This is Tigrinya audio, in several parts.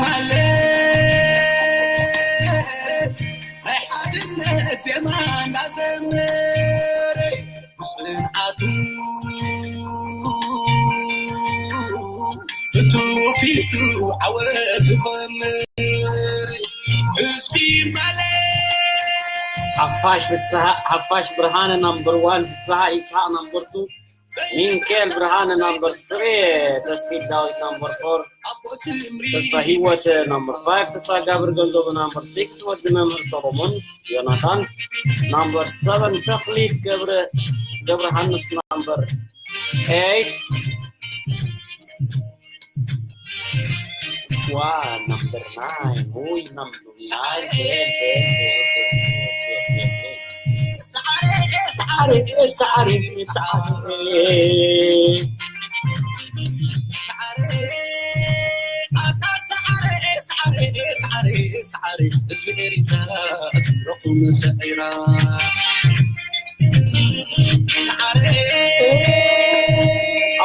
ኣለ ናይ ሓድነት ዜማ እንዳዘምር ብፅንዓቱ ብትውፊቱ ዓወት ዝኸምር ህዝቢ ማለት ሓፋሽ ፍስሃ ሓፋሽ ብርሃነ ናምበር ዋን ፍስሃ ይስሓቅ ናምበር ቱ ሚንኬል ብርሃነ ናምበር ስሪ ተስፊት ዳዊት ናምበር ፎር ተስፋ ህይወት ናምበር ፋይቭ ተስፋ ጋብር ገንዘቡ ናምበር ሲክስ ወዲ መምህር ሰሎሞን ዮናታን ናምበር ሰቨን ተኽሊት ገብረ ገብረ ሃንስ ናምበር ኤይት ዋ ናምበር ናይን ውይ ናምበር ናይን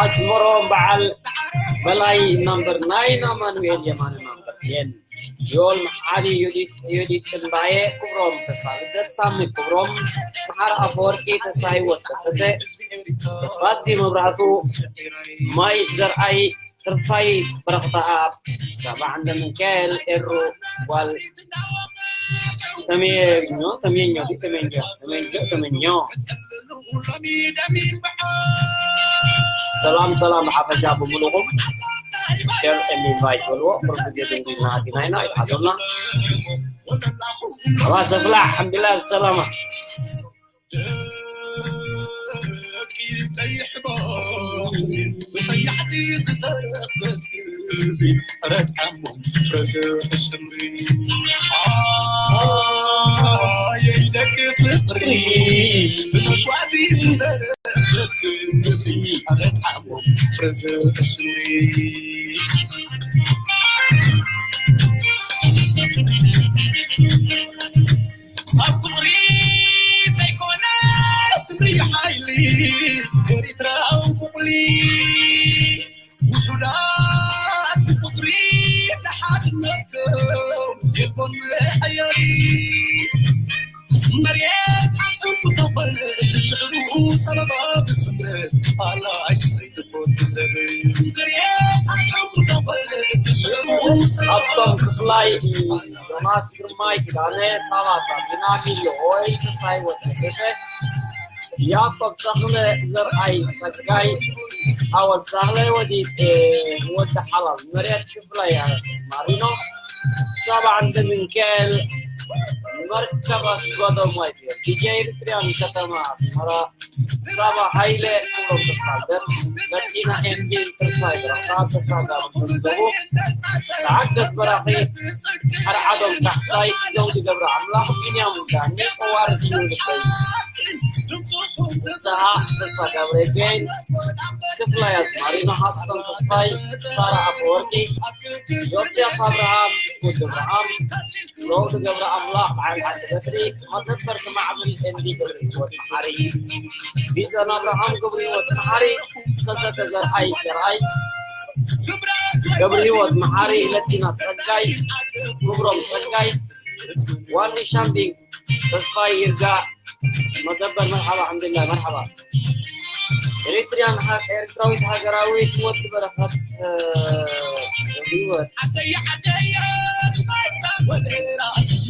ኣስመሮም በዓል በላይ ናምበር ናይን ኣማኑኤል የማነ ናምበር ቴን ዮል መሓሪ ዮዲት ዮዲት ጥንባየ ክብሮም ተስፋ ልደት ሳሚ ክብሮም መሓሪ ኣፈወርቂ ተስፋ ህይወት ከሰተ ተስፋ ኣዝጊ መብራህቱ ማይ ዘርኣይ ተስፋይ በረኽተኣብ ሰባዕ እንደ ሚካኤል ኤሩ ጓል ተሜኞ ተሜኞ ተሜኞ ተሜኞ ተሜኞ ሰላም ሰላም ብሓፈሻ ብምሉኹም ሸር ኢንቫይት በልዎ ቅርብ ግዜ ድንጉይና ኣቲናይና ይሓዞና ኣባ ሰፍላ ሓምድላ ብሰላማ ደቂ ቀይሕ ባሕሪ ብቐያሕቲ ዝተረፈት ክብሪ ረጣሞም ፍረዘ ተሰምሪ ኣየይ ደቂ ፍቕሪ ብመስዋዕቲ ዝተረፈት ክብሪ ረጣሞም ፍረዘ ተሰምሪ ኣብ ፍቕሪ ዘይኮነ ስምሪ ሓይሊ ኤሪትራዊ ቡቕሊ ውሑዳት ብቁፅሪ ንሓድነትኩም የልቦን መሐየሪ መሬት ዓቕም ተኾነ እቲ ሽዕሩ ሰበባ ብስምረት ኣላይ ዘይትኾን ዘርኢ መሬት ዓቕም ተኾነ እቲ ሽዕሩ ኣብቶም ክፍላይ ዮናስ ግርማይ ኪዳነ ሳባ ሳቢና ሚሊ ሆይ ተስፋይ ወተሰተ ያዕቆብ ተኽለ ዘርኣይ ጸጋይ ሓወት ሳህለ ወዲ ወዲ ሓላል መርያት ክፍላይ ማሪኖ ሳባ ዓንደ ሚካኤል መርከብ ኣስጓዶ ማይክል ዲጄ ኤሪትሪያን ከተማ ኣስመራ ሳባ ሃይለ ክብሮም ተስፋልደት መኪና ኤምቢን ተስፋይ ብረኽታ ተሳጋሪ ገንዘቡ ተዓገስ በራኺ ሓርዓዶም ካሕሳይ ዘውዲ ገብረ ኣምላኽ ቢንያም ዳኒ ጠዋሪ እዩ ልበይ ንስሓ ተስፋ ጋብረ ይገኝ ክፍላይ ኣዝማሪኖ ሃብቶም ተስፋይ ሳራ ኣፈወርቂ ዮስያስ ኣብርሃም ወዲ ኣብርሃም ዘውዲ ገብረ ኣምላኽ በዓል ሓንቲ በትሪ መደበር ክማዕብል ኤንዲ ገብረ ህይወት መሓሪ ቢዘን ኣብርሃም ገብረ ህይወት መሓሪ ከሰተ ዘርኣይ ዘርኣይ ገብረ ህይወት መሓሪ ለቲና ጸጋይ ክብሮም ጸጋይ ዋኒ ሻምቢንግ ተስፋይ ይርጋ መደበር መርሓባ ሓምድላ መርሓባ ኤሪትሪያን ኤርትራዊት ሃገራዊት ወዲ በረኸት ህይወት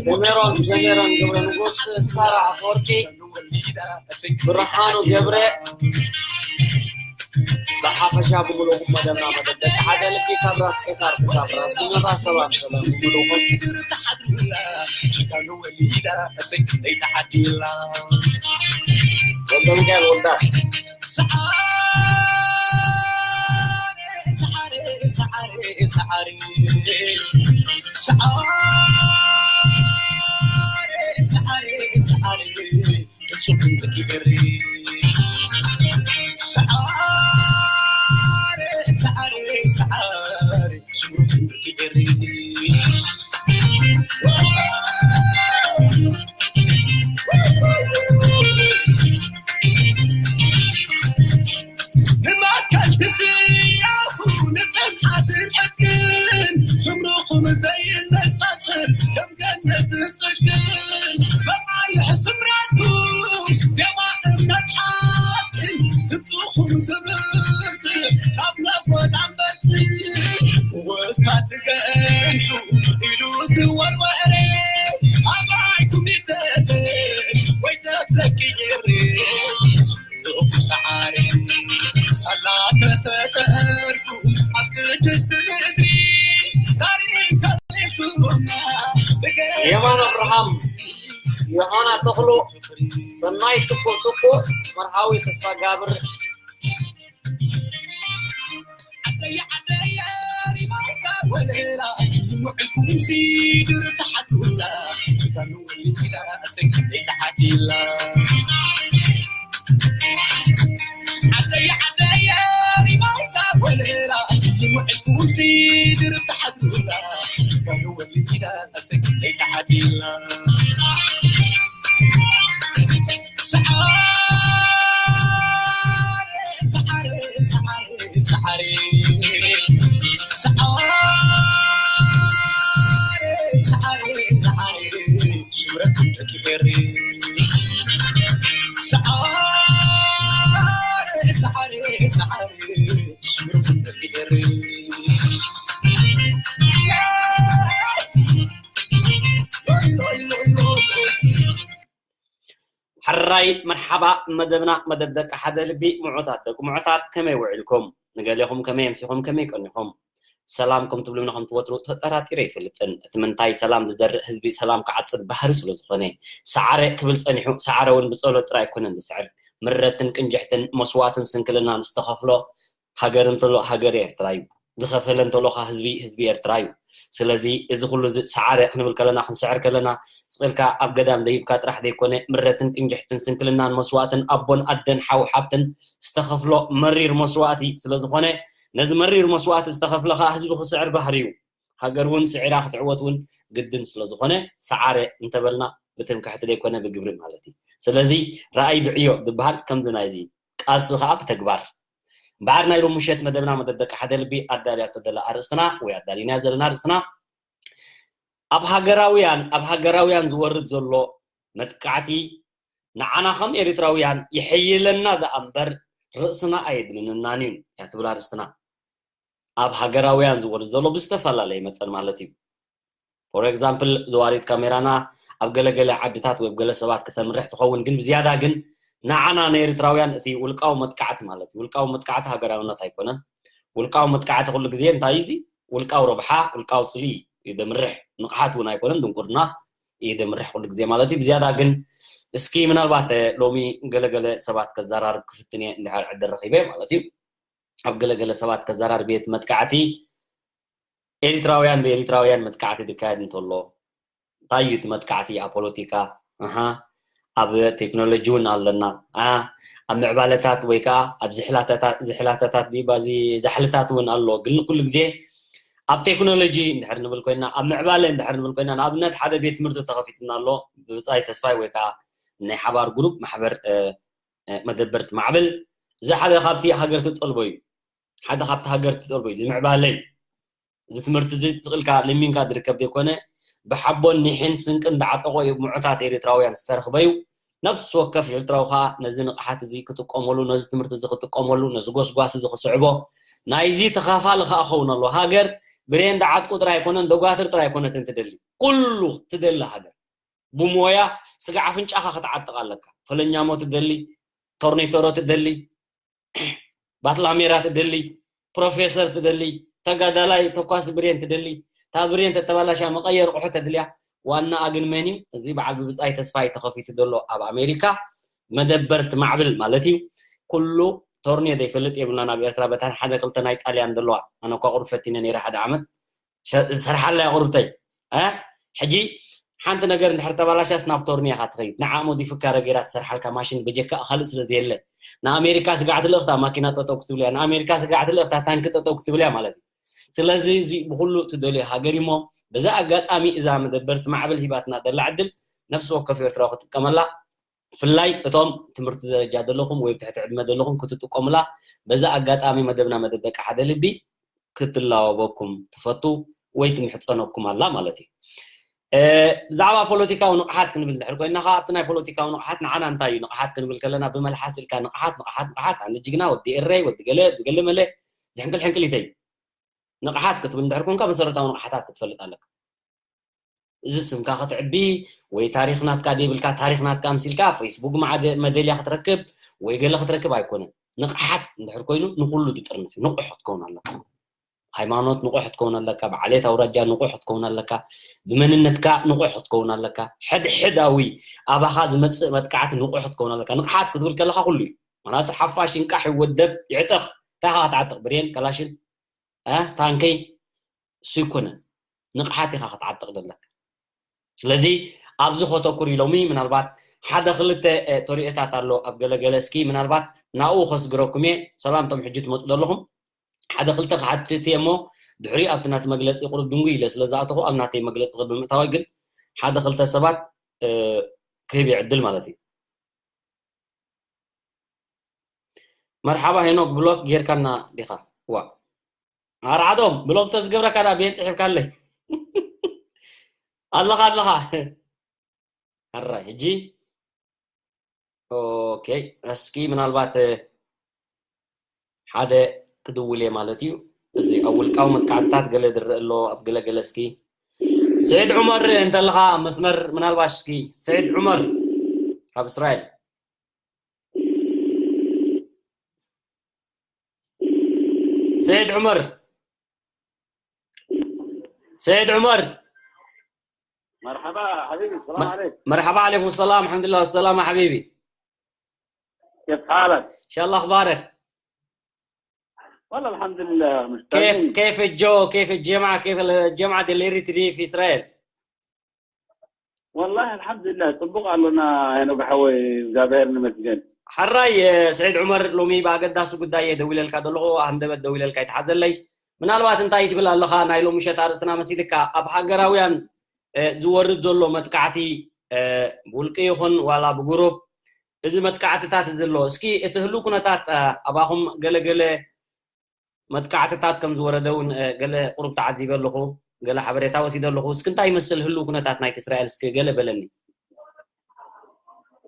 ዘሜሮን ዘሜሮን ገብረ ንጉስ ሳራ ኣፈወርቂ ብርሃኑ ገብረ ብሓፈሻ ብምሉእኩም መደብና መደብ ደቂ ሓደ ልቢ ካብ ራስ ቀሳር ክሳብ ራስ ብመታ ሰላም ሰላም ብምሉእኩም ወልደሚካኤል ወልዳ ከንቱ ኢሉ ዝወርወረ ኣባይ ኮሚደረ ወይ ተትረኪ ኤሪ ሰዓሪ ሳላ ተተተርኩ ኣብ ቅድስቲ ምድሪ ታሪክ ከሊፉና የማን ኣብርሃም፣ ዮሃና ተኽሉ፣ ሰናይ ትኩእ ትኩእ፣ መርሃዊ ተስፋ ጋብር። ሕራይ መርሓባ መደብና መደብ ደቂ ሓደ ልቢ ምዑታት ደቂ ምዑታት ከመይ ውዒልኩም ንገሌኹም ከመይ ኣምሲኹም ከመይ ቀኒኹም ሰላም ከም ትብሉና ከም ትወትሩ ተጠራጢረ ይፈልጥን እቲ ምንታይ ሰላም ዝዘርእ ህዝቢ ሰላም ክዓጽድ ባህሪ ስለ ዝኾነ ሰዓረ ክብል ጸኒሑ ሰዓረ እውን ብጸሎት ጥራይ ኣይኮነን ዝስዕር ምረትን ቅንጅሕትን መስዋዕትን ስንክልናን ዝተኸፍሎ ሃገር እንተሎ ሃገር ኤርትራ እዩ ዝኸፈለ እንተሎ ከ ህዝቢ ህዝቢ ኤርትራ እዩ ስለዚ እዚ ኩሉ እዚ ሰዓረ ክንብል ከለና ክንስዕር ከለና ስቕ ኢልካ ኣብ ገዳም ደይብካ ጥራሕ ዘይኮነ ምረትን ቅንጅሕትን ስንክልናን መስዋእትን ኣቦን ኣደን ሓው ሓብትን ዝተኸፍሎ መሪር መስዋእቲ ስለ ዝኾነ ነዚ መሪር መስዋእቲ ዝተኸፍለ ከኣ ህዝቢ ክስዕር ባህሪ እዩ ሃገር እውን ስዒራ ክትዕወት እውን ግድን ስለ ዝኾነ ሰዓረ እንተበልና ብትምክሕቲ ዘይኮነ ብግብሪ ማለት እዩ ስለዚ ረኣይ ብዕዮ ዝበሃል ከምዚ ናይዚ ቃልሲ ከኣ ብተግባር እምበኣር ናይ ሎሚ ምሸት መደብና መደብ ደቂ ሓደ ልቢ ኣዳልያቶ ዘላ ኣርእስትና ወይ ኣዳሊናዮ ዘለና ኣርእስትና ኣብ ሃገራውያን ኣብ ሃገራውያን ዝወርድ ዘሎ መጥቃዕቲ ንዓና ከም ኤርትራውያን ይሕይለና ደኣ እምበር ርእስና ኣየድንንናን እዩ እያ ትብል ኣርእስትና ኣብ ሃገራውያን ዝወርድ ዘሎ ብዝተፈላለየ መጠን ማለት እዩ for example ዘዋሪት ካሜራና ኣብ ገለገለ ዓድታት ወይ ገለ ሰባት ከተምርሕ ትኸውን ግን ብዝያዳ ግን ንዓና ንኤርትራውያን እቲ ውልቃዊ መጥቃዕቲ ማለት እዩ ውልቃዊ መጥቃዕቲ ሃገራውነት ኣይኮነን ውልቃዊ መጥቃዕቲ ኩሉ ግዜ እንታይ እዩ ውልቃዊ ረብሓ ውልቃዊ ጽልኢ እዩ ደምርሕ ንቕሓት እውን ኣይኮነን ድንቁርና እዩ ደምርሕ ኩሉ ግዜ ማለት እዩ ብዝያዳ ግን እስኪ ምናልባት ሎሚ ገለገለ ሰባት ከዘራርብ ክፍትን እየ እንድሕር ዕድል ረኺበ ማለት እዩ ኣብ ገለገለ ሰባት ከዘራርብ እየ እቲ መጥቃዕቲ ኤሪትራውያን ብኤሪትራውያን መጥቃዕቲ ዝካየድ እንተሎ እንታይ እዩ እቲ መጥቃዕቲ ኣብ ፖለቲካ ኣሃ ኣብ ቴክኖሎጂ እውን ኣለና ኣ ኣብ ምዕባለታት ወይ ከዓ ኣብ ዝሕላተታት ዝሕላተታት ድዩ ባዚ ዛሕልታት እውን ኣሎ ግን ኩሉ ግዜ ኣብ ቴክኖሎጂ እንድሕር ንብል ኮይና ኣብ ምዕባለ እንድሕር ንብል ኮይና ንኣብነት ሓደ ቤት ትምህርቲ ተኸፊትና ኣሎ ብብፃይ ተስፋይ ወይ ከዓ ናይ ሓባር ግሩፕ ማሕበር መደበርቲ ማዕብል እዚ ሓደ ካብቲ ሃገር ትጠልቦ እዩ ሓደ ካብቲ ሃገር ትጠልቦ እዩ ዝምዕባለ እዩ እዚ ትምህርቲ እዚ ስቕ ኢልካ ለሚንካ ዝርከብ ዘይኮነ ብሓቦን ኒሕን ስንቅን ዝዓጠቖ እዩ ምዑታት ኤርትራውያን ዝተረኽበ እዩ ነፍሲ ወከፍ ኤርትራዊ ከዓ ነዚ ንቕሓት እዚ ክጥቀመሉ ነዚ ትምህርቲ እዚ ክጥቀመሉ ነዚ ጎስጓስ እዚ ክስዕቦ ናይዚ ተኻፋሊ ከዓ ክኸውን ኣሎ ሃገር ብሬን ዝዓጥቁ ጥራይ ኣይኮነን ደጓትር ጥራይ ኣይኮነትን ትደሊ ኩሉ ትደሊ ሃገር ብሞያ ስጋዕ ኣፍንጫኻ ክትዓጥቕ ኣለካ ፈለኛሞ ትደሊ ቶርኒቶሮ ትደሊ ባትላሜራ ትደሊ ፕሮፌሰር ትደሊ ተጋዳላይ ተኳሲ ብሬን ትደሊ እታ ብሬን ተተባላሻ መቐየር ቑሑ ተድልያ ዋናኣ ግን መን እዩ እዚ በዓል ብብፃይ ተስፋይ ተኸፊቱ ዘሎ ኣብ ኣሜሪካ መደበር ትማዕብል ማለት እዩ ኩሉ ቶርኒዮ ዘይፈልጥ የብልና ናብ ኤርትራ በታን ሓደ ክልተ ናይ ጣልያን ዘለዋ ኣነ እኳ ቁሩብ ፈቲነ ነይረ ሓደ ዓመት ዝሰርሓላ እያ ቁርብተይ ሕጂ ሓንቲ ነገር እንድሕር ተባላሻስ ናብ ቶርኒ ኢኻ ትኸይድ ንዓ ሞዲፍካ ረጌራ ትሰርሓልካ ማሽን በጀካ ካልእ ስለ ዘየለ ንኣሜሪካ ስጋዕ ትልእኽታ ማኪና ጠጠው ክትብል እያ ንኣሜሪካ ስጋዕ ትልእኽታ ታንኪ ጠጠው ክትብል እያ ማለት እዩ ስለዚ እዚ ብኩሉ ትደልዮ ሃገር እሞ በዛ ኣጋጣሚ እዛ መደበርቲ ማዕበል ሂባትና ዘላ ዕድል ነብሲ ወከፍ ኤርትራዊ ክጥቀመላ ብፍላይ እቶም ትምህርቲ ደረጃ ዘለኹም ወይ ትሕቲ ዕድመ ዘለኹም ክትጥቀሙላ በዛ ኣጋጣሚ መደብና መደብ ደቂ ሓደ ልቢ ክትላወበኩም ትፈቱ ወይ ትምሕፀነኩም ኣላ ማለት እዩ። ብዛዕባ ፖለቲካዊ ንቕሓት ክንብል እንድሕር ኮይና ከዓ ኣብቲ ናይ ፖለቲካዊ ንቕሓት ንዓና እንታይ እዩ ንቕሓት ክንብል ከለና ብመልሓስ ኢልካ ንቕሓት ንቕሓት ንቕሓት ኣነ ጅግና ወዲ ኤረይ ወዲ ገለ ወዲ ገለ መለ ዝሕንቅል ሕንቅሊተይ ንቕሓት ክትብል እንድሕር ኮንካ መሰረታዊ ንቕሓታት ክትፈልጥ ኣለካ። እዚ ስምካ ክትዕቢ ወይ ታሪኽ ናትካ ደይብልካ፣ ታሪኽ ናትካ ኣምሲልካ ፌስቡክ መዓደ መደልያ ክትረክብ ወይ ገለ ክትረክብ ኣይኮነን። ንቕሓት እንድሕር ኮይኑ ንኹሉ ዝጥርንፍ እዩ። ንቑሕ ክትከውን ኣለካ። ሃይማኖት ንቑሕ ክትከውን ኣለካ፣ ብዓሌት ኣውራጃ ንቑሕ ክትከውን ኣለካ፣ ብመንነትካ ንቑሕ ክትከውን ኣለካ። ሕድሕዳዊ ኣባኻ ዝመጽእ መጥቃዕቲ ንቑሕ ክትከውን ኣለካ። ንቕሓት ክትብል ከለኻ ኩሉ እዩ። ምክንያቱ ሓፋሽ ይንቃሕ፣ ይወደብ፣ ይዕጠቕ። እንታይ ኢኻ ክትዓጥቕ? ብሬን፣ ከላሽን፣ እ? ታንከይ? እሱ ይኮነን። ንቕሓት ኢኻ ክትዓጥቕ ዘለካ። ስለዚ ኣብዚ ከተኩር ኢሎሚ ምናልባት ሓደ ክልተ፣ እ፣ ተሪኦታት ኣሎ ኣብ ገለገለ። እስኪ ምናልባት ናብኡ ከስግረኩም እየ። ሰላም ቶም ሕጂ ትመጹ ዘለኹም። ሓደ ክልተ ክሓትት እየ እሞ ድሕሪ ኣብቲ ናቲ መግለጺ ቁሩብ ድንጉይ ኢለ ስለ ዝኣተኹ ኣብ ናተይ መግለጺ ቅድሚ ምእታወይ ግን ሓደ ክልተ ሰባት፣ እ፣ ክህብ እየ ዕድል ማለት እዩ። መርሓባ ሄኖክ ብሎክ ጌርካና ዲኻ? ዋ። ኣርዓዶም ብሎክ ተዝገብረካ ዳ ቤን ጽሒፍካለይ። ኣለኻ ኣለኻ። ኣራይ ሕጂ ኦኬ፣ እስኪ ምናልባት ሓደ ክድውል እየ ማለት እዩ። እዚ ኣብ ውልቃዊ መጥቃዕትታት ገለ ዝረአ ኣሎ ኣብ ገለ ገለ። እስኪ ስዒድ ዑመር እንተለኻ ኣብ መስመር ምናልባት እስኪ ስዒድ ዑመር ካብ እስራኤል። ስዒድ ዑመር፣ ስዒድ ዑመር። مرحبا حبيبي، السلام عليك. مرحبا، عليكم السلام، الحمد لله والسلامة حبيبي. كيف حالك؟ إن شاء الله أخبارك؟ والله الحمد لله، كيف مشتاقين. كيف الجو؟ كيف الجمعة؟ كيف الجمعة الإريترية في إسرائيل؟ والله الحمد لله، ጽቡቕ ኣሎና። ሄኖክ ሓወይ፣ እግዚኣብሔር ይመስገን። ሕራይ፣ እ፣ ስዒድ ዑመር፣ ሎሚ ብኣገዳሲ ጉዳይ እየ ደዊለልካ ዘለኹ። ሃንደበት ደዊለልካ ይትሓዘለይ። ምናልባት እንታይ ትብል ኣለኻ፣ ናይ ሎሚ ምሸት ኣርእስትና መሲልካ፣ ኣብ ሃገራውያን፣ እ፣ ዝወርድ ዘሎ መጥቃዕቲ፣ እ፣ ብውልቂ ይኹን ዋላ ብጉሩፕ፣ እዚ መጥቃዕትታት እዚ ኣሎ። እስኪ እቲ ህሉው ኩነታት፣ እ፣ ኣባኹም ገለገለ መጥቃዕትታት ከም ዝወረደ እውን፣ እ፣ ገለ ቁሩብ ተዓዚበ ኣለኹ፣ ገለ ሓበሬታ ወሲደ ኣለኹ። እስኪ እንታይ ይመስል ህሉው ኩነታት ናይቲ እስራኤል? እስኪ ገለ በለኒ።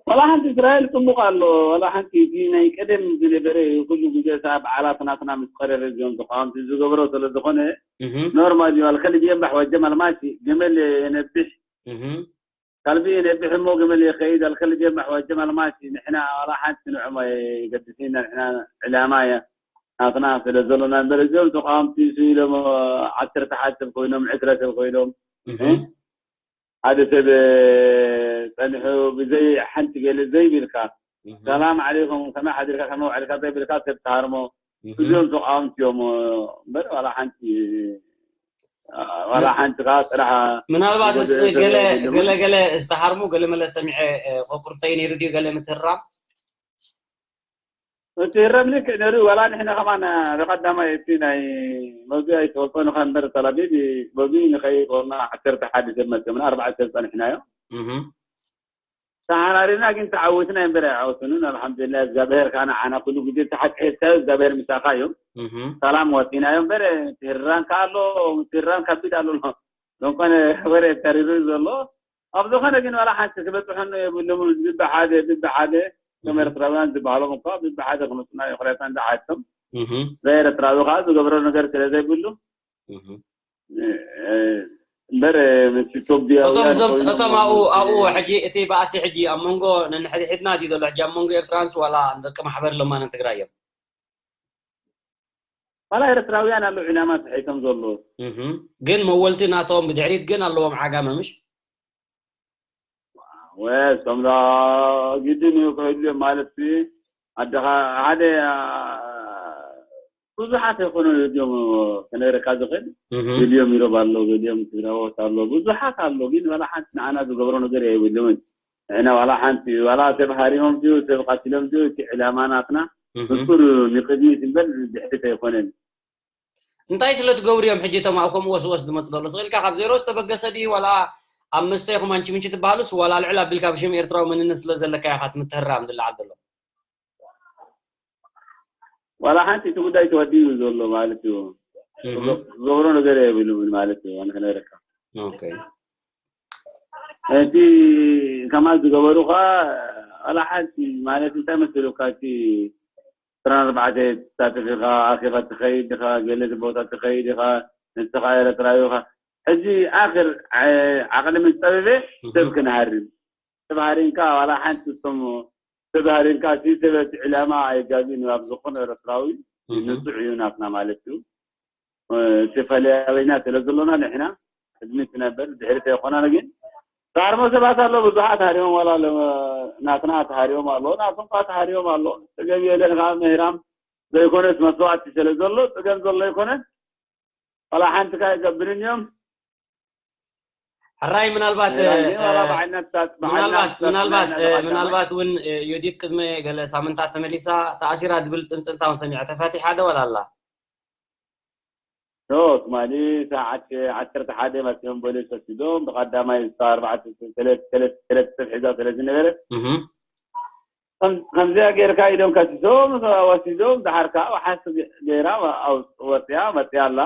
ዋላ ሓንቲ እስራኤል ጽቡቕ ኣሎ። ዋላ ሓንቲ እቲ ናይ ቀደም ዝነበረ ኩሉ ግዜ ሰ በዓላት ናትና ምስ ቀረበ እዚኦም ተቃወምቲ ዝገብሮ ስለ ዝኾነ እህ፣ ኖርማል እዩ። ኣልከልብ የንባሕ ወጀም ኣልማሲ ገመል የነብሕ እህ፣ ካልቢ የነብሕ እሞ ገመል የኸይድ። ኣልከልብ የንባሕ ወጀም ኣልማሲ ንሕና ዋላ ሓንቲ ንዕሞ የገድስና። ንሕና ዕላማ እያ ናትና ስለ ዘሎና እምበር እዚኦም ተቃወምቲ ሱ ኢሎም ዓሰርተ ሓደ ሰብ ኮይኖም ዕስራ ሰብ ኮይኖም እህ፣ ሓደ ሰብ ጸኒሑ ብዘይ ሓንቲ ገለ ዘይብልካ እህ፣ ሰላም ዓለይኩም ከመይ ሓዲርካ ከመይ ውዕልካ ዘይብልካ ሰብ ተሃርሞ እህ። እዚኦም ተቃወምቲ እዮም እምበር ዋላ ሓንቲ ዋላ ሓንቲ ከዓ ጥራሕ ምናልባት እስ- ወደ- ገለ ወደ- ገለ ገለ ዝተሃርሙ ገለ መለ ሰሚዐ፣ እ፣ ቆቁርተይ ነይሩ ድዩ ገለ ምትህራም? እቲ ህረም ልክዕ ነይሩ ዋላ ንሕና ከማን ብቀዳማይ እቲ ናይ መዚ ኣይትፈልጦ ንኻ እምበር ተላቢብ መዚ ንኸይቆና ዓሰርተ ሓደ ሰብ መፅእ ምን ኣርባዕተ ሰብ ፀኒሕናዮ እህ፣ ተሓራሪና ግን ተዓዊትና እምበር ኣይዓወትኑን። ኣልሓምዱሊላህ እግዚኣብሔር ከዓ ንዓና ኩሉ ግዜ ተሓትሒዝካ እግዚኣብሔር ምሳኻ እዩ። እህ፣ ሰላም ወፂናዮ እምበር ትህራን ከዓ ኣሎ ትህራን ከቢድ ኣሎ። እንኳን ወረ ተሪሩ ዘሎ ኣብ ዝኾነ ግን ዋላ ሓንቲ ክበፅሖን የብሉምን። ብብሓደ ብብሓደ ከም እህ። ኤርትራውያን ዝበሃሎም እኳ ብብሓደ ክመፁና ይኽእለታ እንዳሓቶም እህ፣ ዘኤርትራዊ ከዓ ዝገብሮ ነገር ስለ ዘይብሉ እህ። እምበር ምስ ኢትዮጵያውያን እቶም እዞም ኮይኖም እቶም ኣብኡ ማለት ኣብኡ ሕጂ እቲ ባእሲ ሕጂ ኣብ መንጎ ነንሕድሕድና ድዩ ዘሎ? ሕጂ ኣብ መንጎ ኤርትራንስ ዋላ ደቂ ማሕበር ለማንን ትግራይ እዮም? ዋላ ኤርትራውያን ኣለዉ ዕላማ ስሒቶም ዘለዉ። እህ፣ ግን መወልቲ ናቶም ብድሕሪት ግን ኣለዎም ዓጋመ ምሽ? ወሶም ዳ ግድን እዩ ክህሉ ማለት ሲ ኣደኻ ሓደ ብዙሓት ኣይኮኑ እዮም ክነግረካ ዝኽእል። እህ፣ ገሊኦም ኢሮብ ኣሎ፣ ገሊኦም ትግራዎት ኣሎ፣ ብዙሓት ኣሎ። ግን ዋላ ሓንቲ ንዓና ዝገብሮ ነገር የብሉምን። ንሕና ዋላ ሓንቲ ዋላ ሰብ ሃሪሞም ድዩ ሰብ ቀቲሎም ድዩ እቲ ዕላማ ናትና እህ። ብሱር ንቅድሚት እምበር ድሕሪት ኣይኮነን። እንታይ ስለ ትገብሩ እዮም ሕጂ እቶም ኣብ ከምኡ ወስወስ ዝመፁ ዘሎ? ስቕ ኢልካ ካብ ዜሮ ዝተበገሰ ድዩ ዋላ ኣብ መስተ ይኹም ኣንቺ ምንቺ ትበሃሉስ ዋላ ልዕል ኣቢልካ ብሽም ኤርትራዊ መንነት ስለ ዘለካ ኢኻ ትምትህራም ዝለዓል ዘሎ? ዋላ ሓንቲ እቲ ጉዳይ ተወዲኡ ዘሎ ማለት እዩ። እህ፣ ዝገብሮ ነገር የብሉምን ማለት እዩ። ኣነ ክነግረካ ኦኬ። እቲ ከማ ዝገበሩ ከዓ ዋላ ሓንቲ ማለት እንታይ መሰሉካ እቲ ኣርባዕተ ትሳተፍ ኢኻ፣ ኣኼባ ትኸይድ ኢኻ፣ ገለ ቦታ ትኸይድ ኢኻ፣ ንስኻ ኤርትራዊ ኢኻ። ሕጂ ኣኽር ዓ-፣ ዓቕሊ ምስ ጠበበ ሰብ ክንሃርም። ሰብ ሃሪምካ ዋላ ሓንቲ እቶም ሰብ ሃሪምካ እቲ ሰብ እቲ ዕላማ ኣይጋግን እዩ። ኣብ ዝኾነ ኤርትራዊ ንጹዕ እዩ ናትና ማለት እዩ። እተፈላለይና ስለ ዘሎና ንሕና ቅድሚት ነበር ድሕሪት ኣይኮናን። ግን ተሃርሞ ሰባት ኣሎ፣ ብዙሓት ሃሪሞም ዋላ ለ-፣ ናትና ተሃሪሞም ኣሎ፣ ናቶም ከኣ ተሃሪሞም ኣሎ። ጸገም የለን። ከኣ ምህራም ዘይኮነስ መስዋእቲ ስለ ዘሎ ጸገም ዘሎ ኣይኮነን። ዋላ ሓንቲ ከኣ ኣይገብርን እዮም። ሕራይ ምናልባት፣ ምህራም ግን ዋላ እ፣ ብዓይነት ሳት-፣ ብዓይነት ምናልባት፣ ሳት-፣ ምናልባት፣ ብዓይነት እ፣ ሳት-፣ ምናልባት እውን፣ እ፣ ዮዲት ቅድሚ ገለ ሳምንታት ተመሊሳ ተኣሲራ ዝብል ጽንጽንታ እውን ሰሚዐ። ተፈቲሓ ዶ ዋላ ኣላ? ኖ፣ ትማሊ ሰዓት ዓሰርተ ሓደ መጺኦም ፖሊስ ወሲዶም፣ ብቐዳማይ እታ ኣርባዕተ፣ ሰለስተ፣ ሰለስተ፣ ሰለስተ ሰብ ሒዛ ስለ ዝነበረት፣ እህ። ከም-፣ ከምዚኣ ጌርካ ኢዶም ከሲሶም፣ ወሲዶም፣ ደሓር ከኣ ዋሓስ ገ-፣ ገይራ ኣው-፣ ወጺኣ፣ መጺኣ ኣላ።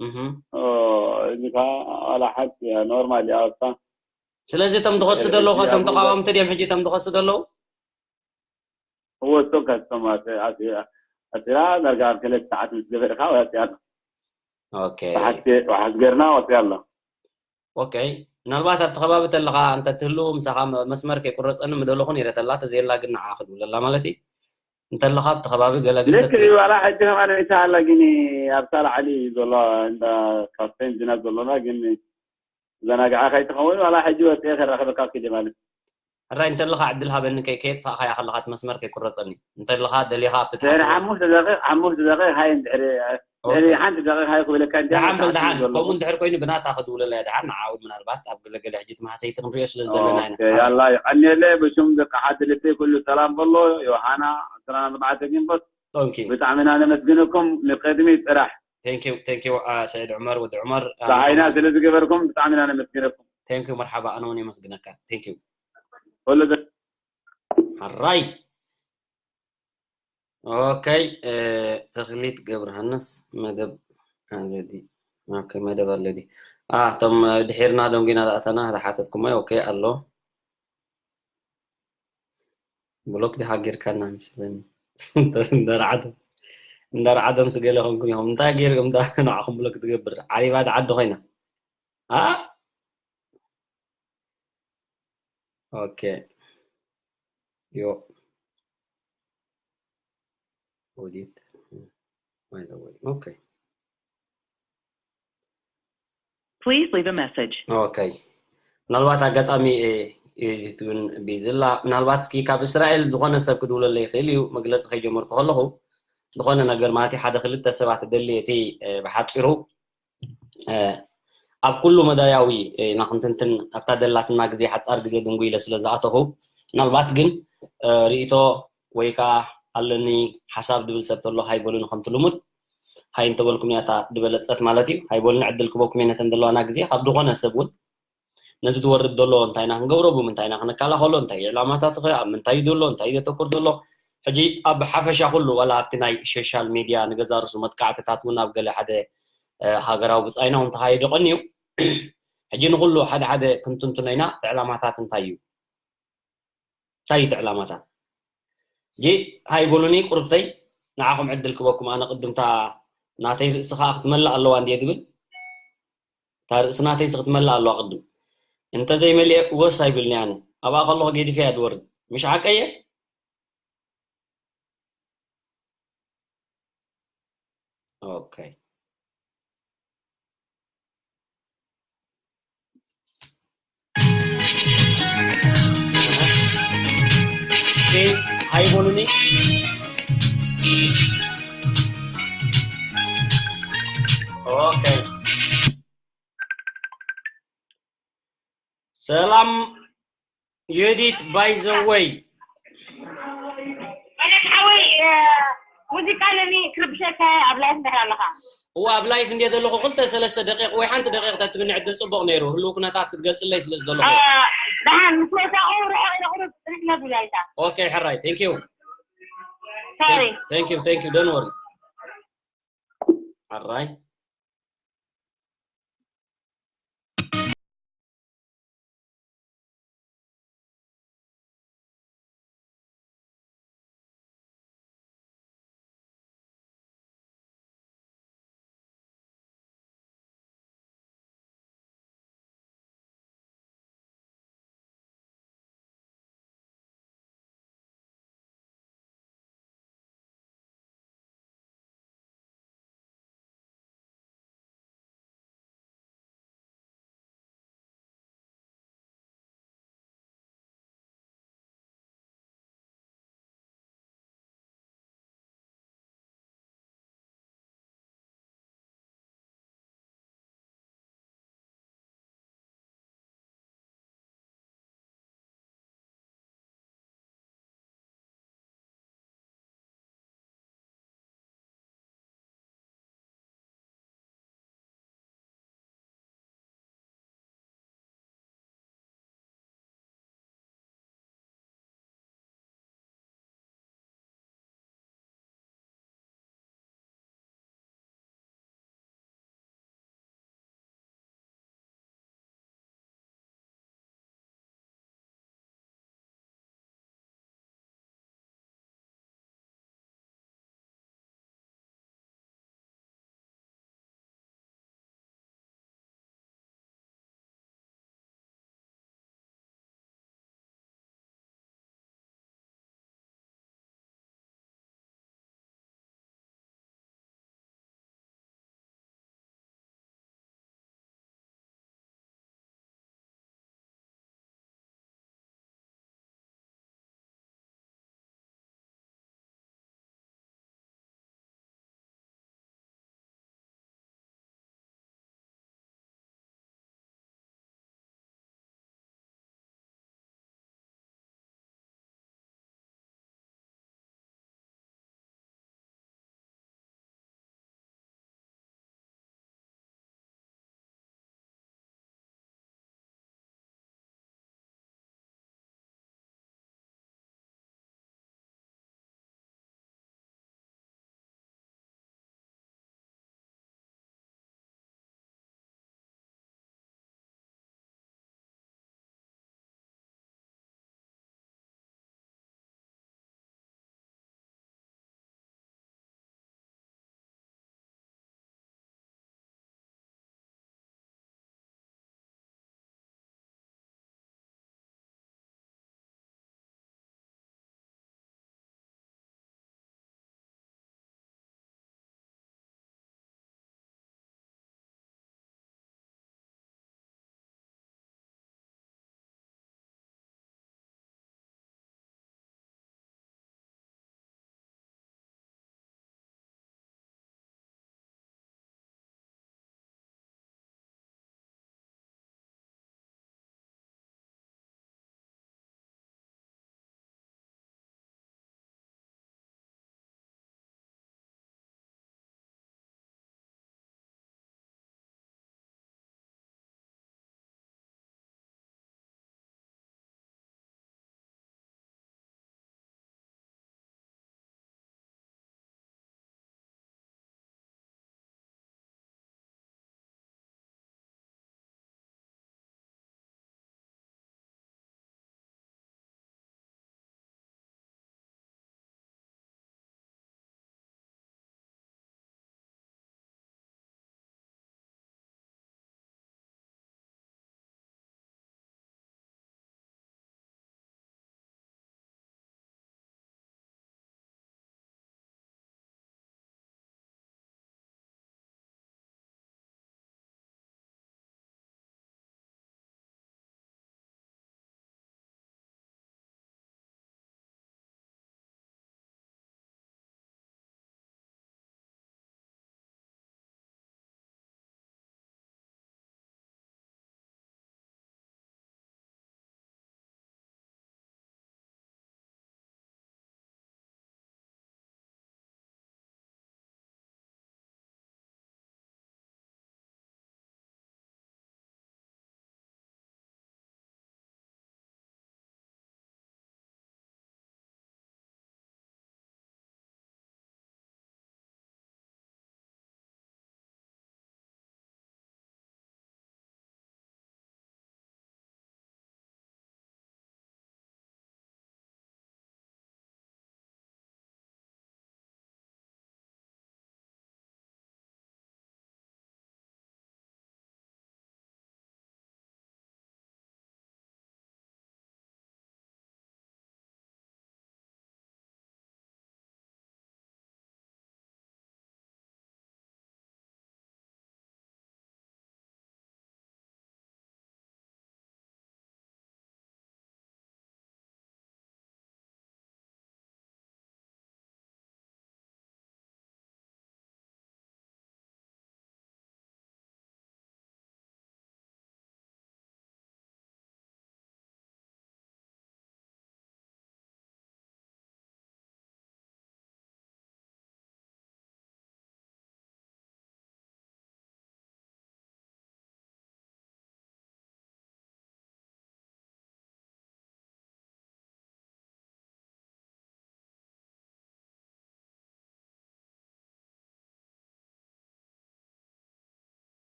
እህ። ኦ፣ እዚ ከኣ ዋላ ሓንቲ እያ፣ ኖርማል እያ፣ ወጽኣ። ስለዚ እቶም ዝኸሱ ገለ ዘለዉ ኸ፣ እቶም ተቃወምቲ ድዮም ሕጂ እቶም ዝኸሱ ዘለዉ? እወ፣ እቶም ከስቶም ኣት-፣ ኣት-፣ ኣትራ ዳርጋ ኣብ ክልተ ሰዓት ምስ ገበርካ ወፂኣ ኣሎ። ኦኬ። ወሓስ-፣ ወሓስ ገርና ወፂኣ ኣሎ። ኦኬ። ምናልባት ኣብቲ ከባቢ ተለኻ እንተ ትህሉ ምሳኻ መ-፣ መስመር ከይቁረፀኒ ምደለኹ ነይረ ተላ፣ ተዘየላ ግን ንዓ ክድውለላ ማለት እዩ። እንተለኻ ኣብቲ ከባቢ ገለ ግን ልክ ተትህሉ። እዩ፣ ዋላ ሕጂ ከማን ሪሳ ኣላ፣ ግን ኣብታ ላዕሊ ዘሎ እንዳ ካፌን ዝና ዘሎና ግን ዘናግዓ ከይትኸውን፣ ዋላ ሕጂ ወፂአ ከራኽበካ ክደ ማለት። ሕራይ እንተለኻ ዕድል ሃበኒ፣ ከይ-፣ ከየጥፋእኻያ ከለኻ እቲ መስመር ከይቁረፀኒ። እንተለኻ ደሊኻ ኣብቲ ድሕሪ ታሕቲ ሓሙሽተ ደቂቕ፣ ሓሙሽተ ደቂቕ ሃይ እንድሕሪ፣ ድሕሪ ኦኬ። ሓንቲ ደቂቕ ሃይ ክብለካ እንዲያ፣ ደሓን በል፣ ደሓን። ከምኡ እንድሕር ኮይኑ ብናታ ክድውለላ እያ ደሓን። ንዓ እውን ምናልባት ኣብ ገለገለ ሕጂ እቲ መሃሰይቲ ክንሪኦ ስለ ዝደለና ኢና። ኦኬ፣ ያላ፣ ይቐንየለ። ብሽም ደቂ ሓድልቲ ኩሉ ሰላም በሎ። ዮሃና፣ ዕስራን ኣርባዕተ ግንቦት። ቶንኪ። ብጣዕሚ ኢና ነመስግነኩም። ንቅድሚት ጥራሕ። ቴንኪው፣ ቴንኪው፣ አ፣ ሰዒድ ዑመር፣ ወዲ ዑመር፣ አ፣ ፀሓይና ስለ ዝገበርኩም ብጣዕሚ ኢና ነመስግነኩም። ቴንኪው፣ መርሓባ፣ ኣነ እውን የመስግነካ። ቴንኪው። ኩሉ ዘ- ሕራይ። ኦኬ፣ እ፣ ተኽሊት ገብረሃንስ መደብ ኣለዲ። ኦኬ፣ መደብ ኣለዲ። አ፣ እቶም ድሒርና ደንጉና ዝኣተና ዝሓተትኩሞ፣ ኦኬ፣ ኣሎ። ብሎክ ድሓ ጌርካና መስለኒ። እንዳ ረዓዶም፣ እንዳ ረዓዶም ስገለ ኮንኩም ኢኹም። እንታይ ጌርኩም እንዳ ንዓኹም ብሎክ ትገብር? ዓሊባ ድዓዲ ኮይና። አ? ኦኬ። ዮ። ኦዲት። By the way. ኦኬ። Please leave a message. ኦኬ። ምናልባት ኣጋጣሚ፣ እ፣ ዩዲት እውን ቢዚ ኣላ። ምናልባት እስኪ ካብ እስራኤል ዝኾነ ሰብ ክድውለለይ ይኽእል እዩ። መግለጺ ከይጀመርኩ ከለኹ ዝኾነ ነገር ማለት እዩ፣ ሓደ ክልተ ሰባት ደሊ እቲ፣ እ፣ ብሓጺሩ፣ እ፣ ኣብ ኩሉ መዳያዊ፣ እ፣ ኢና ክንትንትን ኣብታ ደላትና ግዜ ሓጻር ግዜ ድንጉይ ኢለ ስለ ዝኣተኹ፣ ምናልባት ግን፣ እ፣ ርእይቶ ወይ ከኣ ኣለኒ ሓሳብ ድብል ሰብ ተሎ ሃይ በሉኒ፣ ከምቲ ልሙድ ሃይ እንተበልኩም እያ እታ ዝበለጸት ማለት እዩ። ሃይ በሉኒ፣ ዕድል ክበኩም እየ ነተን ዘለዋና ግዜ። ካብ ዝኾነ ሰብ እውን ነዚ ዝወርድ ዘሎ እንታይ ኢና ክንገብሮ፣ ብምንታይ ኢና ክንከላኸሎ፣ እንታይ እዩ ዕላማታቱ ኸ፣ ኣብ ምንታይ እዩ ዘሎ፣ እንታይ እዩ ዘተኩር ዘሎ፣ ሕጂ ኣብ ሓፈሻ ኩሉ ዋላ ኣብቲ ናይ ሶሻል ሚድያ ንገዛ ርእሱ መጥቃዕትታት እውን ኣብ ገለ ሓደ፣ እ፣ ሃገራዊ ብጻይና እውን ተኻይዱ ቀንዩ። ሕጂ ንኹሉ ሓደ ሓደ ክንትንትኖ ኢና፣ እቲ ዕላማታት እንታይ እዩ? እንታይ እዩ እቲ ዕላማታት? ሕጂ ሃይ በሉኒ ቁርብተይ፣ ንዓኹም ዕድል ክበኩም፣ ኣነ ቅድምታ ናተይ ርእሲ ኸኣ ክትመልእ ኣለዋ እንድየ ዝብል፣ እታ ርእሲ ናተይሲ ክትመልእ ኣለዋ ቅድም። እንተዘይመሊኤ ወስ ኣይብልኒ ኣነ። ኣብኣ ከለኹ ገዲፈያ ድወርድ። ምሽ ሓቀየ? ኦኬ። እስኪ ሃይ በሉኒ። ኦኬ። ሰላም ዮዲት፣ by the way። ማለት ሓወይ፣ እ፣ ሙዚቃ ነኒ ክርብሸካ ኣብ ላይፍ እንድሕር ኣለኻ። እዋ፣ ኣብ ላይፍ እንድየ ዘለኹ፣ ክልተ ሰለስተ ደቂቕ ወይ ሓንቲ ደቂቕ ተትብኒ ዕድል ጽቡቕ ነይሩ። ህልው ኩነታት ክትገልጽለይ ስለ ዝደለኹ። እ፣ ደሓን ምስ ወጻኹ ርሑቕ ኢለ ቁሩብ ጽንሕ ነብሉ ኣይታ። ኦኬ፣ ሕራይ፣ thank you። ሶሪ። Thank you, thank you, don't worry። ሕራይ።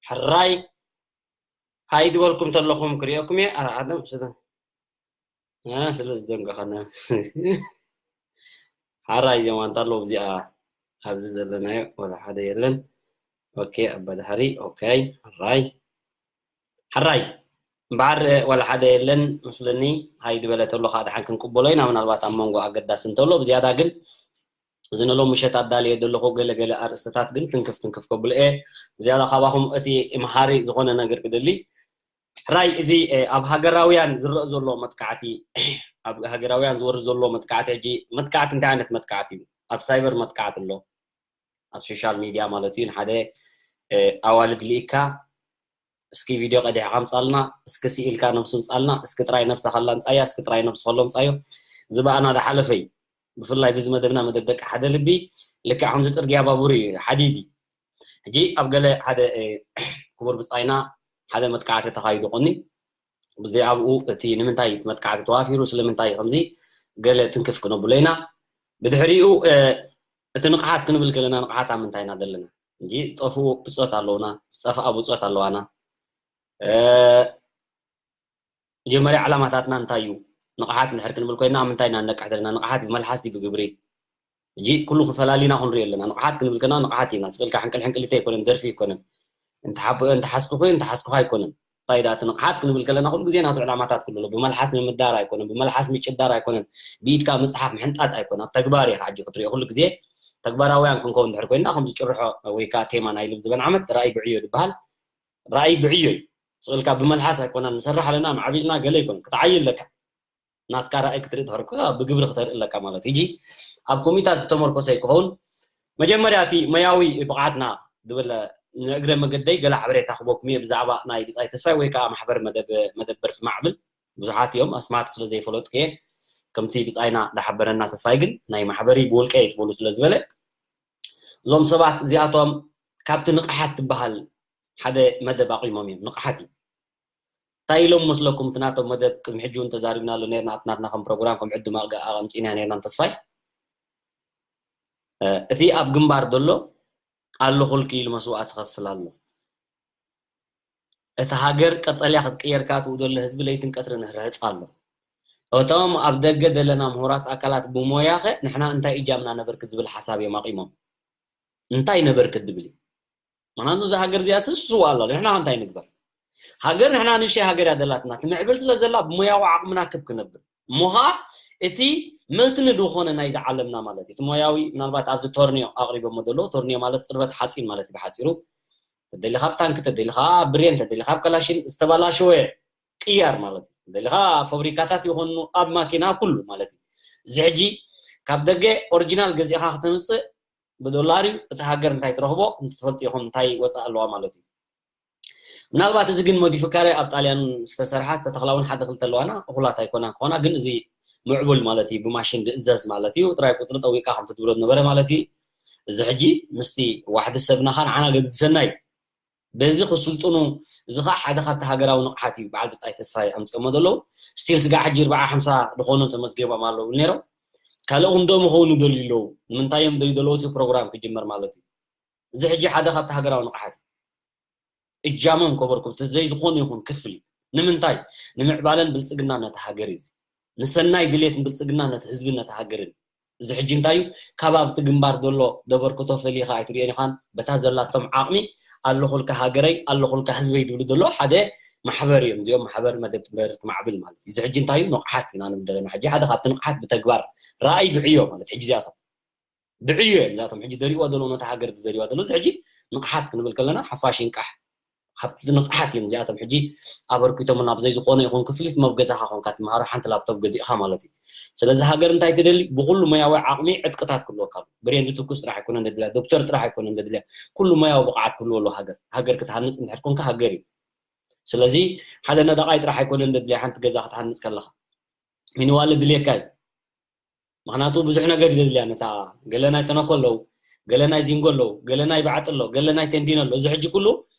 ሕራይ ሃይ ዝበልኩም ተለኹም ክሪኦኩም እየ። ኣርዓደም ስለ ስለ ዝደንገኸነ። ሓራይ ዜማ እንታ ኣለዎ ኣብዚኣ፣ ኣብዚ ዘለናዮ ወላ ሓደ የለን። ኦኬ፣ ኣባ ድሓሪ። ኦኬ፣ ሓራይ ሓራይ እምበኣር ወላ ሓደ የለን መስለኒ። ሃይ ዝበለ ተሎ ከዓ ድሓን ክንቅበሎ ኢና፣ ምናልባት ኣብ መንጎ ኣገዳሲ እንተሎ። ብዝያዳ ግን እዚ ንሎም ምሸት ኣዳልየ ዘለኹ ገለ ገለ ኣርእስትታት ግን ትንክፍ ትንክፍ ከብሎ እየ። ዝያዳ ካባኹም እቲ መሃሪ ዝኾነ ነገር ክደሊ። ሕራይ፣ እዚ ኣብ ሃገራውያን ዝረእ ዘሎ መጥቃዕቲ፣ ኣብ ሃገራውያን ዝወርድ ዘሎ መጥቃዕቲ፣ ሕጂ መጥቃዕቲ እንታይ ዓይነት መጥቃዕቲ እዩ? ኣብ ሳይበር መጥቃዕቲ ኣሎ፣ ኣብ ሶሻል ሚድያ ማለት እዩ። ንሓደ ኣዋልድ ልኢካ፣ እስኪ ቪድዮ ቀዲሕካ ምጻልና፣ እስኪ ስኢልካ ነብሱ ምጻልና፣ እስኪ ጥራይ ነብሳ ከላ ምጻያ፣ እስኪ ጥራይ ነብሱ ከሎ ምጻዮ። ዝባኣና ዝሓለፈ እዩ። ብፍላይ ብዚ መደብና፣ መደብ ደቂ ሓደ ልቢ፣ ልክዕ ከምዚ ጽርግያ ባቡር እዩ፣ ሓዲድ እዩ። ሕጂ ኣብ ገለ ሓደ ክቡር ብጻይና ሓደ መጥቃዕቲ ተኻይዱ ኾኒ፣ ብዘይ ኣብኡ እቲ ንምንታይ እቲ መጥቃዕቲ ተዋፊሩ፣ ስለምንታይ ከምዚ ገለ ትንክፍ ክነብሎ ኢና። ብድሕሪኡ እቲ ንቕሓት ክንብል ከለና፣ ንቕሓት ኣብ ምንታይ ኢና ዘለና? እንጂ ዝጠፍኡ ብጾት ኣለውና፣ ዝጠፍኣ ብጾት ኣለዋና። መጀመርያ ዕላማታትና እንታይ እዩ? ንቕሓት እንድሕር ክንብል ኮይና፣ ኣብ ምንታይ ኢና ንነቅሕ ዘለና? ንቕሓት ብመልሓስ ድዩ ብግብሪ? ሕጂ ኩሉ ክፈላሊና ክንሪኦ ኣለና። ንቕሓት ክንብል ከና ንቕሓት ኢና። ስቕልካ ሕንቅል ሕንቅሊተ ኣይኮነን፣ ደርፊ ኣይኮነን። እንተሓስኩ እንተሓስኩ ኣይኮነን። እንታይ ዳኣ እቲ ንቕሓት ክንብል ከለና ኩሉ ግዜ ናቱ ዕላማታት ክሉ ኣሎ። ብመልሓስ ምምዳር ኣይኮነን፣ ብመልሓስ ምጭዳር ኣይኮነን፣ ብኢድካ ምጽሓፍ ምሕንጣጥ ኣይኮነን። ኣብ ተግባር እየ ሕጂ ክትሪኦ ኩሉ ግዜ ተግባራውያን ክንከውን እንድሕር ኮይና፣ ከምዚ ጭርሖ ወይ ከዓ ቴማ ናይ ልብ ዝበን ዓመት ራእይ ብዕዮ ዝበሃል ራእይ ብዕዮ እዩ። ስቕልካ ብመልሓስ ኣይኮነን ንሰርሕ ኣለና፣ ማዕቢልና ገለ ኣይኮነን። ክትዓይ ኣለካ። ናትካ ራእይ ክትርኢ ትኸርኩ ብግብሪ ክተርኢ ኣለካ ማለት እዩ። ሕጂ ኣብ ኮሚታት ዝተመርኮሰ ይክኸውን። መጀመርያ እቲ ሞያዊ ብቕዓትና ዝብል ንእግረ መገደይ ገለ ሓበሬታ ክበኩም እየ ብዛዕባ ናይ ብጻይ ተስፋይ ወይ ከዓ ማሕበር መደብ-፣ መደበር ትማዕብል። ብዙሓት እዮም ኣስማት ስለ ዘይፈለጥኩ እየ። ከምቲ ብጻይና ዝሓበረና ተስፋይ ግን ናይ ማሕበሪ ብውልቀ እየ ትበሉ ስለ ዝበለ፣ እዞም ሰባት እዚኣቶም ካብቲ ንቕሓት ትበሃል ሓደ መደብ ኣቑሞም እዮም። ንቕሓት እዩ። እንታይ ኢሎም መስለኩም? እቲ ናቶም መደብ ቅድሚ ሕጂ እውን ተዛሪብናሉ ነርና፣ ኣብቲ ናትና ከም ፕሮግራም ከም ዕዱም ኣቕምጺና ነርና ተስፋይ። እቲ ኣብ ግንባር ዘሎ ኣለኹልኪ ኢሉ መስዋእቲ ይኸፍል ኣሎ። እቲ ሃገር ቀጠልያ ክትቅየር ከኣ ትብኡ ዘሎ ህዝቢ ለይትን ቀትርን ይርህጽ ኣሎ። እቶም ኣብ ደገ ዘለና ምሁራት ኣካላት ብሞያኸ ንሕና እንታይ እጃምና ነበርክት ዝብል ሓሳብ እዮም ኣቒሞም። እንታይ ነበርክት ዝብል እዩ። ምኽንያቱ እዛ ሃገር እዚኣ ስስዋ ኣሎ፣ ንሕና እንታይ ንግበር? ሃገር ንሕና ንእሽተይ ሃገር እያ ዘላትና። ትምዕብል ስለ ዘላ ብሞያዊ ዓቕምና ክብ ክነብል። እሞ ኸዓ እቲ መትኒ ዝኾነ ናይዚ ዓለምና ማለት እዩ። እቲ ሞያዊ ምናልባት ኣብዚ ቶርኒዮ ኣቕሪቦሞ ዘለዉ፣ ቶርኒዮ ማለት ጽርበት ሓጺን ማለት እዩ ብሓጺሩ። ተደሊኻ ኣብ ታንክ፣ ተደሊኻ ኣብ ብሬን፣ ተደሊኻ ኣብ ከላሽን ዝተበላሸወ ቅያር ማለት እዩ። ተደሊኻ ኣብ ፋብሪካታት ይኾኑ፣ ኣብ ማኪና፣ ኩሉ ማለት እዩ። እዚ ሕጂ ካብ ደገ ኦሪጂናል ገዚእኻ ከተምጽእ ብዶላር እዩ። እቲ ሃገር እንታይ ትረኽቦ ከምቲ ትፈልጡ ኢኹም፣ እንታይ ወፃእ ኣለዋ ማለት እዩ። ምናልባት እዚ ግን ሞዲፊካሪ ኣብ ጣልያን ዝተሰርሓ ዝተተኽላ እውን ሓደ ክልተ ኣለዋና፣ እኹላት ኣይኮናን ክኾና፣ ግን እዚ ምዕቡል ማለት እዩ፣ ብማሽን ዝእዘዝ ማለት እዩ። ጥራይ ቁፅሪ ጠዊቕካ ከምቲ ትብሎ ዝነበረ ማለት እዩ። እዚ ሕጂ ምስቲ ዋሕዲ ሰብና ኸ ንዓና ገድሰና እዩ። በዚ ክስልጥኑ፣ እዚ ኸዓ ሓደ ካብቲ ሃገራዊ ንቕሓት እዩ። በዓል ብጻይ ተስፋይ ኣምጺኦሞ ዘለዉ። ስቲል ስጋዕ ሕጂ ኣርብዓ ሓምሳ ዝኾኑ ተመዝጊቦም ኣለዉ ነይሮም። ካልእ ክንደኦም ይኸውን ይደልዩ ኣለዉ። ንምንታይ እዮም ደልዩ ዘለዉ? እቲ ፕሮግራም ክጅመር ማለት እዩ። እዚ ሕጂ ሓደ ካብቲ ሃገራዊ ንቕሓት እዩ። እጃሞም ከበርኩ፣ እቲ ዘይዝኾነ ይኹን ክፍሊት። ንምንታይ? ንምዕባለን ብልጽግናን ነቲ ሃገር እዩ። ንሰናይ ድሌትን ብልጽግናን ነቲ ህዝብን ነቲ ሃገርን። እዚ ሕጂ እንታይ እዩ? ካብ ኣብቲ ግንባር ዘሎ ደበርክቶ ፈሊኻ ኣይትርእዮን ኢኻን። በታ ዘላቶም ዓቕሚ ኣለኹልካ ሃገረይ፣ ኣለኹልካ ህዝበይ ዝብሉ ዘሎ ሓደ ማሕበር እዮም። እዚኦም ማሕበር መደበር ትማዕብል ማለት እዩ። እዚ ሕጂ እንታይ እዩ? ንቕሓት ኢና ንብል ዘለና። ሕጂ ሓደ ካብቲ ንቕሓት ብተግባር ራእይ ብዕዮ ማለት ሕጂ እዚኣቶም ብዕዮ እዮም። እዚኣቶም ሕጂ ዘሪእዋ ዘለዉ ነታ ሃገር ዘሪእዋ ዘለዉ። እዚ ሕጂ ንቕሓት ክንብል ከለና ሓፋሽ ይንቃሕ። ሃብቲ ንቕሓት እዮም እዚኣቶም። ሕጂ ኣበርኪቶምና ብዘይ ዝኾነ ይኹን ክፍሊት፣ መብ ገዛኻ ኮንካ ትምሃሮ፣ ሓንቲ ላፕቶፕ ገዚእኻ ማለት እዩ። ስለዚ ሃገር እንታይ ትደሊ? ብኩሉ ሞያዊ ዓቕሚ ዕጥቅታት ክህልወካ ኣለዎ። ብሬን ዝትኩስ ጥራሕ ኣይኮነን ዘድልያ፣ ዶክተር ጥራሕ ኣይኮነን ዘድልያ፣ ኩሉ ሞያዊ ብቕዓት ክህልዎ ኣለዎ። ሃገር፣ ሃገር ክትሃንጽ እንድሕር ኮንካ ሃገር እዩ። ስለዚ ሓደ ነዳቓይ ጥራሕ ኣይኮነን ዘድልያ፣ ሓንቲ ገዛ ክትሃንጽ ከለኻ ሚኒዋል ድልየካ እዩ። ምኽንያቱ ብዙሕ ነገር እዩ ዘድልያ። ነታ ገለ ናይ ተነኮ ኣለዉ፣ ገለ ናይ ዚንጎ ኣለዉ፣ ገለ ናይ ባዕጢ ኣሎ፣ ገለ ናይ ቴንዲኖ ኣሎ። እዚ ሕጂ ኩሉ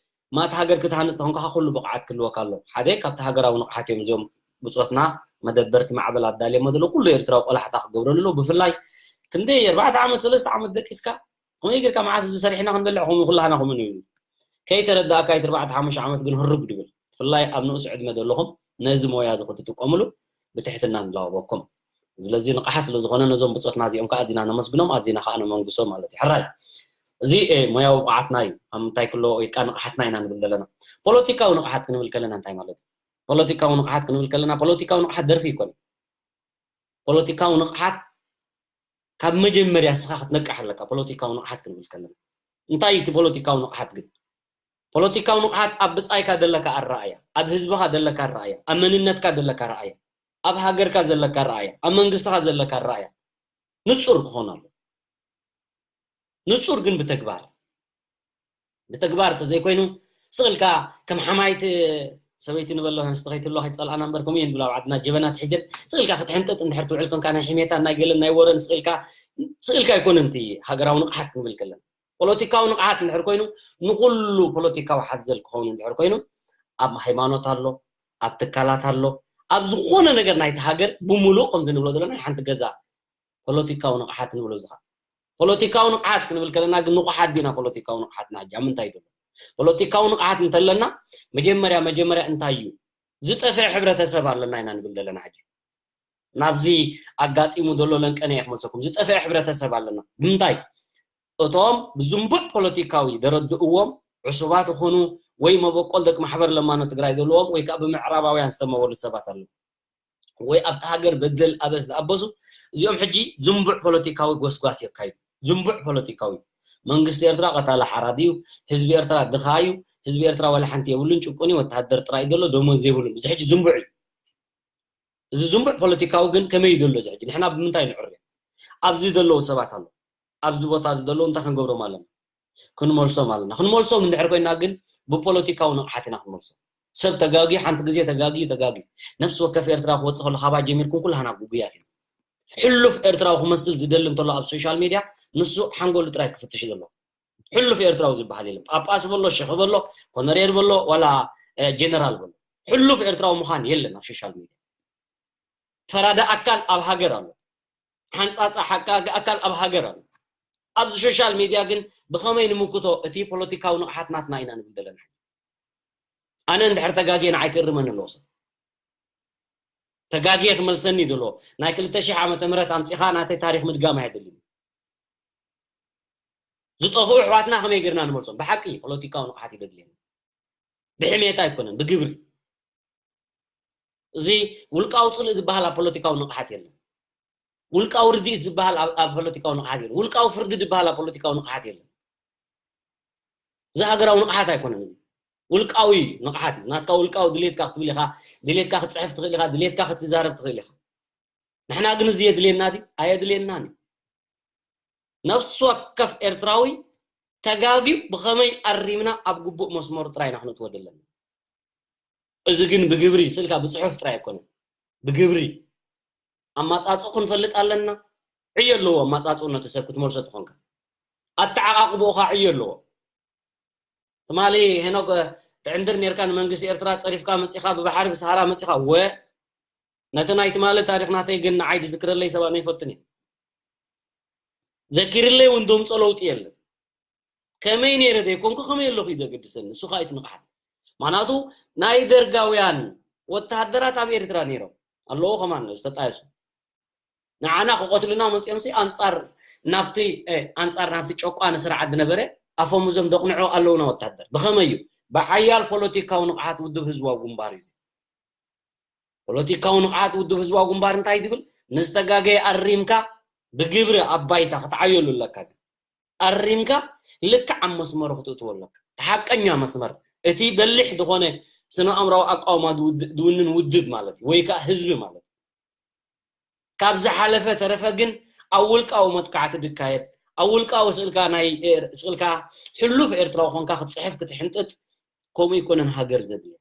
ማእቲ ሃገር ክትሃንጽ ተኾንካ ኩሉ ብቕዓት ክህልወካ ኣለዎ። ሓደ ካብቲ ሃገራዊ ንቕሓት እዮም እዚኦም ብጾትና መደበርቲ ማዕበል ኣዳልዮሞ ዘለዉ። ኩሉ ኤርትራዊ ቆላሕታ ክገብረሉ ኣለዎ። ብፍላይ ክንደይ ኣርባዕተ ዓመት ሰለስተ ዓመት ደቂስካ ከምኡ ጌርካ መዓስ እዚ ሰሪሕና ክንበልዕ ከምኡ ኩላህና ከምኡ ንብል። ከይተረዳእካ ኣይትርባዕተ ሓሙሽተ ዓመት ግን ህርግ ድብል። ብፍላይ ኣብ ንኡስ ዕድመ ዘለኹም ነዚ ሞያ እዚ ክትጥቀምሉ ብትሕትና ንላወበኩም። ስለዚ ንቕሓት ስለ ዝኾነ ነዞም ብጾትና እዚኦም ከዓ ኣዚና ነመስግኖም፣ ኣዚና ከዓ ነመንግሶም ማለት እዩ። ሕራይ፣ እዚ እ፣ ሞያዊ ብቕዓትና እዩ። ኣብ ምንታይ ክሎ ወይ ከዓ ንቕሓትና ኢና ንብል ዘለና። ፖለቲካዊ ንቕሓት ክንብል ከለና እንታይ ማለት እዩ? ፖለቲካዊ ንቕሓት ክንብል ከለና ፖለቲካዊ ንቕሓት ደርፊ ይኮን። ፖለቲካዊ ንቕሓት ካብ መጀመርያ እስኻ ክትነቅሕ ኣለካ። ፖለቲካዊ ንቕሓት ክንብል ከለና እንታይ እዩ እቲ ፖለቲካዊ ንቕሓት ግን? ፖለቲካዊ ንቕሓት ኣብ ብጻይካ ዘለካ ኣረኣያ፣ ኣብ ህዝብኻ ዘለካ ኣረኣያ፣ ኣብ መንነትካ ዘለካ ኣረኣያ፣ ኣብ ሃገርካ ዘለካ ኣረኣያ፣ ኣብ መንግስትኻ ዘለካ ኣረኣያ ንጹር ክኾን ኣሎ። ንጹር ግን ብተግባር፣ ብተግባር እንተዘይኮይኑ ስቕ ኢልካ ከም ሓማይት ሰበይቲ ንበሎ ኣንስቲ ከይትሎ ከይትጸልኣና እምበር ከምኡ እየን ዝብላ ኣብ ዓድና ጀበና ትሒዘን ስቕ ኢልካ ክትሕንጥጥ እንድሕር ትውዕል ኮንካ ናይ ሕሜታን ናይ ገለን ናይ ወረን ስቕ ኢልካ ስቕ ኢልካ ኣይኮነን እቲ ሃገራዊ ንቕሓት ክንብል ከለና ፖለቲካዊ ንቕሓት እንድሕር ኮይኑ ንኹሉ ፖለቲካዊ ሓዘል ክኸውን እንድሕር ኮይኑ ኣብ ሃይማኖት ኣሎ ኣብ ትካላት ኣሎ ኣብ ዝኾነ ነገር ናይቲ ሃገር ብምሉእ ከምዚ ንብሎ ዘለና ናይ ሓንቲ ገዛ ፖለቲካዊ ንቕሓት ንብሎ እዚ ኸዓ ፖለቲካዊ ንቕሓት ክንብል ከለና ግን ንቑሓት ዲና ፖለቲካዊ ንቕሓትና ሕጂ ኣብ ምንታይ ዘሎ ፖለቲካዊ ንቕሓት እንተለና መጀመርያ መጀመርያ እንታይ እዩ ዝጠፍአ ሕብረተሰብ ኣለና ኢና ንብል ዘለና ሕጂ ናብዚ ኣጋጢሙ ዘሎ ለንቀነ እየ ክመልሰኩም ዝጠፍአ ሕብረተሰብ ኣለና ብምንታይ እቶም ብዝንቡዕ ፖለቲካዊ ደረድእዎም ዕሱባት ይኹኑ ወይ መበቆል ደቂ ማሕበር ለማኖ ትግራይ ዘለዎም ወይ ከዓ ብምዕራባውያን ዝተመወሉ ሰባት ኣለዉ ወይ ኣብቲ ሃገር በደል ኣበስ ዝኣበሱ እዚኦም ሕጂ ዝንቡዕ ፖለቲካዊ ጎስጓስ የካይዱ ዝንቡዕ ፖለቲካዊ መንግስቲ ኤርትራ ቀታሊ ሓራድ እዩ ህዝቢ ኤርትራ ድኻ እዩ ህዝቢ ኤርትራ ዋላ ሓንቲ የብሉን ጭቁን እዩ ወተሃደር ጥራይ ዘሎ ደሞዝ የብሉን እዚ ሕጂ ዝንቡዕ እዩ እዚ ዝንቡዕ ፖለቲካዊ ግን ከመይ እዩ ዘሎ እዚ ሕጂ ንሕና ብምንታይ ንዕርዮ ኣብዚ ዘለዉ ሰባት ኣሎ ኣብዚ ቦታ እዚ ዘለዉ እንታይ ክንገብሮም ኣለና ክንመልሶም ኣለና ክንመልሶም እንድሕር ኮይና ግን ብፖለቲካዊ ንቕሓት ኢና ክንመልሶም ሰብ ተጋግዩ ሓንቲ ግዜ ተጋግዩ ተጋግዩ ነፍሲ ወከፍ ኤርትራ ክወፅእ ከሎ ካባ ጀሚርኩም ኩላህና ጉጉያት ኢና ሕሉፍ ኤርትራዊ ክመስል ዝደሊ እንተሎ ኣብ ሶሻል ሚድያ ንሱ ሓንጎሉ ጥራይ ክፍትሽ ዘለዎ ሕሉፍ ኤርትራዊ ዝበሃል የለን ጳጳስ በሎ ሸኽ በሎ ኮነሬል በሎ ዋላ ጀነራል በሎ ሕሉፍ ኤርትራዊ ምዃን የለን ኣብ ሶሻል ሚድያ ፈራዲ ኣካል ኣብ ሃገር ኣሎ ሓንፃፃ ሓቃቂ ኣካል ኣብ ሃገር ኣሎ ኣብዚ ሶሻል ሚድያ ግን ብኸመይ ንምክቶ እቲ ፖለቲካዊ ንቕሓት ናትና ኢና ንብል ዘለና ኣነ እንድሕር ተጋግየ ንዓይ ክእርመኒ ኣለዎ ሰብ ተጋግየ ክመልሰኒ ዘለዎ ናይ ክልተ ሺሕ ዓመተ ምህረት ኣምፂኻ ናተይ ታሪክ ምድጋም ኣየድልን ዝጠፍኡ ኣሕዋትና ከመይ ጌርና ንመልሶም ብሓቂ ፖለቲካዊ ንቕሓት እዩ ዘድልየና ብሕሜታ ኣይኮነን ብግብሪ እዚ ውልቃዊ ፅልእ ዝበሃል ኣብ ፖለቲካዊ ንቕሓት የለን ውልቃዊ ርድኢት ዝበሃል ኣብ ፖለቲካዊ ንቕሓት የለን ውልቃዊ ፍርዲ ዝበሃል ኣብ ፖለቲካዊ ንቕሓት የለን እዚ ሃገራዊ ንቕሓት ኣይኮነን እዚ ውልቃዊ ንቕሓት እዩ ናትካ ውልቃዊ ድሌትካ ክትብል ኢኻ ድሌትካ ክትፅሕፍ ትኽእል ኢኻ ድሌትካ ክትዛረብ ትኽእል ኢኻ ንሕና ግን እዚ የድልየና ድዩ ኣየድልየናን እዩ ነፍሲ ወከፍ ኤርትራዊ ተጋግዩ ብኸመይ ኣሪምና ኣብ ግቡእ መስመሩ ጥራይ ኢና ክነእትዎ ዘለና እዚ ግን ብግብሪ ስልካ ብፅሑፍ ጥራይ ኣይኮነን ብግብሪ ኣማፃፅኡ ክንፈልጥ ኣለና ዕዮ ኣለዎ ኣማፃፅኡ ነቲ ሰብ ክትመልሶ ትኾንካ ኣተዓቃቅቦኡ ከዓ ዕዮ ኣለዎ ትማሊ ሄኖክ ትዕንድር ኔርካ ንመንግስቲ ኤርትራ ፀሪፍካ መፂኻ ብባሕሪ ብሰሃራ መፂኻ ወ ነቲ ናይ ትማሊ ታሪክ ናተይ ግን ንዓይ ድዝክረለይ ሰብኣይ ኣይፈቱን እየ ዘኪርለይ እውን ደምፆ ለውጢ የለን ከመይ ነይረ ዘይኮንኩ ከመይ ኣለኹ እዩ ዘገድሰኒ ንሱ ከዓ እቲ ንቕሓት ማናቱ ናይ ደርጋውያን ወተሃደራት ኣብ ኤርትራ ነይሮም ኣለዎ ከማን ዝተጣየሱ ንዓና ክቐትሉና መፂኦም ሲ ኣንፃር ናብቲ ኣንፃር ናብቲ ጨቋኒ ስርዓት ዝነበረ ኣፎም እዞም ደቕንዑ ኣለውና ወታደር ብኸመይ እዩ ብሓያል ፖለቲካዊ ንቕሓት ውድብ ህዝባዊ ግንባር እዩ ፖለቲካዊ ንቕሓት ውድብ ህዝባዊ ግንባር እንታይ ትብል ንዝተጋገየ ኣሪምካ ብግብሪ ኣብ ባይታ ክትዓየሉ ኣለካ ኣሪምካ ልክዕ ኣብ መስመሩ ክትእትዎ ኣለካ እቲ ሓቀኛ መስመር እቲ በሊሕ ዝኾነ ስነ ኣእምራዊ ኣቃውማ ዝውንን ውድብ ማለት እዩ ወይ ከዓ ህዝቢ ማለት እዩ ካብ ዝሓለፈ ተረፈ ግን ኣብ ውልቃዊ መጥቃዕቲ ድካየድ ኣብ ውልቃዊ ስእልካ ናይ ስእልካ ሕሉፍ ኤርትራዊ ኮንካ ክትፅሕፍ ክትሕንጥጥ ከምኡ ይኮነን ሃገር ዘድልያ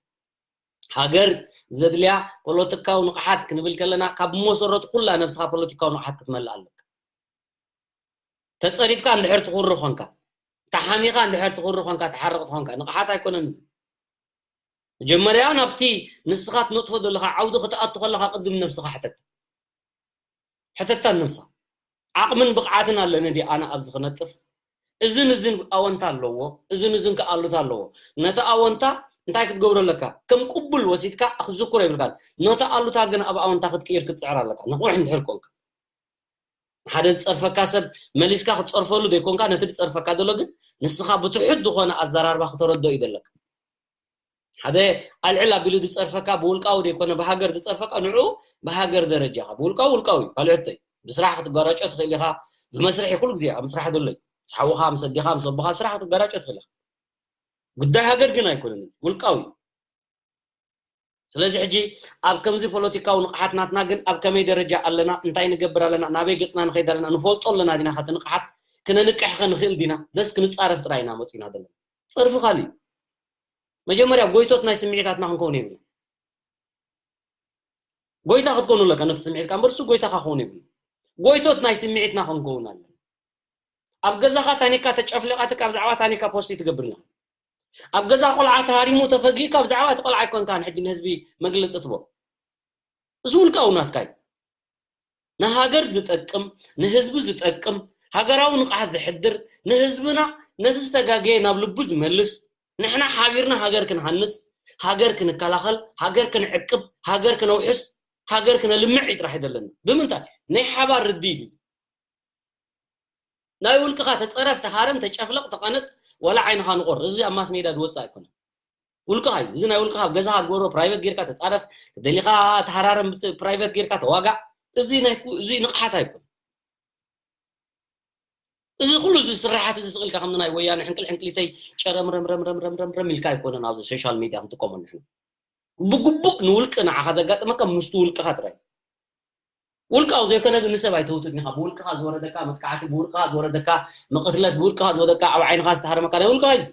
ሃገር ዘድልያ ፖለቲካዊ ንቕሓት ክንብል ከለና ካብ መሰረቱ ኩላ ነብስኻ ፖለቲካዊ ንቕሓት ክትመልእ ኣለካ ተፀሪፍካ እንድሕር ትኹሪ ኮንካ ተሓሚኻ እንድሕር ትኹሪ ኮንካ ተሓረቕ ትኾንካ ንቕሓት ኣይኮነን እዚ መጀመርያ ናብቲ ንስኻ ትነጥፎ ዘለኻ ዓውዲ ክትኣቱ ከለኻ ቅድም ነብስኻ ሕተት ሕተታ ነብስኻ ዓቕምን ብቕዓትን ኣለኒ ድየ ኣነ ኣብዚ ክነጥፍ እዝን እዝን ኣወንታ ኣለዎ፣ እዝን እዝን ከኣሉታ ኣለዎ። ነቲ ኣወንታ እንታይ ክትገብሮ ኣለካ? ከም ቅቡል ወሲድካ ክትዝክሮ ይብልካ። ነቲ ኣሉታ ግን ኣብ ኣወንታ ክትቅይር ክትፅዕር ኣለካ። ንቑሕ እንድሕር ኮንካ፣ ሓደ ዝፀርፈካ ሰብ መሊስካ ክትፀርፈሉ ዘይኮንካ፣ ነቲ ዝፀርፈካ ዘሎ ግን ንስኻ ብትሑት ዝኾነ ኣዘራርባ ክተረዶ እዩ ዘለካ። ሓደ ኣልዕል ኣቢሉ ዝፀርፈካ ብውልቃዊ ዘይኮነ ብሃገር ዝፀርፈካ፣ ንዑ ብሃገር ደረጃኻ ብውልቃዊ ውልቃዊ እዩ፣ ካልኦት እዩ። ብስራሕ ክትጋራጮ ትኽእል ኢኻ። ብመስርሒ ኩሉ ግዜ ኣብ ምስራሕ ዘሎ እዩ። ምስ ሓውኻ፣ ምስ ኣዴኻ፣ ምስ ኣቦኻ ኣብ ስራሕ ክትጋራጮ ትኽእል ኢኻ። ጉዳይ ሃገር ግን ኣይኮነን፣ እዚ ውልቃዊ እዩ። ስለዚ ሕጂ ኣብ ከምዚ ፖለቲካዊ ንቕሓት ናትና ግን ኣብ ከመይ ደረጃ ኣለና፣ እንታይ ንገብር ኣለና፣ ናበይ ገፅና ንኸይድ ኣለና፣ ንፈልጦ ኣለና ዲና? ከቲ ንቕሓት ክነንቅሕ ከ ንኽእል ዲና? ደስ ክንፃረፍ ጥራይ ኢና መፂና ዘለና። ፀርፊ ካልእ እዩ። መጀመርያ ጎይቶት ናይ ስምዒታትና ክንከውን የብልና። ጎይታ ክትኮኑ ኣለካ ነቲ ስምዒትካ እምበር፣ እሱ ጎይታኻ ክኸውን የብሉ። ጎይቶት ናይ ስምዒትና ክንከውን ኣለና። ኣብ ገዛኻ ታኒካ ተጨፍሊቓትካ ብዛዕባ ታኒካ ፖስት ትገብር ኣለኻ። ኣብ ገዛ ቆልዓ ተሃሪሙ ተፈጊእካ ብዛዕባ እቲ ቆልዓ ኣይኮንካን ሕጂ ንህዝቢ መግለፂ ትቦ። እዚ ውልቃዊ ናትካ እዩ። ንሃገር ዝጠቅም፣ ንህዝቢ ዝጠቅም፣ ሃገራዊ ንቕሓት ዘሕድር፣ ንህዝብና ነቲ ዝተጋገየ ናብ ልቡ ዝመልስ፣ ንሕና ሓቢርና ሃገር ክንሃንጽ፣ ሃገር ክንከላኸል፣ ሃገር ክንዕቅብ፣ ሃገር ክነውሕስ፣ ሃገር ክነልምዕ እዩ ጥራሕ ዘለና። ብምንታይ? ናይ ሓባር ርድኢት እዩ። ናይ ውልቅኻ ተጸረፍ፣ ተሃረም፣ ተጨፍለቕ፣ ተቐነጥ፣ ወላ ዓይንኻ ንቆር። እዚ ኣብ ማስ ሜዳ ዝወጽእ ኣይኮነን። ውልቅኻ እዩ። እዚ ናይ ውልቅኻ ኣብ ገዛኻ ግበሮ፣ ፕራይቬት ጌርካ ተጻረፍ፣ ተደሊኻ ተሃራረም፣ ፕራይቬት ጌርካ ተዋጋእ። እዚ ናይ ኩ-፣ እዚ ንቕሓት ኣይኮነን። እዚ ኩሉ እዚ ስራሓት እዚ ስቕ ኢልካ ከምዚ ናይ ወያነ ሕንቅል ሕንቅሊተይ ጨረምረምረምረምረምረም ኢልካ ኣይኮነን ኣብዚ ሶሻል ሚድያ ክንጥቀመሉ ንሕና። ብግቡእ ንውልቂ ንዓኻ ዘጋጥመካ ምስቲ ውልቅኻ ጥራይ። ውልቃዊ ዘይኮነ ግን ንሰብ ኣይተውትድ ኢኻ። ብውልቅኻ ዝወረደካ መጥቃዕቲ፣ ብውልቅኻ ዝወረደካ መቕትለት፣ ብውልቅኻ ዝወረደካ ኣብ ዓይንኻ ዝተሃረመካ ናይ ውልቅኻ እዩ።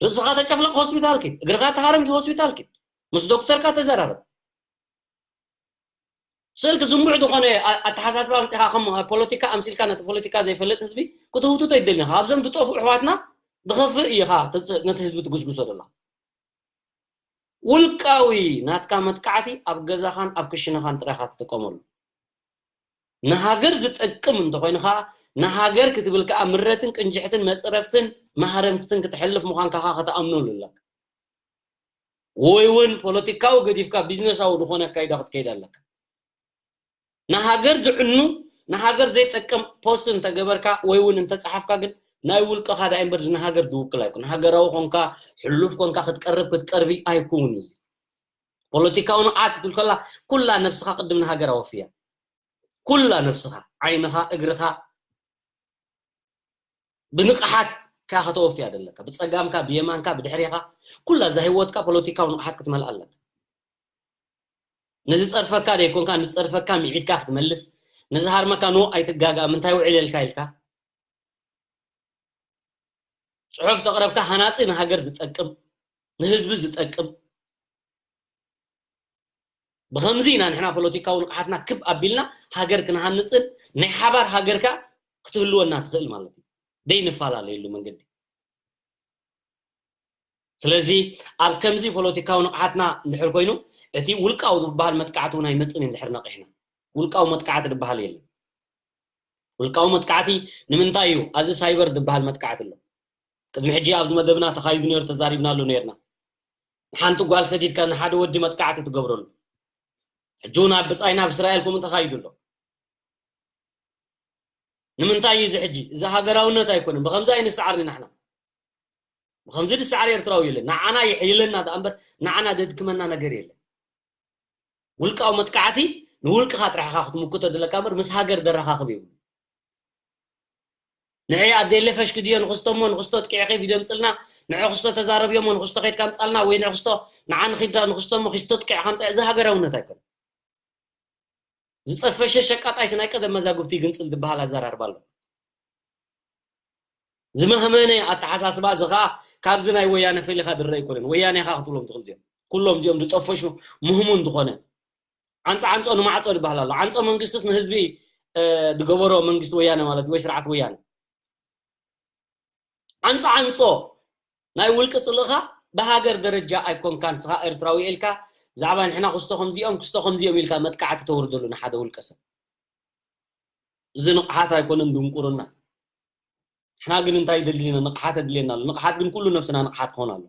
ርእስኻ ተጨፍለቕ ሆስፒታል ኪድ፣ እግርኻ ተሃረምኪ ሆስፒታል ኪድ፣ ምስ ዶክተርካ ተዘራረብ። ስእልኪ ዝንቡዕ ዝኾነ ኣ-፣ ኣተሓሳስባ ኣምጺኻ ከም ፖለቲካ ኣምሲልካ ነቲ ፖለቲካ ዘይፈልጥ ህዝቢ ክትህውትቶ ይደሊ ኢኻ። ካብዞም ዝጠፍኡ ኣሕዋትና ዝኸፍእ ኢኻ ተጽ-፣ ነቲ ህዝቢ ትጉስጉሶ ዘለኻ። ውልቃዊ ናትካ መጥቃዕቲ ኣብ ገዛኻን ኣብ ክሽነኻን ጥራይ ኢኻ ትጥቀመሉ። ንሃገር ዝጠቅም እንተኾይኑ ኸኣ፣ ንሃገር ክትብል ከኣ ምረትን ቅንጅሕትን መጽረፍትን ማህረምትን ክትሕልፍ ምዃንካ ኸኣ ከተኣምነሉ ኣለካ። ወይ እውን ፖለቲካዊ ገዲፍካ ቢዝነሳዊ ዝኾነ ኣካይዳ ክትከይድ ኣለካ። ንሃገር ዝዕኑ፣ ንሃገር ዘይጠቅም ፖስት እንተገበርካ ወይ እውን እንተጸሓፍካ ግን ናይ ውልቅኻ ደኣ እምበር ንሃገር ዝውክል ኣይኮን። ሃገራዊ ኮንካ፣ ሕሉፍ ኮንካ ክትቀርብ ክትቀርቢ ኣይኩውን እዚ። ፖለቲካዊ ንቕሓት ክትብል ከላ ኩላ ነብስኻ ቅድም ንሃገር ኣወፍያ። ኩላ ነብስኻ፣ ዓይንኻ፣ እግርኻ፣ ብንቕሓት ካ ከተወፍያ ዘለካ። ብጸጋምካ፣ ብየማንካ፣ ብድሕሬኻ፣ ኩላ እዛ ህይወትካ ፖለቲካዊ ንቕሓት ክትመልኣ ኣለካ። ነዚ ጸርፈካ ዘይኮንካ፣ ነዚ ጸርፈካ ምዒድካ ክትመልስ፣ ነዚ ሃርመካ ኖ ኣይትጋጋ፣ ምንታይ ውዕል የልካ ኢልካ። ጽሑፍ ተቕረብካ ሃናጺ ንሃገር ዝጠቅም፣ ንህዝቢ ዝጠቅም። ብኸምዚ ኢና ንሕና ፖለቲካዊ ንቕሓትና ክብ ኣቢልና ሃገር ክንሃንጽን ናይ ሓባር ሃገርካ ክትህልወና ትኽእል ማለት እዩ። ደይ ንፈላለየሉ መንገዲ። ስለዚ ኣብ ከምዚ ፖለቲካዊ ንቕሓትና እንድሕር ኮይኑ፣ እቲ ውልቃዊ ዝበሃል መጥቃዕቲ እውን ኣይመጽን እዩ እንድሕር ነቒሕና። ውልቃዊ መጥቃዕቲ ዝበሃል የለን። ውልቃዊ መጥቃዕቲ ንምንታይ እዩ? ኣብዚ ሳይበር ዝበሃል መጥቃዕቲ ኣሎ። ቅድሚ ሕጂ ኣብዚ መደብና ተኻይዱ ነይሩ፣ ተዛሪብናሉ ነይርና። ንሓንቲ ጓል ሰዲድካ ንሓደ ወዲ መጥቃዕቲ ትገብረሉ። ሕጂ እውን ኣብ ብጻይና ኣብ እስራኤል ከምኡ ተኻይዱ ኣሎ። ንምንታይ እዩ እዚ ሕጂ? እዚ ሃገራውነት ኣይኮነን። ብኸምዚ ኣይንሰዓርን ኢና ንሕና። ብኸምዚ ዝሰዓር ኤርትራዊ የለን። ንዓና የሕይለና ደኣ እምበር ንዓና ዘድክመና ነገር የለን። ውልቃዊ መጥቃዕቲ ንውልቅኻ ጥራሕ ኢኻ ክትምክቶ ዘለካ እምበር ምስ ሃገር ዘረኻኽብ የብሉን። ንዐይ ኣደይ ለፈሽ ክድዮ ንኽስቶ እሞ ንኽስቶ ጥቂዕኺ ቪድዮ ምጽልና፣ ንዐ ክስቶ ተዛረብዮ እሞ ንኽስቶ ከይድካ ምጻልና፣ ወይ ንዐ ክስቶ ንዓ ንኺዳ ንኽስቶ እሞ ኺስቶ ጥቂዕኻ ምጻ፣ እዚ ሃገራውነት ኣይኮነን። ዝጠፈሸ ሸቃጣይስ ናይ ቀደም መዛግብቲ ይግንጽል ዝበሃል ኣዘራርባ ኣሎ። ዝመህመነ ኣተሓሳስባ እዚ ኸኣ ካብዚ ናይ ወያነ ፈሊኻ ዝረአ ኣይኮነን። ወያነ ኢኻ ክትብሎም ትኽእል እዚኦም። ኩሎም እዚኦም ዝጠፈሹ ምህሙን ዝኾነ ዓንጻ ዓንጾ ንማዕጾ ዝበሃል ኣሎ። ዓንጾ መንግስትስ ንህዝቢ፣ እ፣ ዝገበሮ መንግስቲ ወያነ ማለት ወይ ስርዓት ወያነ። ዓንጾ ዓንጾ ናይ ውልቂ ጽልእኻ ብሃገር ደረጃ ኣይኮንካን። ንስኻ ኤርትራዊ ኢልካ ብዛዕባ ንሕና ክስቶ ከምዚኦም፣ ክስቶ ከምዚኦም ኢልካ መጥቃዕቲ ተውርደሉ ንሓደ ውልቀ ሰብ። እዚ ንቕሓት ኣይኮነን፣ ድንቁርና። ንሕና ግን እንታይ ደድልየና? ንቕሓት ኣድልየና ኣሎ። ንቕሓት ግን ኩሉ ነብስና ንቕሓት ክኾን ኣሎ።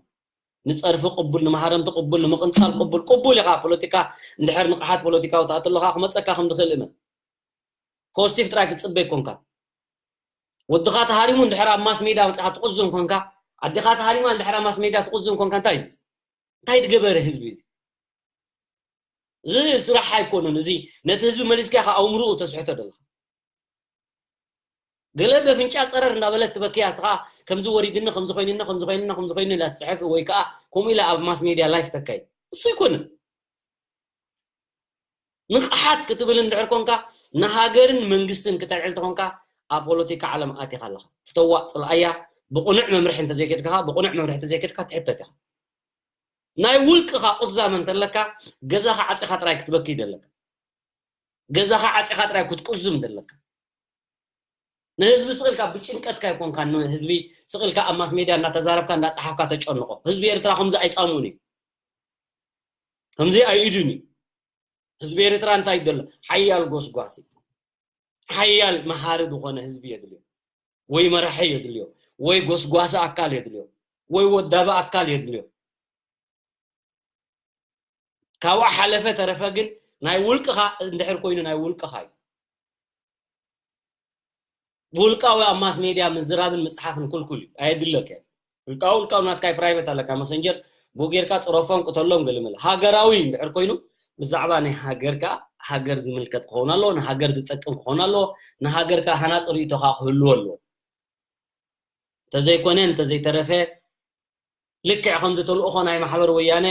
ንጸርፊ ቅቡል፣ ንመሃረምቲ ቅቡል፣ ንምቕንጻል ቅቡል። ቅቡል ኢኻ። ፖለቲካ እንድሕር ንቕሓት ፖለቲካዊ ትኣቱ ኣለኻ፣ ክመጸካ ከም ዝኽእል እመን። ፖዚቲቭ ጥራይ ክትጽበ ኣይኮንካ። ወድኻ ተሃሪሙ እንድሕር ኣብ ማስ ሜድያ መጽኻ ትቕዝም ኮንካ፣ ኣዴኻ ተሃሪማ እንድሕር ኣብ ማስ ሜድያ ትቕዝም ኮንካ፣ እንታይ እዩ እዚ? እንታይ ዝገበረ ህዝቢ እዚ? እዚ ስራሕ ኣይኮነን። እዚ ነቲ ህዝቢ መሊስካ ኢኻ ኣእምርኡ ተስሕቶ ዘለኻ። ገለ በፍንጫ ጸረር እንዳበለት ትበክያ፣ እስኻ ከምዚ ወሪድኒ፣ ከምዚ ኮይንኒ፣ ከምዚ ኮይንኒ፣ ከምዚ ኮይንኒ ኢላ ትጽሕፍ ወይ ከኣ ከምኡ ኢላ ኣብ ማስ ሜድያ ላይፍ ተካይድ። እሱ ኣይኮነን። ንቕሓት ክትብል እንድሕር ኮንካ፣ ንሃገርን መንግስትን ክተልዕል ተኾንካ፣ ኣብ ፖለቲካ ዓለም ኣቲኻ ኣለኻ። ፍተዋ፣ ጽልኣያ፣ ብቕኑዕ መምርሒ እንተዘይከድካ፣ ብቕኑዕ መምርሒ እንተዘይከድካ ትሕተት ኢኻ። ናይ ውልቅኻ ቁዛመ እንተለካ፣ ገዛኻ ዓጺኻ ጥራይ ክትበኪ ደለካ። ገዛኻ ዓጺኻ ጥራይ ክትቁዝም ደለካ። ንህዝቢ ስቕ ኢልካ ብጭንቀትካ ኣይኮንካ፣ ንህዝቢ ስቕ ኢልካ ኣብ ማስ ሜድያ እንዳተዛረብካ እንዳጸሓፍካ ተጨንቆ። ህዝቢ ኤርትራ ከምዚ ኣይጻምኡን እዩ። ከምዚ ኣይኢዱን እዩ። ህዝቢ ኤርትራ እንታይ ይደሎ? ሓያል ጎስጓሲ፣ ሓያል መሃሪ ዝኾነ ህዝቢ የድልዮ። ወይ መራሒ የድልዮ፣ ወይ ጎስጓሲ ኣካል የድልዮ፣ ወይ ወዳቢ ኣካል የድልዮ። ካብኡ ሓለፈ ተረፈ ግን ናይ ውልቅኻ እንድሕር ኮይኑ ናይ ውልቅኻ እዩ። ውልቃዊ ኣብ ማስ ሜድያ ምዝራብን ምጽሓፍን ክልኩል እዩ፣ ኣየድለካ እዩ። ውልቃዊ፣ ውልቃዊ ናትካ ፕራይቬት ኣለካ፣ መሰንጀር ብኡ ጌርካ ጽረፎም፣ ቅተሎም፣ ገለመለ። ሃገራዊ እንድሕር ኮይኑ ብዛዕባ ናይ ሃገርካ፣ ሃገር ዝምልከት ክኸውን ኣለዎ፣ ንሃገር ዝጠቅም ክኸውን ኣለዎ፣ ንሃገርካ ሃናጺ ርእይቶኻ ክህልዎ ኣለዎ። እንተዘይኮነ፣ እንተዘይተረፈ፣ ልክዕ ከምዚ ተልእኾ ናይ ማሕበር ወያነ፣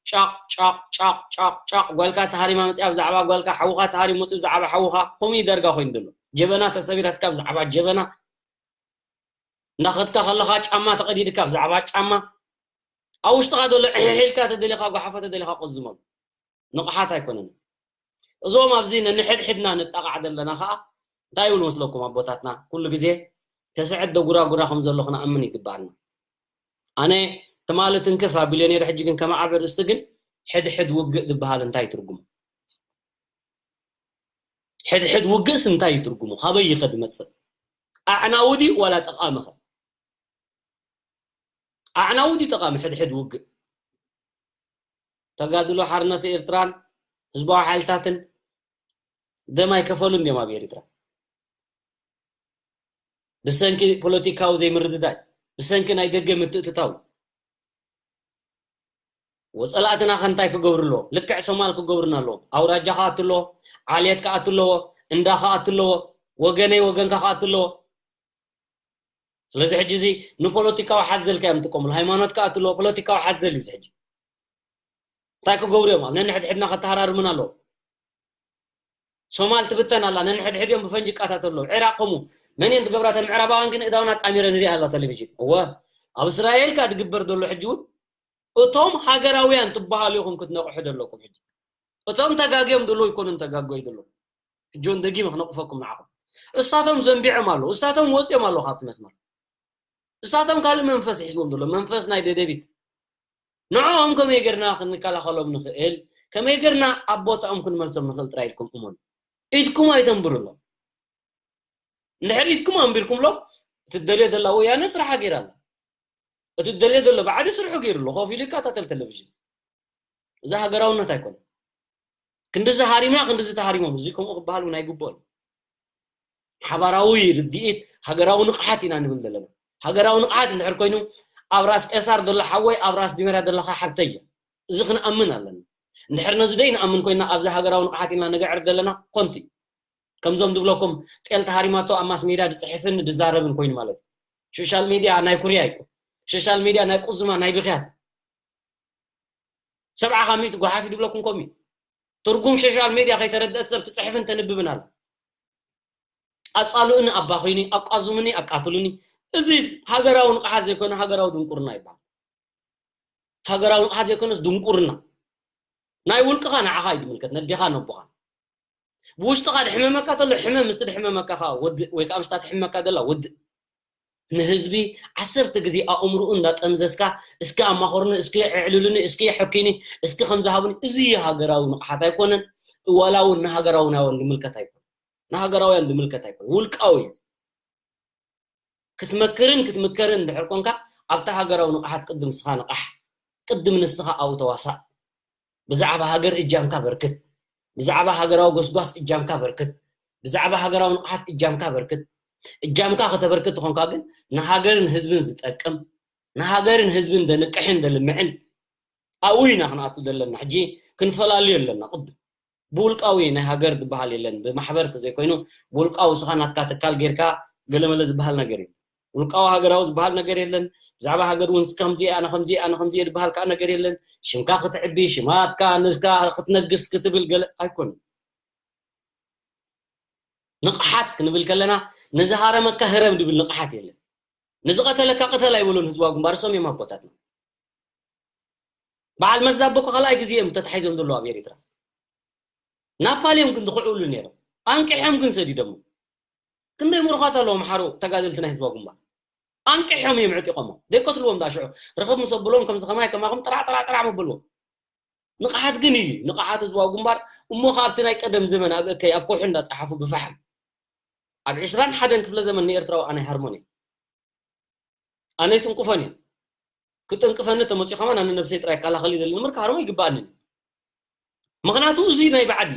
ጫቕ፣ ጫቕ፣ ጫቕ፣ ጫቕ፣ ጫቕ፣ ጓልካ ተሃሪማ መጽያ ብዛዕባ ጓልካ፣ ሓውኻ ተሃሪሙ መጽዩ ብዛዕባ ሓውኻ፣ ከምኡ እዩ ደርጋ ኮይኑ ዘሎ። ጀበና ተሰቢራትካ ብዛዕባ ጀበና፣ እንዳኸድካ ከለኻ ጫማ ተቐዲድካ ብዛዕባ ጫማ፣ ኣብ ውሽጥኻ ዘሎ ዕሕሕ ኢልካ ተደሊኻ ጓሓፎ ተደሊኻ ቆዝሞም። ንቕሓት ኣይኮነን። እዞም ኣብዚ ነንሕድሕድና ንጣቓዕ ዘለና ኸኣ እንታይ ይብሉ መስለኩም ኣቦታትና? ኩሉ ግዜ ተስዕድ ደጉራጉራ ከም ዘሎ ክንኣምን ይግባኣና። ኣነ ትማሊ ትንክፍ ኣብ ቢልዮኔር ሕጂ ግን ከመዓብ ርእስቲ ግን ሕድሕድ ውግእ ዝበሃል እንታይ ትርጉሙ? ሕድሕድ ውግእስ እንታይ እዩ ትርጉሙ? ካበይ ይኸ ዝመጽእ? ኣዕናዊ ድዩ ዋላ ጠቓሚ ኸ? ኣዕናዊ ድዩ ጠቓሚ ሕድሕድ ውግእ? ተጋድሎ ሓርነት ኤርትራን ህዝባዊ ሓይልታትን ደም ኣይከፈሉን ድዮም ኣብ ኤርትራ? ብሰንኪ ፖለቲካዊ ዘይምርድዳእ፣ ብሰንኪ ናይ ደገ ምትእትታው፣ ወጸላእትና ከ እንታይ ክገብሩ ኣለዎም? ልክዕ ሶማል ክገብሩና ኣለዎም። ኣውራጃ ክኣቱ ኣለዎ፣ ዓልየት ክኣቱ ኣለዎ፣ እንዳ ክኣቱ ኣለዎ፣ ወገነይ ወገንካ ክኣቱ ኣለዎ። ስለዚ ሕጂ እዚ ንፖለቲካዊ ሓዘል ከ እዮም ጥቀምሉ። ሃይማኖት ክኣቱ ኣለዎ፣ ፖለቲካዊ ሓዘል እዩ እዚ ሕጂ። እንታይ ክገብሩ እዮም? ኣብ ነንሕድሕድና ከተሃራርሙና ኣለዎ። ሶማል ትብተን ኣላ፣ ነንሕድሕድ እዮም ብፈንጂ ይቃታተሉ ኣለዉ። ዒራቕ ከምኡ። መን እየን ዝገብራ? እተን ምዕራባውያን ግን እዳውና ጣሚረ ንሪኣ ኣለዋ ቴሌቪዥን። እወ፣ ኣብ እስራኤል ከኣ ዝግበር ዘሎ ሕጂ እውን እቶም ሃገራውያን ትበሃሉ ኢኹም ክትነቕሑ ዘለኩም ሕጂ። እቶም ተጋግዮም ዘለዉ ኣይኮኑን ተጋግዮም ዘለዉ። ሕጂ እውን ደጊመ ክነቕፈኩም ንዓኹም። እሳቶም ዘንቢዖም ኣለዉ፣ እሳቶም ወፂኦም ኣለዉ ካብቲ መስመር። እሳቶም ካልእ መንፈስ ሒዝዎም ዘሎ፣ መንፈስ ናይ ደደቢት። ንዕኦም ከመይ ጌርና ክንከላኸሎም ንኽእል፣ ከመይ ጌርና ኣብ ቦታኦም ክንመልሶም ንኽእል ጥራይ ኢልኩም እመኑ። ኢድኩም ኣይተንብሩሎም። እንድሕር ኢድኩም ኣንቢርኩምሎም፣ እቲ ትደልዮ ዘላ ወያነ ስርሓ ጌራ ኣላ። እቲ ትደልዮ ዘሎ ባዕዲ ስርሑ ጌሩ ኣሎ፣ ኮፍ ኢሉ ይከታተል ቴሌቪዥን። እዚ ሃገራውነት ኣይኮነን። ክንድዚ ሃሪምና፣ ክንድዚ ተሃሪሞም፣ እዚ ከምኡ ክበሃል እውን ኣይግበኦን። ሓባራዊ ርድኢት፣ ሃገራዊ ንቕሓት ኢና ንብል ዘለና። ሃገራዊ ንቕሓት እንድሕር ኮይኑ፣ ኣብ ራስ ቄሳር ዘሎ ሓወይ፣ ኣብ ራስ ዲሜራ ዘለኻ ሓብተይ እየ። እዚ ክንኣምን ኣለና። እንድሕር ነዚ ደይ ንኣምን ኮይና፣ ኣብዚ ሃገራዊ ንቕሓት ኢልና ንግዕር ዘለና ኮንቲ። ከምዞም ዝብለኩም፣ ጤል ተሃሪማቶ ኣብ ማስ ሜድያ ዝጽሕፍን ዝዛረብን ኮይኑ ማለት እዩ። ሶሻል ሜድያ ናይ ኩርያ እዩ። ሶሻል ሜድያ ናይ ቁዝማ፣ ናይ ብኽያት። ሰብዓ ካብ ሚእቲ ጓሓፍ እዩ ዝብለኩም ከምኡ እዩ። ትርጉም ሶሻል ሜድያ ከይተረድአት ሰብ ትጽሕፍን ተንብብን ኣላ። ኣጻልኡኒ ኣባኹይኒ፣ ኣቋዙምኒ፣ ኣቃትሉኒ። እዚ ሃገራዊ ንቕሓት ዘይኮነ ሃገራዊ ድንቁርና ይበሃል። ሃገራዊ ንቕሓት ዘይኮነስ ድንቁርና። ናይ ውልቅኻ ንዓኻ እዩ ዝምልከት፣ ነዴኻ ነቦኻ። ብውሽጥኻ ድሕመመካ ተሎ ሕመም፣ ምስቲ ድሕመመካ ኸኣ ወድእ፣ ወይ ከኣ ምስታ ትሕመካ ዘላ ወድእ። ንህዝቢ ዓሰርተ ግዜ ኣእምርኡ እንዳጠምዘዝካ፣ እስኪ ኣማኽሩኒ፣ እስኪ ኣዕልሉኒ፣ እስኪ የሐኪኒ፣ እስኪ ከምዚ ሃቡኒ፣ እዚ ሃገራዊ ንቕሓት ኣይኮነን። ዋላ እውን ንሃገራውያን ዝምልከት ኣይኮነን። ንሃገራውያን ዝምልከት ኣይኮነን። ውልቃዊ እዩ እዚ። ክትመክርን ክትምከርን እንድሕር ኮንካ ኣብታ ሃገራዊ ንቕሓት ቅድም ንስኻ ንቓሕ። ቅድም ንስኻ ኣብኡ ተዋሳእ። ብዛዕባ ሃገር እጃምካ በርክት። ብዛዕባ ሃገራዊ ጎስጓስ እጃምካ በርክት። ብዛዕባ ሃገራዊ ንቕሓት እጃምካ በርክት። እጃምካ ከተበርክት ተኾንካ ግን ንሃገርን ህዝብን ዝጠቅም፣ ንሃገርን ህዝብን ደንቅሕን ደልምዕን ኣብኡ ኢና ክንኣቱ ዘለና። ሕጂ ክንፈላልዮ ኣለና። ቅድም ብውልቃዊ ናይ ሃገር ዝበሃል የለን። ብማሕበር ተዘይኮይኑ ብውልቃዊ ስኻ ናትካ ትካል ጌርካ ገለመለ ዝበሃል ነገር የለን። ውልቃዊ ሃገራዊ ዝበሃል ነገር የለን። ብዛዕባ ሃገር እውን ከምዚ ኣነ ከምዚ ኣነ ከምዚ ዝበሃል ከዓ ነገር የለን። ሽምካ ክትዕቢ ሽማትካ ንስካ ክትነግስ ክትብል ገለ ኣይኮነን። ንቕሓት ክንብል ከለና ንዝሃረመካ ህረም ድብል ንቕሓት የለን። ንዝቐተለካ ቅተል ኣይበሉን ህዝባዊ ግንባር፣ እሶም እዮም ኣቦታትና። በዓል መዛቦ እኮ ካልኣይ ግዜ እዮም ተታሒዞም ዘለዉ ኣብ ኤርትራ። ናፓልዮም ግን ዝኽዕብሉ ነይሮም። ኣንቂሖም ግን ሰዲዶሞ። ክንደይ ምሩኻት ኣለዉ ኣምሓሩ ተጋደልቲ ናይ ህዝባዊ ግንባር። ኣንቂሖም እዮም ዕጢቖሞ። ዘይቀትልዎም ዳሽዑ ርኽብ ምስ ኣብሎም ከምዚ ከማይ ከማኹም ጥራዕ ጥራዕ ጥራዕ መበልዎም። ንቕሓት ግን እዩ። ንቕሓት ህዝባዊ ግንባር እሞ ካብቲ ናይ ቀደም ዘመን ኣብ እከይ ኣብ ኮሑ እንዳጸሓፉ ብፋሕም ኣብ ዕስራን ሓደን ክፍለ ዘመን ንኤርትራዊ ኣነ ይሃርሞን እየ። ኣነ ይጥንቅፎን እየ። ክጥንቅፈኒ ተመጺኡ ከማን ኣነ ነብሰይ ጥራይ ይከላኸል ይደሊ እምበር ክሃርሞ ይግባኣኒ። ምኽንያቱ እዚ ናይ ባዕዲ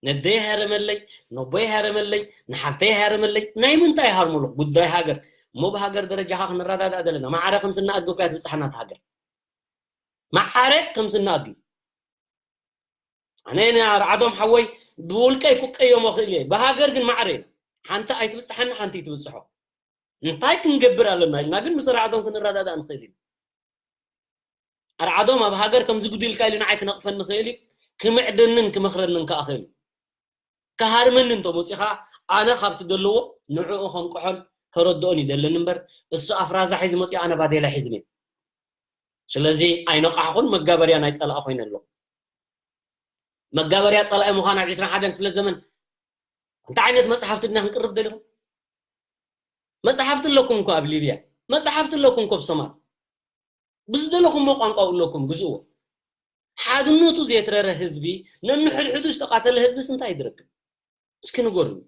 ነደይ ሃረመለይ፣ ነቦይ ሃረመለይ፣ ንሓብተይ ሃረመለይ፣ ናይ ምንታይ ሃርመሉ ጉዳይ ሃገር። እሞ ብሃገር ደረጃኻ ክንረዳዳእ ዘለና። ማዕረ ከም ስናኣድጊ እኮ እያ ትብጽሓና እታ ሃገር። ማዕረ ከም ስናኣድጊ። ኣነ ንኣርዓዶም ሓወይ ብውልቀይ ክቀየሞ ክእል እየ። ብሃገር ግን ማዕረ እየ። ሓንቲ ኣይትብጽሓኒ፣ ሓንቲ ይትብጽሖ። እንታይ ክንገብር ኣለና ኢልና ግን ምስ ኣርዓዶም ክንረዳዳእ ንኽእል ኢና። ኣርዓዶም ኣብ ሃገር ከም ዝጉድልካ ኢሉ ንዓይ ክነቕፈኒ ክእል እዩ። ክምዕደንን ክመኽረንን ከኣ ክእል እዩ። ክሃርመኒ እንተመጺኻ ኣነ ካብቲ ዘለዎ ንዕኡ ከንቅሖን ከረድኦን እዩ ዘለኒ እምበር እሱ ኣፍራዛ ሒዙ መጺኡ ኣነ ባዴላ ሒዝኒ። ስለዚ ኣይነቃሕኹን፣ መጋበርያ ናይ ጸላኢ ኮይነ ኣለኹ። መጋበርያ ጸላኢ ምዃን ኣብ ዕስራን ሓደን ክፍለ ዘመን እንታይ ዓይነት መጽሓፍቲ ድና ክንቅርብ ደሊኹም? መጽሓፍቲ ኣለኩም እኮ ኣብ ሊብያ፣ መጽሓፍቲ ኣለኩም እኮ ኣብ ሶማል። ብዝደለኹሞ ቋንቋ ኣለኩም ግዝእዎ። ሓድነቱ ዘየትረረ ህዝቢ፣ ነንሕድሕዱ ዝተቃተለ ህዝቢስ እንታይ ይረክብ? እስኪ ንገሩኒ።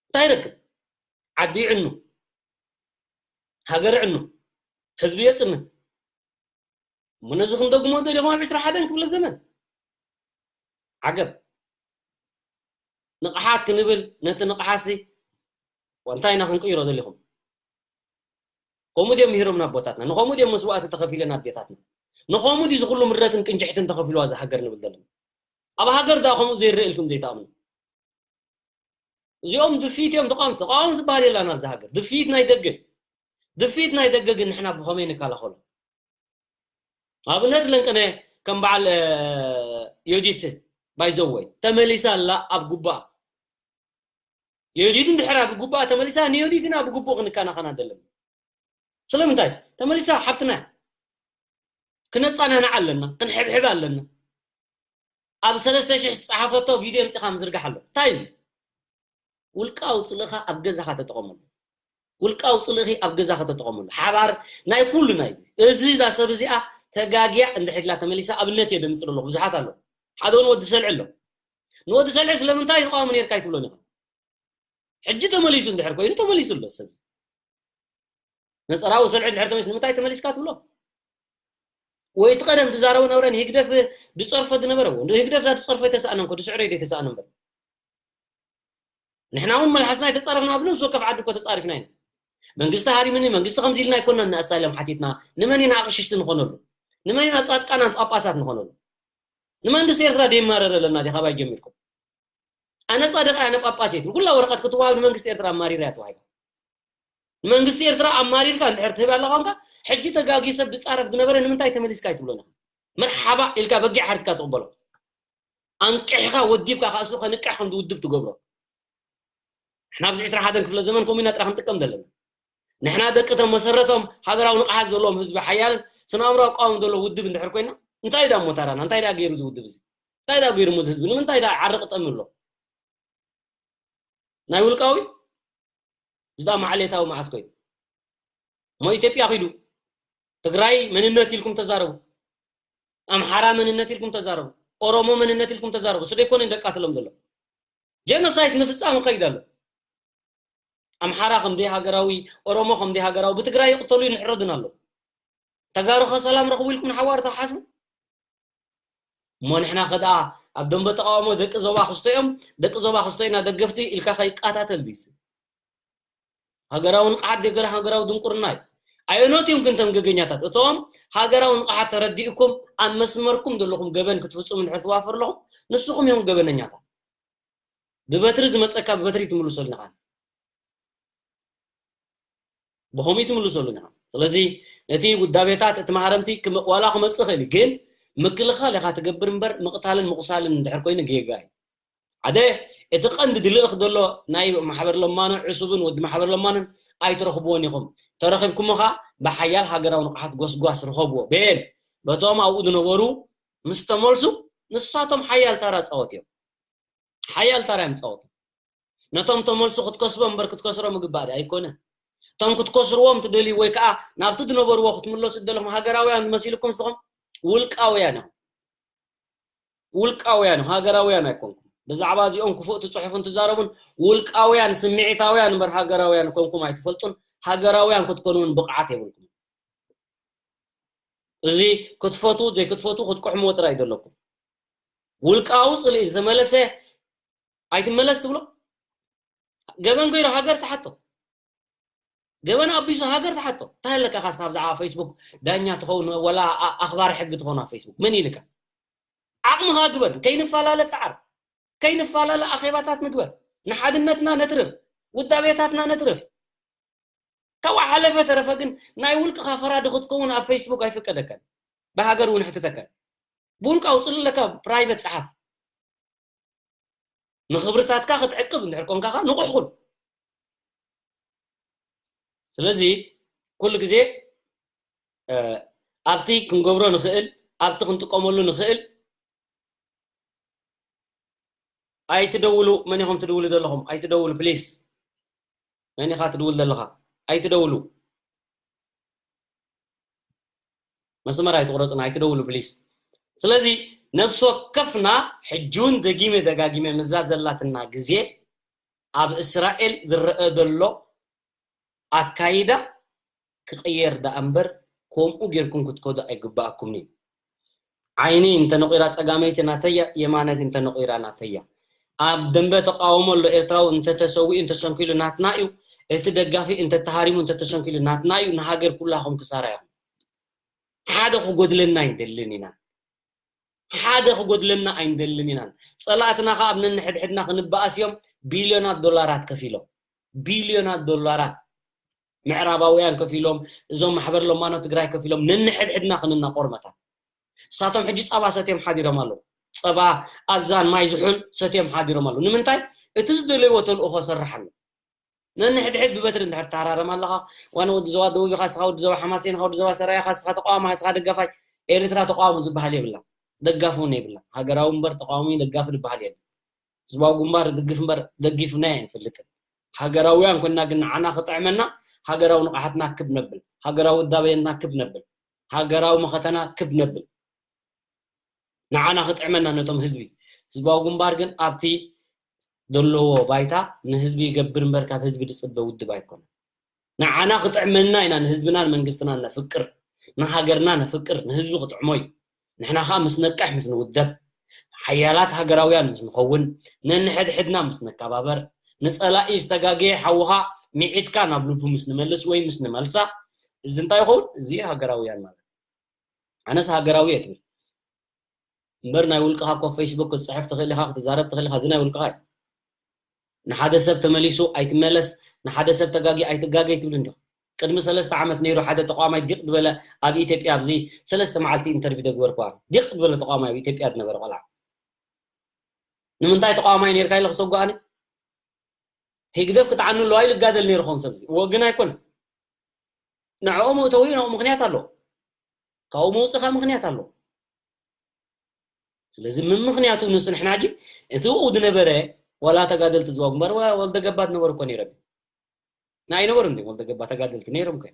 እንታይ ይረክብ? ዓዲ ይዕኑ፣ ሃገር ይዕኑ፣ ህዝቢ የጽንት። እሞ ነዚ ክንደግሞ ደሊኹም ኣብ ዕስራን ሓደን ክፍለ ዘመን? ዓገብ። ንቕሓት ክንብል ነቲ ንቕሓትሲ እንታይ ኢና ክንቅይሮ ደሊኹም? ከምኡ ድዮም ምሂሮምና ኣቦታትና፣ ንኸምኡ ድዮም መስዋእቲ ተኸፊለን ኣዴታትና፣ ንኸምኡ ድዩ እዚ ኩሉ ምረትን ቅንጅሕትን ተኸፊልዋ እዛ ሃገር ንብል ዘለና? ኣብ ሃገር ደኣ ከምኡ ዘይረአ ኢልኩም ዘይትኣምኑ። እዚኦም ድፊት እዮም ተቃወምቲ። ተቃወም ዝበሃል የላን ኣብዚ ሃገር። ድፊት ናይ ደገ። ድፊት ናይ ደገ ግን ንሕና ብኸመይ ንከላኸሎ? ኣብነት ለንቅነ ከም በዓል፣ እ፣ ዮዲት ባይዘወይ ተመሊሳ ኣላ ኣብ ጉባኣ። ዮዲት እንድሕር ኣብ ጉባኣ ተመሊሳ ንዮዲት ኢና ብግቡእ ክንከናኸና ዘለና። ስለምንታይ? ተመሊሳ ሓብትና እያ። ክነጸናንዓ ኣለና፣ ክንሕብሕብ ኣለና። ኣብ ሰለስተ ሽሕ ዝጸሓፈቶ ቪድዮ ኣምጺኻ ምዝርጋሕ ኣሎ። እንታይ እዚ? ውልቃዊ ጽልእኻ ኣብ ገዛኻ ተጠቐመሉ። ውልቃዊ ጽልእኺ ኣብ ገዛኻ ተጠቐመሉ። ሓባር ናይ ኩሉ ናይ እዚ። እዚ እዛ ሰብ እዚኣ ተጋግያ እንድሕር ኢላ ተመሊሳ ኣብነት እየ ደምጽእ ኣለኹ። ብዙሓት ኣለዉ። ሓደ እውን ወዲ ሰልዒ ኣሎ። ንወዲ ሰልዒ ስለምንታይ ተቃውሞ ነይርካ ኣይትብሎን ኢኻ። ሕጂ ተመሊሱ እንድሕር ኮይኑ ተመሊሱ ኣሎ ሰብ። ነጸራዊ ሰልዒ እንድሕር ተመሊሱ ንምንታይ ተመሊስካ ትብሎ? ወይ እቲ ቀደም ዝዛረቦ ነበረ ንህግደፍ ዝጸርፎ ዝነበረ፣ ወንዶ ህግደፍ እዛ ዝጸርፎ የተሰኣነ እንኮ፣ ዝስዕሮ የተሰኣነ እምበር። ንሕና እውን መልሓስና የተጻረፍና ብነብሲ ወከፍ ዓዲ እኮ ተጻሪፍና ኢና። መንግስቲ ሃሪምኒ፣ መንግስቲ ከምዚ ኢልና ኣይኮንና ንኣሳይለም ሓቲትና። ንመን ኢና ኣቕሽሽቲ ንኾነሉ? ንመን ኢና ጻድቃናት ጳጳሳት ንኾነሉ? ንመንግስቲ ኤርትራ ደይማረረ ኣለና ዲኻ? ካባይ ጀሚርኩም። ኣነ ጻድቕ ኣነ ጳጳስ እየ ትብል። ኩላ ወረቐት ክትወሃብ ንመንግስቲ ኤርትራ ኣማሪራ እያ ተዋሂባ። ንመንግስቲ ኤርትራ ኣማሪርካ እንድሕር ትህብ ኣለኻ ኮንካ፣ ሕጂ ተጋግዩ ሰብ ዝጻረፍ ዝነበረ ንምንታይ ተመሊስካ ኣይትብሎን ኢኻ? መርሓባ ኢልካ በጊዕ ሓሪድካ ትቕበሎ። ኣንቂሕካ ወዲብካ ከኣ እሱ ከንቅሕ ከም ዝውድብ ትገብሮ። ንሕና ኣብዚ ዕስራን ሓደን ክፍለ ዘመን ከምኡ ኢና ጥራሕ ክንጥቀም ዘለና። ንሕና ደቂ እቶም መሰረቶም ሃገራዊ ንቕሓት ዘለዎም ህዝቢ ሓያልን ስነ ኣእምሮ ኣቃውም ዘለዎ ውድብ እንድሕር ኮይና፣ እንታይ ደኣ እሞ ታራና? እንታይ ደኣ ገይሩ እዚ ውድብ እዚ? እንታይ ደኣ ገይሩ እሞ እዚ ህዝቢ? ንምንታይ ደኣ ዓርቂ ጠሚ ኣሎ? ናይ ውልቃዊ? እዚ ደኣ ማዕሌታዊ መዓስ ኮይኑ? እሞ ኢትዮጵያ ኺዱ ትግራይ መንነት ኢልኩም ተዛረቡ። ኣምሓራ መንነት ኢልኩም ተዛረቡ። ኦሮሞ መንነት ኢልኩም ተዛረቡ። እሱ ደይኮነ ደቃትሎም ዘሎ። ጀኖሳይድ ምፍጻም ይኸይድ ኣሎ። ኣምሓራ ከም ደይ ሃገራዊ፣ ኦሮሞ ከም ደይ ሃገራዊ፣ ብትግራይ ይቕተሉ ይንሕረዱን ኣለዉ። ተጋሩ ከ ሰላም ረኽቡ ኢልኩም ንሓዋሩ ትሓስቡ? እሞ ንሕና ከ ደኣ ኣብ ደንበ ተቓውሞ ደቂ ዞባ ክስቶ እዮም፣ ደቂ ዞባ ክስቶ ኢና ደገፍቲ ኢልካ ከይቃታተል ድዩ? ሃገራዊ ንቕሓት ደገር ሃገራዊ ድንቁርና እዩ። ኣየኖት እዮም ግን እቶም ገገኛታት? እቶም ሃገራዊ ንቕሓት ተረዲእኩም ኣብ መስመርኩም ዘለኹም ገበን ክትፍጽሙ እንድሕር ትዋፈሩ ኣለኹም፣ ንስኹም እዮም ገበነኛታት። ብበትሪ ዝመጸካ ብበትሪ ትምልሶ ኣለኻ። ብኸምኡ ትምልሰሉ ኢና። ስለዚ ነቲ ውዳቤታት እቲ ማህረምቲ ክም- ዋላ ክመጽእ ይኽእል እዩ፣ ግን ምክልኻል ኢኻ ትገብር እምበር ምቕታልን ምቑሳልን እንድሕር ኮይኑ ጌጋ እዩ። ሓደ እቲ ቀንዲ ድልእኽ ዘሎ ናይ ማሕበር ለማኖ ዕሱብን ወዲ ማሕበር ለማኖን ኣይትረኽብዎን ኢኹም። ተረኺብኩሞ ኸኣ ብሓያል ሃገራዊ ንቕሓት ጎስጓስ ርኸብዎ። ቤን በቶም ኣብኡ ዝነበሩ ምስ ተመልሱ ንሳቶም ሓያል ታራ ጻወት እዮም። ሓያል ታራ እዮም ጻወት። ነቶም ተመልሱ ክትከስቦም እምበር ክትከስሮም ምግባእ ድኣ ኣይኮነን። እቶም ክትከስርዎም ትደልዩ ወይ ከዓ ናብቲ ዝነበርዎ ክትምለሱ ትደለኹም ሃገራውያን መሲልኩም ንስኹም ውልቃውያን እዮም። ውልቃውያን እዮም፣ ሃገራውያን ኣይኮንኩም። ብዛዕባ እዚኦም ክፉእ ትጽሕፉን ትዛረቡን ውልቃውያን ስምዒታውያን እምበር ሃገራውያን ኮንኩም ኣይትፈልጡን። ሃገራውያን ክትኮኑ እውን ብቕዓት የብልኩም። እዚ ክትፈቱ ዘይክትፈቱ ክትቅሕምዎ ጥራይ ዘለኩም። ውልቃዊ ጽልኢ ዝተመለሰ ኣይትመለስ ትብሎ። ገበን ገይሩ ሃገር ትሓቶ፣ ገበን ኣቢሱ ሃገር ትሓቶ። እንታይ ኣለካ ካስካ ብዛዕባ ፌስቡክ ዳኛ ትኸውን ወላ ኣ- ኣኽባሪ ሕጊ ትኾኑ ኣብ ፌስቡክ መን ኢልካ? ዓቕምኻ ግበር። ከይንፈላለ ጻዕር፣ ከይንፈላለ ኣኼባታት ንግበር፣ ንሓድነትና ነትርፍ፣ ውዳቤታትና ነትርፍ። ካብኡ ሓለፈ ተረፈ ግን ናይ ውልቅኻ ፈራዲ ክትከውን ኣብ ፌስቡክ ኣይፍቀደካን። ብሃገር እውን ሕትተካን። ብውልቃዊ ጽልለካ ፕራይቨት ጸሓፍ። ንኽብርታትካ ክትዕቅብ እንድሕር ኮንካ ኸኣ ንቑሕ ኩን። ስለዚ ኩሉ ግዜ እ፣ ኣብቲ ክንገብሮ ንኽእል፣ ኣብቲ ክንጥቀመሉ ንኽእል ኣይትደውሉ። መን ኢኹም ትድውሉ ዘለኹም? ኣይትደውሉ ፕሊስ። መን ኢኻ ትድውል ዘለኻ? ኣይትደውሉ። መስመር ኣይትቑረጹና፣ ኣይትደውሉ ፕሊስ። ስለዚ ነፍሲ ወከፍና ሕጂ እውን ደጊመ ደጋጊመ ምዛ ዘላትና ግዜ ኣብ እስራኤል ዝረአ ዘሎ ኣካይዳ ክቕየር ደኣ እምበር ከምኡ ጌርኩም ክትከዱ ኣይግባኣኩምን እዩ። ዓይኒ እንተነቂራ ጸጋመይቲ ናተያ፣ የማነይቲ እንተነቂራ ናተያ። ኣብ ደንበ ተቃውሞ ኣሎ ኤርትራዊ እንተተሰዊኡ እንተሰንኪሉ ናትና እዩ። እቲ ደጋፊ እንተተሃሪሙ እንተተሰንኪሉ ናትና እዩ። ንሃገር ኩላኹም ክሳራ ኢኹም። ሓደ ክጎድለና ኣይንደልን ኢና። ሓደ ክጎድለና ኣይንደልን ኢና። ጸላእትና ከኣ ኣብ ነንሕድሕድና ክንበኣስ እዮም ቢልዮናት ዶላራት ከፊሎም። ቢልዮናት ዶላራት ምዕራባውያን ከፊሎም፣ እዞም ማሕበር ለማኖ ትግራይ ከፊሎም ነንሕድሕድና ክንናቆር መታን። ንሳቶም ሕጂ ጸባ ሰትዮም ሓዲሮም ኣለዉ። ጸባ ኣዛን ማይ ዝሑል ሰትዮም ሓዲሮም ኣለዉ። ንምንታይ? እቲ ዝደለይዎ ተልእኾ ሰርሕ ኣሎ። ነንሕድሕድ ብበትሪ እንድሕር ትሃራረም ኣለኻ፣ ዋና ወዲ ዞባ ደቡብ ኢኻ፣ ስኻ ወዲ ዞባ ሓማሴን ኢኻ፣ ወዲ ዞባ ሰራይ ኢኻ፣ ስኻ ተቃዋማይ፣ ስኻ ደጋፋይ፣ ኤርትራ ተቃዋሚ ዝበሃል የብላ። ደጋፊ እውን የብላ። ሃገራዊ እምበር ተቃዋሚ ደጋፊ ዝበሃል የለን። ህዝባዊ ግንባር ድግፍ እምበር ደጊፍና ኣይንፈልጥን። ሃገራውያን ኮንና ግን ንዓና ክጥዕመና ሃገራዊ ንቕሓትና ክብ ነብል፣ ሃገራዊ ውዳቤና ክብ ነብል፣ ሃገራዊ መኸተና ክብ ነብል። ንዓና ክጥዕመና ነቶም ህዝቢ። ህዝባዊ ግንባር ግን ኣብቲ ዘለዎ ባይታ ንህዝቢ ይገብር እምበር ካብ ህዝቢ ዝጽበ ውድብ ኣይኮነን። ንዓና ክጥዕመና ኢና ንህዝብና ንመንግስትና ነፍቅር፣ ንሃገርና ነፍቅር፣ ንህዝቢ ክጥዕሞ እዩ። ንሕና ኸኣ ምስ ነቅሕ፣ ምስ ንውደብ፣ ሓያላት ሃገራውያን ምስ ንኸውን፣ ነንሕድሕድና ምስ ነከባበር፣ ንጸላኢ ዝተጋገየ ሓውኻ ሚዒትካ ናብ ልቡ ምስ ንመልስ ወይ ምስ ንመልሳ፣ እዚ እንታይ ይኸውን? እዚ ሃገራውያን ማለት። ኣነስ ሃገራዊ እየ ትብል እምበር ናይ ውልቅኻ እኮ ፌስቡክ ክትጽሕፍ ትኽእል ኢኻ፣ ክትዛረብ ትኽእል ኢኻ። እዚ ናይ ውልቅኻ እዩ። ንሓደ ሰብ ተመሊሱ ኣይትመለስ፣ ንሓደ ሰብ ተጋጊ ኣይትጋገይ ትብል እንዲኹም። ቅድሚ ሰለስተ ዓመት ነይሩ ሓደ ተቋማይ ዲቕ ዝበለ ኣብ ኢትዮጵያ ኣብዚ ሰለስተ መዓልቲ ኢንተርቪው ደግበርኩዋ። ዲቕ ዝበለ ተቋማይ ኣብ ኢትዮጵያ ዝነበረ ቆልዓ። ንምንታይ ተቋማይ ነይርካ ኢለ ክሰጓኣኒ? ህግደፍ ክትዓኑ ኣለዋ ኢሉ ይጋደል ነይሩ ኸውን ሰብዚ። እዎ ግን ኣይኮነን። ንዕኡ መእተዊ ንዕኡ ምኽንያት ኣለዎ። ካብኡ መውፅኻ ምኽንያት ኣለዎ። ስለዚ ምምኽንያቱ ንሱ ንሕና ሕጂ እቲ ብኡ ዝነበረ ዋላ ተጋደልቲ ዝዋ ግንባር ዋ- ወልደ ገባ ዝነበሩ እኮ ነይሮም። ንኣይ ነበሩ እንዲ ወልደ ገባ ተጋደልቲ ነይሮም እኮ።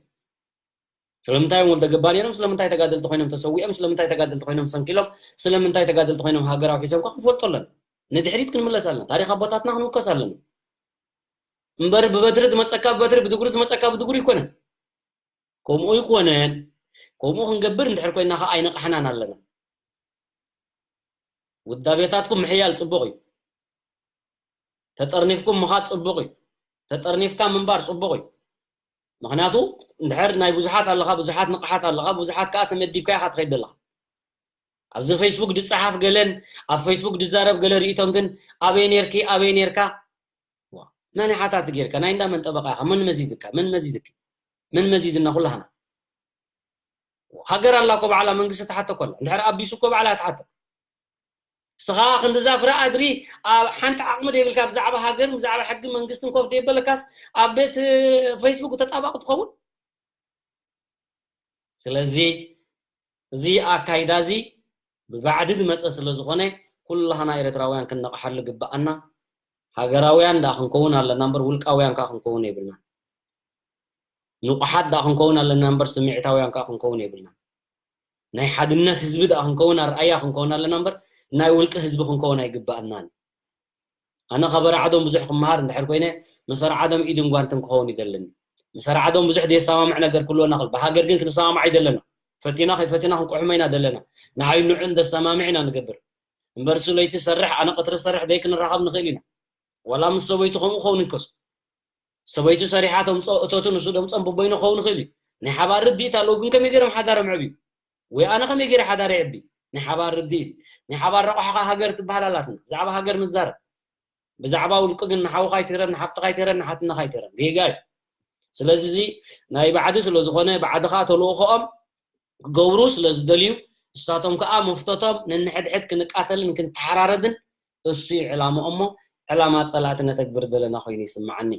ስለምንታይ እዮም ወልደ ገባ ነይሮም? ስለምንታይ ተጋደልቲ ኮይኖም ተሰዊኦም? ስለምንታይ ተጋደልቲ ኮይኖም ሰንኪሎም? ስለምንታይ ተጋደልቲ ኮይኖም ሃገራዊ ሒሶም እኳ ክንፈልጦ ኣለና። ንድሕሪት ክንምለስ ኣለና። ታሪኽ ኣቦታትና ክንውከስ ኣለና። እምበር ብበትሪ ዝመፀካ ብበትሪ፣ ብድጉሪ ዝመፀካ ብድጉሪ ኣይኮነን። ከምኡ ኣይኮነን። ከምኡ ክንገብር እንድሕር ኮይና ከዓ ኣይነቕሓናን ኣለና። ውዳቤታትኩም ምሕያል ፅቡቕ እዩ። ተጠርኒፍኩም ምኻድ ፅቡቕ እዩ። ተጠርኒፍካ ምንባር ፅቡቕ እዩ። ምኽንያቱ እንድሕር ናይ ብዙሓት ኣለኻ፣ ብዙሓት ንቕሓት ኣለኻ፣ ብዙሓት ከዓ ተመዲብካ ኢኻ ትኸይድ ዘለኻ። ኣብዚ ፌስቡክ ዝፀሓፍ ገለን ኣብ ፌስቡክ ዝዛረብ ገለ ርእይቶን ግን ኣበይ ነርኪ፣ ኣበይ ነርካ? ዋ፣ መን ሓታት ጌርካ? ናይ እንዳ መን ጠበቃ ኢኻ? መን መዚዝካ? መን መዚዝኪ? መን መዚዝና ኩላህና? ሃገር ኣላ እኮ ባዕላ መንግስቲ ትሓቶ እኮ ኣላ። እንድሕር ኣቢሱ እኮ ባዕላ ትሓቶ። ንስኻ ክንድዛ ፍረ ኣድሪ ኣብ ሓንቲ ዓቕሚ ዘይብልካ ብዛዕባ ሃገር፣ ብዛዕባ ሕጊ መንግስትን ኮፍ ደይበለካስ ኣብ ቤት ፌስቡክ ተጣባቂ ትኸውን? ስለዚ እዚ ኣካይዳ እዚ ብባዕዲ ዝመፀ ስለ ዝኾነ ኩላህና ኤርትራውያን ክንነቕሓሉ ግባኣና። ሃገራውያን ደኣ ክንከውን ኣለና እምበር ውልቃውያን ከዓ ክንከውን የብልናን። ንቑሓት ደኣ ክንከውን ኣለና እምበር ስምዒታውያን ከዓ ክንከውን የብልናን። ናይ ሓድነት ህዝቢ ደኣ ክንከውን ኣርኣያ ክንከውን ኣለና እምበር ናይ ውልቂ ህዝቢ ክንከውን ኣይግባኣናን። ኣነ ካብ ኣርዓዶም ብዙሕ ክመሃር እንድሕር ኮይነ ምስ ኣርዓዶም ኢድን ጓንትን ክኸውን ይደለኒ። ምስ ኣርዓዶም ብዙሕ ዘየሰማምዕ ነገር ክህልወና ክእል፣ ብሃገር ግን ክንሰማማዕ ኣይደለና። ፈቲና ከይፈቲና ክንቆሕሞ ኢና ዘለና። ንዓይ ንዑን ዘሰማምዕ ኢና ንገብር። እምበርሲ ለይቲ ሰርሕ ኣነ ቀትሪ ሰርሕ ደይ ክንራኸብ ንኽእል ኢና። ዋላ ምስ ሰበይቱ ከምኡ ክኸውን እንከስ ሰበይቱ ሰሪሓ ተምፅኦ እቶቱ ንሱ ደምፆም ብበይኑ ክኸውን ይኽእል እዩ። ናይ ሓባር ርድኢት ኣለዎ፣ ግን ከመይ ገይሮም ሓዳሮም ዕብዩ? ወይ ኣነ ከመይ ገይረ ሓዳር ይዕቢ? ናይ ሓባር ርድኢት፣ ናይ ሓባር ረቑሓ ሃገር ትበሃል ኣላትና። ብዛዕባ ሃገር ንዛረብ። ብዛዕባ ውልቂ ግን ንሓውኻ ኣይትህረም፣ ንሓፍትኻ ኣይትህረም፣ ንሓትነኻ ኣይትህረም። ጌጋ እዩ። ስለዚ እዚ ናይ ባዕዲ ስለ ዝኾነ ባዕዲ ኸዓ ተልእኾኦም ክገብሩ ስለ ዝደልዩ እሳቶም ከዓ መፍተቶም ነንሕድሕድ ክንቃተልን ክንተሓራረድን እሱ እዩ ዕላምኦም እሞ ዕላማ ፀላእቲ ነተግብር ዘለና ኮይኑ ይስምዓኒ።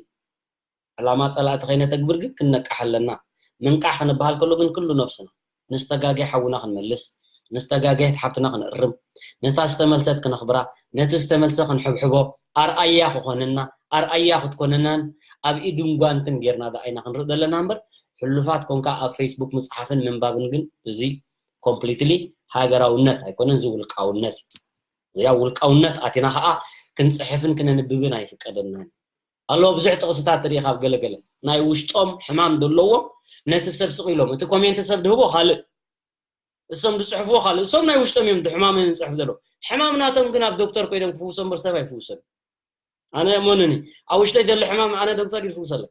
ዕላማ ጸላእቲ ከይነተግብር ግን ክንነቅሕ ኣለና። ምንቃሕ ክንበሃል ከሎ ግን ኩሉ ነብስና ንዝተጋገየ ሓውና ክንመልስ፣ ንዝተጋገየት ሓብትና ክንእርም፣ ነታ ዝተመልሰት ክነኽብራ፣ ነቲ ዝተመልሰ ክንሕብሕቦ፣ ኣርኣያ ክኾነና፣ ኣርኣያ ክትኮነናን ኣብ ኢድን ጓንትን ጌርና ደኣ ኢና ክንርኢ ዘለና እምበር ሕሉፋት ኮንካ ኣብ ፌስቡክ ምጽሓፍን ምንባብን ግን እዚ ኮምፕሊትሊ ሃገራውነት ኣይኮነን፣ እዚ ውልቃውነት እዩ። እዚኣ ውልቃውነት ኣቲና ኸኣ ክንጽሕፍን ክነንብብን ኣይፍቀደናን። ኣለዎ ብዙሕ ጥቕስታት ትርኢ ካብ ገለገለ ናይ ውሽጦም ሕማም ዘለዎም ነቲ ሰብ ስቕ ኢሎም እቲ ኮሜንት ሰብ ድህቦ ካልእ እሶም ዝጽሕፍዎ ካልእ እሶም ናይ ውሽጦም እዮም ሕማም እዮም ዝጽሕፍ ዘለዉ ሕማም ናቶም ግን ኣብ ዶክተር ኮይኖም ክፍውሶ እምበር ሰብ ኣይፍውሰሉ ኣነ እመኑኒ ኣብ ውሽጠይ ዘሎ ሕማም ኣነ ዶክተር ይፍውሰለ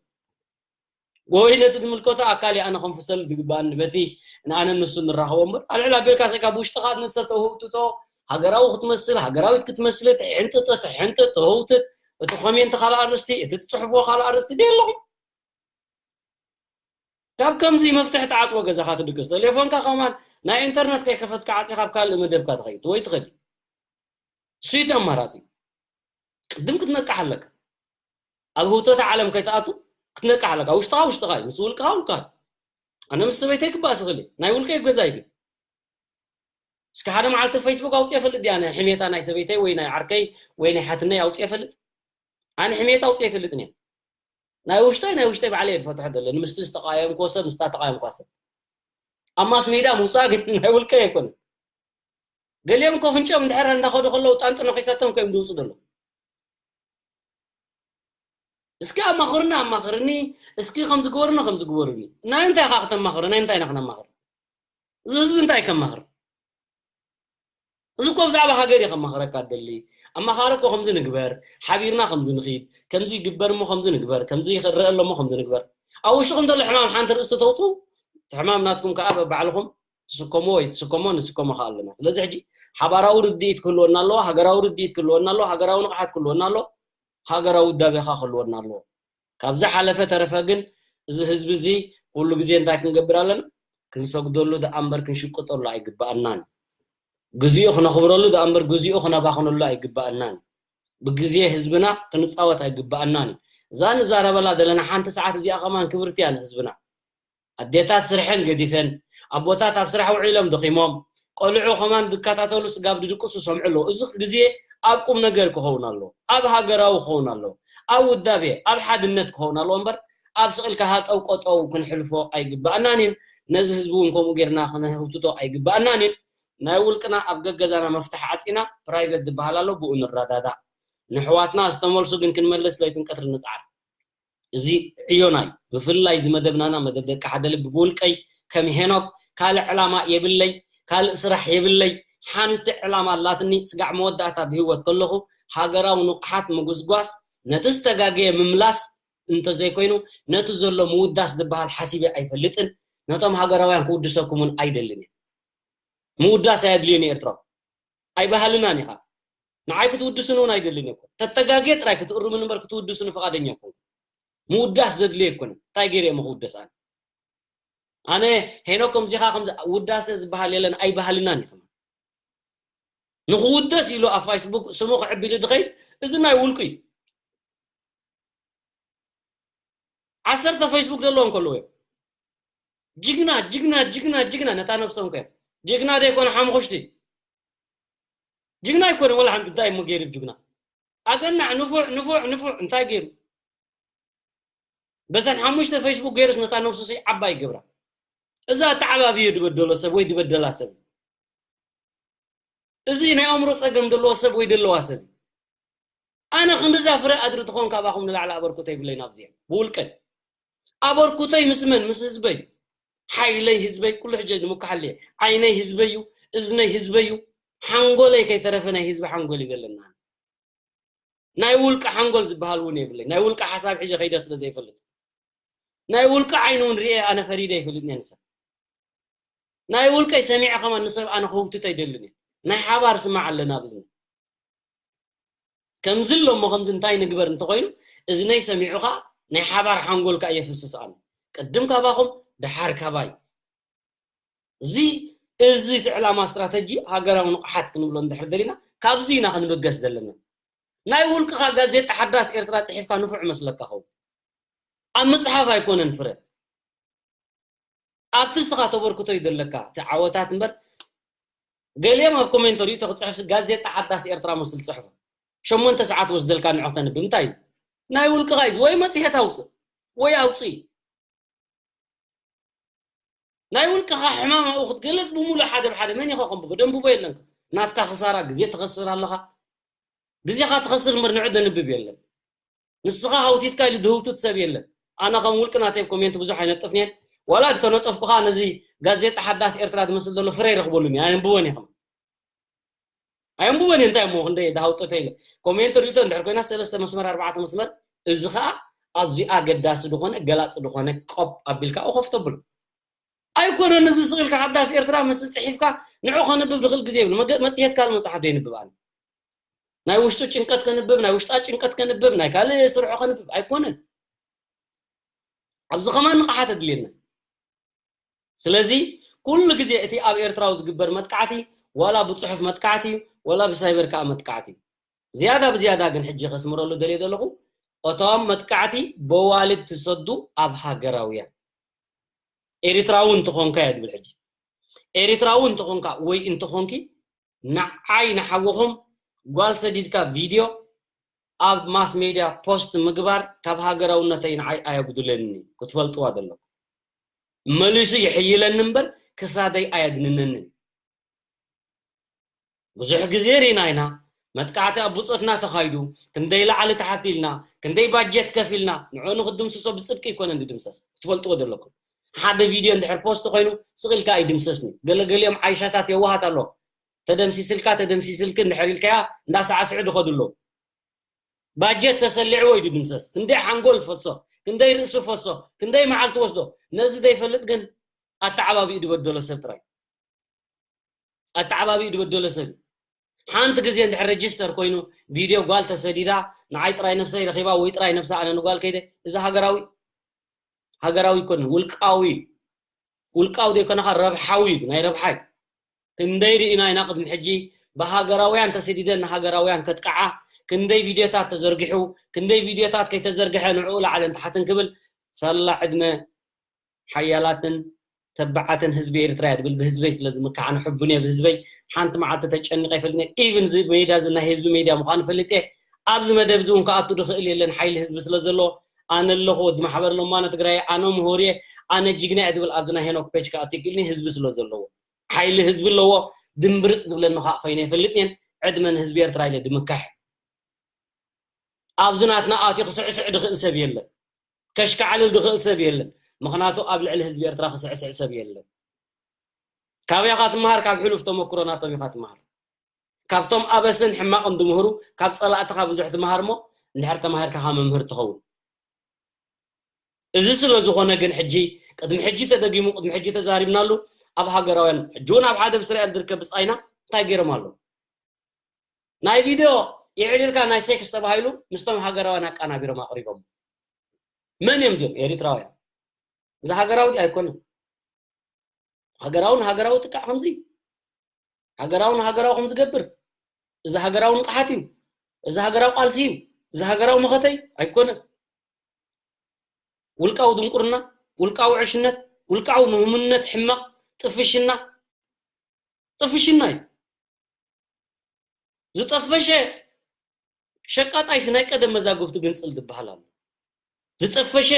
ወይ ነቲ ዝምልከቶ ኣካል ኣነ ከንፍሰሉ ዝግባኣኒ በቲ ንኣነ ንሱ ንራኸቦ እምበር ኣልዕል ኣቢልካ ሰ ካብ ውሽጥኻ ንሰብ ተውህብትቶ ሃገራዊ ክትመስል ሃገራዊት ክትመስል ትሕንጥጥ ትሕንጥጥ ተውህብትት እቲ ኮሜንት ካልእ ኣርእስቲ እቲ ትፅሕፍዎ ካልእ ኣርእስቲ ደ ኣለኹም ካብ ከምዚ መፍትሒ ተዓፅዎ ገዛኻ ትድቅስ ቴሌፎንካ ከማን ናይ ኢንተርነት ከይከፈትካ ዓፂ ካብ ካልእ መደብካ ትኸይድ ወይ ትኸዲ እሱ እዩ ኣማራፂ ቅድም ክትነቅሕ ኣለካ ኣብ ህውተታ ዓለም ከይትኣቱ ክትነቅሕ ኣለካ ውሽጥኻ ውሽጥኻ እዩ ምስ ውልቅኻ ውልቅኻ እዩ ኣነ ምስ ሰበይተይ ክባእ ስኽእል እየ ናይ ውልቀይ ገዛ እዩ ግን እስኪ ሓደ መዓልቲ ፌስቡክ ኣውፅኦ ፈልጥ ድያ ሕሜታ ናይ ሰበይተይ ወይ ናይ ዓርከይ ወይ ናይ ሓትነይ ኣውፅኦ ፈልጥ ኣነ ሕሜታ ኣውፅኦ ይፈልጥን እየ ናይ ውሽጠይ ናይ ውሽጠይ ባዕለይ እየ ዝፈትሖ ዘሎ ንምስቲ ዝተቃየምኮ ሰብ ምስታ ተቃየምኳ ሰብ ኣብ ማስ ሜዳ ምውፃእ ግን ናይ ውልቀይ ኣይኮነን ገሊኦም እኮ ፍንጭኦም እንድሕር እንዳኸዱ ከለዉ ጣንጢ ነኺሳቶም ኮይም ዝውፁ ዘሎ እስኪ ኣማኽሩኒ ኣማኽርኒ እስኪ ከምዚ ግበሩኒ ከምዚ ግበሩኒ ናይ ምንታይ ኢኻ ክተማኽሮ ናይ ምንታይ ኢና ክነማኽር እዚ ህዝቢ እንታይ ከማኽር እዚ እኮ ብዛዕባ ሃገር እዩ ከማኽረካ ደሊ ኣማኻሪ እኮ ከምዚ ንግበር ሓቢርና ከምዚ ንኺድ ከምዚ ይግበር እሞ ከምዚ ንግበር ከምዚ ይረአ ኣሎ እሞ ከምዚ ንግበር ኣብ ውሽኹም ዘሎ ሕማም ሓንቲ ርእስቲ ተውፁ ሕማም ናትኩም ከዓ በባዕልኹም ትስከሞ ወይ ትስከሞ ንስከሞ ከ ኣለና ስለዚ ሕጂ ሓባራዊ ርድኢት ክህልወና ኣለዎ ሃገራዊ ርድኢት ክህልወና ኣለዎ ሃገራዊ ንቕሓት ክህልወና ኣለዎ ሃገራዊ ውዳቤ ከ ክህልወና ኣለዎ ካብ ዝሓለፈ ተረፈ ግን እዚ ህዝቢ እዚ ኩሉ ግዜ እንታይ ክንገብር ኣለና ክንሰግደሉ ደኣ እምበር ክንሽቅጠሉ ኣይግባኣናን ግዜኡ ክነኽብረሉ ደኣ እምበር ግዜኡ ክነባኽነሉ ኣይግባኣናን ብግዜ ህዝብና ክንፃወት ኣይግባኣናን እዛ ንዛረበላ ዘለና ሓንቲ ሰዓት እዚኣ ከማን ክብርቲ እያ ንህዝብና ኣዴታት ስርሐን ገዲፈን ኣቦታት ኣብ ስራሕ ውዒሎም ደኺሞም ቆልዑ ከማን ዝከታተሉ ስጋብ ድድቅሱ ሰምዑ ኣለዉ እዚ ግዜ ኣብ ቁም ነገር ክኸውን ኣለዎ ኣብ ሃገራዊ ክኸውን ኣለዎ ኣብ ውዳቤ ኣብ ሓድነት ክኸውን ኣለዎ እምበር ኣብ ስቕልካ ሃጠው ቆጠው ክንሕልፎ ኣይግባኣናን እዩ ነዚ ህዝቢ እውን ከምኡ ጌርና ክነህውትቶ ኣይግባኣናን እዩ ናይ ውልቅና ኣብ ገገዛና መፍትሒ ዓፂና ፕራይቬት ዝበሃል ኣሎ ብኡ ንረዳዳእ ንሕዋትና ዝተመልሱ ግን ክንመልስ ለይትን ቀትሪ ንፅዓር እዚ ዕዮናይ ብፍላይ እዚ መደብናና መደብ ደቂ ሓደ ልቢ ብውልቀይ ከም ሄኖክ ካልእ ዕላማ የብለይ፣ ካልእ ስራሕ የብለይ። ሓንቲ ዕላማ ኣላትኒ፣ ስጋዕ መወዳእታ ብህይወት ከለኹ ሃገራዊ ንቕሓት ምጉስጓስ፣ ነቲ ዝተጋገየ ምምላስ እንተዘይኮይኑ ነቲ ዘሎ ምውዳስ ዝበሃል ሓሲበ ኣይፈልጥን። ነቶም ሃገራውያን ክውድሰኩም እውን ኣይደልን እየ። ምውዳስ ኣየድልዮን እዩ ኤርትራዊ። ኣይባህልናን ኢኻ። ንዓይ ክትውድስን እውን ኣይደልን እኮ። ተተጋግየ ጥራይ ክትእርምን እምበር ክትውድስን ፍቓደኛ እኮ። ምውዳስ ዘድልዮ ኣይኮነን። እንታይ ገይረ እየ ክውደስ ኣነ? ኣነ ሄኖክ ከምዚኻ ከምዚ ውዳሰ ዝበሃል የለን ኣይባህልናን እዩ ከማን። ንኽውደስ ኢሉ ኣብ ፋይስቡክ ስሙ ክዕብ ኢሉ ዝኸይድ እዚ ናይ ውልቁ እዩ። ዓሰርተ ፌስቡክ ዘለዎም ከለዉ እዮም። ጅግና ጅግና ጅግና ጅግና ነታ ነብሶም ከ ጅግና ደይኮነ ሓሙኽሽቲ ጅግና ኣይኮነ ወላ ሓንቲ እንታይ እሞ ገይሩ ጅግና ኣገናዕ ንፉዕ ንፉዕ ንፉዕ እንታይ ገይሩ በተን ሓሙሽተ ፌስቡክ ገይሩስ ነታ ነብሱ ሲ ዓባይ ይገብራ እዛ ተዓባብዮ ድበደሎ ሰብ ወይ ድበደላ ሰብ እዚ ናይ ኣእምሮ ጸገም ዘለዎ ሰብ ወይ ደለዋ ሰብ ኣነ ክንድዛ ፍረ ኣድሪ ትኾን ካባኹም ንላዕሊ ኣበርኩቶ ይብለይ ናብዚኣ ብውልቀይ ኣበርኩቶይ ምስ መን ምስ ህዝበይ ሓይለይ ህዝበይ ኩሉ ሕጂ ንምካሓል እየ ዓይነይ ህዝበይ እዩ እዝነይ ህዝበይ እዩ ሓንጎለይ ከይተረፈ ናይ ህዝቢ ሓንጎል ይበለና ናይ ውልቀ ሓንጎል ዝበሃል እውን የብለይ ናይ ውልቀ ሓሳብ ሒዘ ከይደ ስለ ዘይፈልጥ ናይ ውልቀ ዓይኒ እውን ርኤ ኣነ ፈሪደ ይፈልጥ እየ ንሰብ ናይ ውልቀይ ሰሚዐ ከማን ንሰብ ኣነ ክህውትቶ ኣይደልን እየ ናይ ሓባር ስማዕ ኣለና ብዝኒ ከምዚ ኣሎ እሞ ከምዚ እንታይ ንግበር እንተኾይኑ እዝነይ ሰሚዑ ከዓ ናይ ሓባር ሓንጎል ከዓ የፍስስ ኣሎ ቅድም ካባኹም ደሓር ካባይ እዚ እዚ እቲ ዕላማ ስትራተጂ ሃገራዊ ንቕሓት ክንብሎ እንድሕር ደሊና ካብዚ ኢና ክንብገስ ዘለና ናይ ውልቅኻ ጋዜጣ ሓዳስ ኤርትራ ፅሒፍካ ንፉዕ መስለካ ኸው ኣብ ምፅሓፍ ኣይኮነን ፍረ ኣብቲ ንስኻ ተበርክቶ እዩ ዘለካ እቲ ዓወታት እምበር ገሊኦም ኣብ ኮሜንት ሪእቶ ክፅሕፍ ጋዜጣ ሓዳስ ኤርትራ መስል ፅሕፉ ሸሞንተ ሰዓት ወስደልካ ንዑ ክተንብብ እንታይ እዩ ናይ ውልቅኻ እዩ ወይ መፅሄት ኣውፅእ ወይ ኣውፅእ ናይ ውልቅኻ ሕማም ኣብኡ ክትገልፅ ብምሉእ ሓደ ብሓደ መን ኢኻ ከንብቦ ደንብቦ የለን ናትካ ክሳራ ግዜ ትኸስር ኣለኻ ግዜኻ ትኸስር እምበር ንዑ ደንብብ የለን ንስኻ ሃውቲትካ ኢሉ ዝህውትት ሰብ የለን ኣነ ከም ውልቂ ናተይ ኮሜንት ብዙሕ ኣይነጥፍን እየ ዋላ እንተነጠፍኩኻ ነዚ ጋዜጣ ሓዳስ ኤርትራ ዝመስል ዘሎ ፍረ ይረኽበሉን እየ ኣየንብቦን እየ ከማን ኣየንብቦን እየ እንታይ እሞ ክንደይ ዝሃውጠተ ኢለ ኮሜንት ርእቶ እንድሕር ኮይና ሰለስተ መስመር ኣርባዕተ መስመር እዚ ኸዓ ኣዝዩ ኣገዳሲ ዝኾነ ገላፂ ዝኾነ ቆብ ኣቢልካ እኸፍቶ ብሎ ኣይኮነን እዚ ስቕ ኢልካ ሓዳስ ኤርትራ ምስ ፅሒፍካ ንዑ ከንብብ ዝኽእል ግዜ የብሉ መጽሔት ካልእ መፅሓፍ ዘይንብብ ኣነ ናይ ውሽጡ ጭንቀት ከንብብ ናይ ውሽጣ ጭንቀት ከንብብ ናይ ካልእ ስርሖ ከንብብ ኣይኮነን ኣብዚ ከማን ንቕሓት ኣድልየና ስለዚ ኩሉ ግዜ እቲ ኣብ ኤርትራዊ ዝግበር መጥቃዕቲ ዋላ ብፅሑፍ መጥቃዕቲ እዩ ዋላ ብሳይበር ከዓ መጥቃዕቲ እዩ ዝያዳ ብዝያዳ ግን ሕጂ ከስምረሉ ደልየ ዘለኹ እቶም መጥቃዕቲ በዋልድ ትሰዱ ኣብ ሃገራውያን ኤሪትራዊ እንትኾንካ እያ ዝብል ሕጂ ኤሪትራዊ እንትኾንካ ወይ እንትኾንኪ ንዓይ ንሓውኹም ጓል ሰዲድካ ቪድዮ ኣብ ማስ ሜድያ ፖስት ምግባር ካብ ሃገራውነተይ ንዓይ ኣየጉድለኒ ክትፈልጥዋ ዘለኩም መሊሱ ይሕይለኒ እምበር ክሳደይ ኣየድንነኒ ብዙሕ ግዜ ርኢና ኢና መጥቃዕቲ ኣብ ብፆትና ተኻይዱ ክንደይ ላዕሊ ተሓት ኢልና ክንደይ ባጀት ከፊልና ንዕኡ ንክድምስሶ ብፅድቂ ይኮነን ዝድምሰስ ክትፈልጥዎ ዘለኩም ሓደ ቪድዮ እንድሕር ፖስት ኮይኑ ስቕልካ ኣይድምሰስኒ ገለገሊኦም ዓይሻታት የዋሃት ኣሎ ተደምሲስልካ ተደምሲስልክ እንድሕር ኢልካያ እንዳሳዕስዑ ዝኸዱ ኣለዉ ባጀት ተሰሊዕዎ እዩ ድምሰስ ክንደይ ሓንጎል ፈሶ ክንደይ ርእሱ ፈሶ ክንደይ መዓልቲ ወስዶ ነዚ ዘይፈልጥ ግን ኣተዓባቢኡ ዝበደሎ ሰብ ጥራይ ኣተዓባቢኡ ዝበደሎ ሰብ ሓንቲ ግዜ እንድሕር ረጅስተር ኮይኑ ቪድዮ ጓል ተሰዲዳ ንዓይ ጥራይ ነብሰይ ረኺባ ወይ ጥራይ ነብሳ ኣነ ንጓል ከይደ እዚ ሃገራዊ ሃገራዊ ይኮን ውልቃዊ ውልቃዊ ዘይኮነኻ ረብሓዊ እዩ ናይ ረብሓይ ክንደይ ርኢና ኢና ቅድሚ ሕጂ ብሃገራውያን ተሰዲደን ንሃገራውያን ከጥቅዓ ክንደይ ቪድዮታት ተዘርጊሑ ክንደይ ቪድዮታት ከይተዘርግሐ ንዕኡ ላዕልን ታሕትን ክብል ሳላ ዕድመ ሓያላትን ተባዓትን ህዝቢ ኤርትራ እያ ድብል ብህዝበይ ስለ ዝምካሕ ኣነ ሕቡን እየ ብህዝበይ ሓንቲ መዓልቲ ተጨኒቀ ይፈልጥኒ ኢቭን እዚ ሜዳ እዚ ናይ ህዝቢ ሜድያ ምዃኑ ፈልጥ እየ ኣብዚ መደብ እዚ እውን ክኣቱ ድኽእል የለን ሓይሊ ህዝቢ ስለ ዘለዎ ኣነ ኣለኹ ወዲ ማሕበር ለማኖ ትግራይ ኣነ ምሁር እየ ኣነ ጅግና እየ ድብል ኣብዚ ናይ ሄኖክ ፔጅ ክኣቱ ይክእልኒ ህዝቢ ስለ ዘለዎ ሓይሊ ህዝቢ ኣለዎ ድምብርፅ ዝብለኒ ከዓ ኮይነ ይፈልጥ እየን ዕድመ ንህዝቢ ኤርትራ ኢለ ድምካሕ ኣብዚ ናትና ኣትዩ ክስዕስዕ ድኽእል ሰብ የለን ከሽካዕልል ዝኽእል ሰብ የለን። ምኽንያቱ ኣብ ልዕሊ ህዝቢ ኤርትራ ክስዕስዕ ሰብ የለን። ካበይ ኢኻ ትመሃር? ካብ ሕሉፍ ተመክሮ ናቶም ኢኻ ትመሃር። ካብቶም ኣበስን ሕማቕን ዝምህሩ፣ ካብ ጸላእትኻ ብዙሕ ትመሃር እሞ፣ እንድሕር ተማሂርካ ካብ መምህር ትኸውን። እዚ ስለ ዝኾነ ግን ሕጂ፣ ቅድሚ ሕጂ ተደጊሙ፣ ቅድሚ ሕጂ ተዛሪብናሉ፣ ኣብ ሃገራውያን፣ ሕጂ እውን ኣብ ሓደ ብእስራኤል ዝርከብ ብጻይና እንታይ ገይሮም ኣለዉ? ናይ ቪድዮ የዕሊልካ ናይ ሴክስ ተባሂሉ ምስቶም ሃገራውያን ኣቃናቢሮም ኣቕሪቦም። መን እዮም እዚኦም? ኤሪትራውያን። እዚ ሃገራዊ ኣይኮነን። ሃገራውን ሃገራዊ ጥቃዕ ከምዚ፣ ሃገራውን ሃገራዊ ከም ዝገብር፣ እዚ ሃገራዊ ንቕሓት እዩ፣ እዚ ሃገራዊ ቃልሲ እዩ፣ እዚ ሃገራዊ መኸተ እዩ ኣይኮነን። ውልቃዊ ድንቁርና፣ ውልቃዊ ዕሽነት፣ ውልቃዊ ምህምነት፣ ሕማቕ ጥፍሽና፣ ጥፍሽና እዩ። ዝጠፈሸ ሸቃጣይስ ናይ ቀደም መዛግብቱ ግንጽል ዝበሃል ኣሎ። ዝጠፈሸ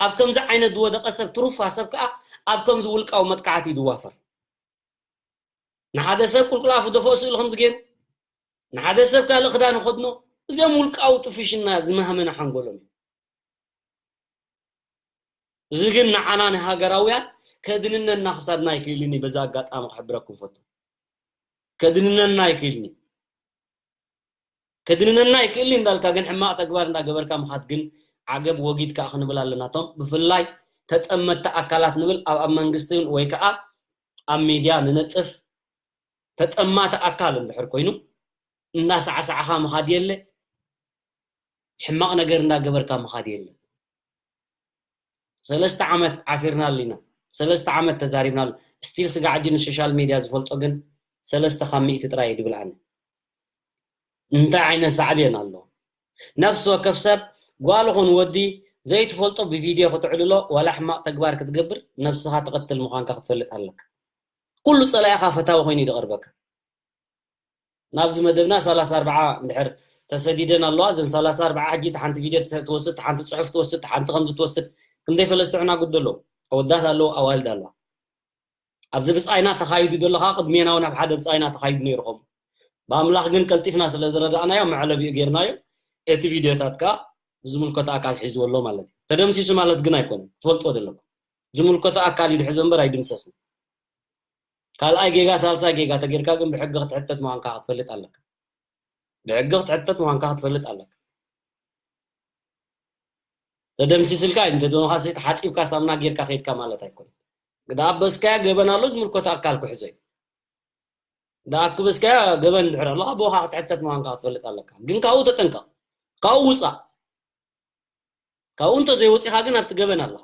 ኣብ ከምዚ ዓይነት ዝወደቐ ሰብ፣ ትሩፋ ሰብ ከኣ ኣብ ከምዚ ውልቃዊ መጥቃዕቲ እዩ ዝዋፈር። ንሓደ ሰብ ቁልቁል ኣፉ ደፈኦ ስእሉ ከምዚ ገይሩ፣ ንሓደ ሰብ ካልእ ክዳን ይኸድኖ። እዚኦም ውልቃዊ ጥፍሽና ዝመሃመነ ሓንጎሎም እዩ። እዚ ግን ንዓና ንሃገራውያን ከድንነና ክሳድና ኣይክእልን እዩ። በዚ ኣጋጣሚ ክሕብረኩም ፈቱ። ከድንነና ኣይክእልን እዩ። ከድንነና ኣይክእልን እንዳልካ ግን ሕማቕ ተግባር እንዳገበርካ ምኻድ ግን ዓገብ ወጊድ ከኣ ክንብል ኣለና። እቶም ብፍላይ ተጠመትቲ ኣካላት ንብል ኣብ፣ ኣብ መንግስቲ ወይ ከኣ ኣብ ሚድያ ንነጥፍ ተጠማቲ ኣካል እንድሕር ኮይኑ እንዳሳዕሳዕኻ ምኻድ የለ፣ ሕማቕ ነገር እንዳገበርካ ምኻድ የለ። ሰለስተ ዓመት ዓፊርናሉ ኢና። ሰለስተ ዓመት ተዛሪብናሉ። ስቲል ስጋዕ ሕጂ ንሶሻል ሚድያ ዝፈልጦ ግን ሰለስተ ካብ ሚእቲ ጥራይ እዩ ድብል ኣነ። እንታይ ዓይነት ሳዕቤን ኣሎ? ነፍሲ ወከፍ ሰብ ጓል ኹን ወዲ ዘይትፈልጦ ብቪድዮ ክትዕልሎ ዋላ ሕማቕ ተግባር ክትገብር ነብስኻ ትቐትል ምዃንካ ክትፈልጥ ኣለካ። ኩሉ ጸላኢኻ ፈታዊ ኮይኑ እዩ ዝቐርበካ። ናብዚ መደብና ሰላሳ ኣርባዓ እንድሕር ተሰዲደን ኣለዋ፣ እዘን ሰላሳ ኣርባዓ ሕጂ እቲ ሓንቲ ቪድዮ ትወስድ፣ እቲ ሓንቲ ጽሑፍ ትወስድ፣ እቲ ሓንቲ ከምዚ ትወስድ፣ ክንደይ ፈለስቲ ዕናጉድ ኣለዉ። ኣወዳት ኣለዉ፣ ኣዋልድ ኣለዋ። ኣብዚ ብጻይና ተኻይዱ ዘሎ ኸኣ ቅድሜና እውን ኣብ ሓደ ብጻይና ተኻይዱ ነይሩ ኸም። ብኣምላኽ ግን ቀልጢፍና ስለ ዝረዳእናዮ መዕለቢኡ ጌርናዮ። እቲ ቪድዮታት ከኣ ዝምልከቶ ኣካል ሒዝዎ ኣሎ ማለት እዩ። ተደምሲሱ ማለት ግን ኣይኮነን። ትፈልጥዎ ዘለኩም። ዝምልከቶ ኣካል እዩ ዝሕዞ እምበር ኣይድምሰስን። ካልኣይ ጌጋ፣ ሳልሳይ ጌጋ ተጌርካ ግን ብሕጊ ክትሕተት ምዃንካ ክትፈልጥ ኣለካ። ብሕጊ ክትሕተት ምዃንካ ክትፈልጥ ኣለካ። ተደምሲስልካ እንተ ደንኻ ሲ ተሓጺብካ ሳምና ጌርካ ከይድካ ማለት ኣይኮነን። ግዳ ኣበስካያ ገበን ኣሎ፣ ዝምልከቶ ኣካል ክሕዞ እዩ። እንዳ ኣክበስካያ ገበን እንድሕር ኣሎ፣ ኣቦኻ ክትሕተት ምዃንካ ክትፈልጥ ኣለካ። ግን ካብኡ ተጠንቀቕ። ካብኡ ውጻእ። ካብኡ እንተ ዘይወጺኻ ግን ኣብቲ ገበን ኣለኻ።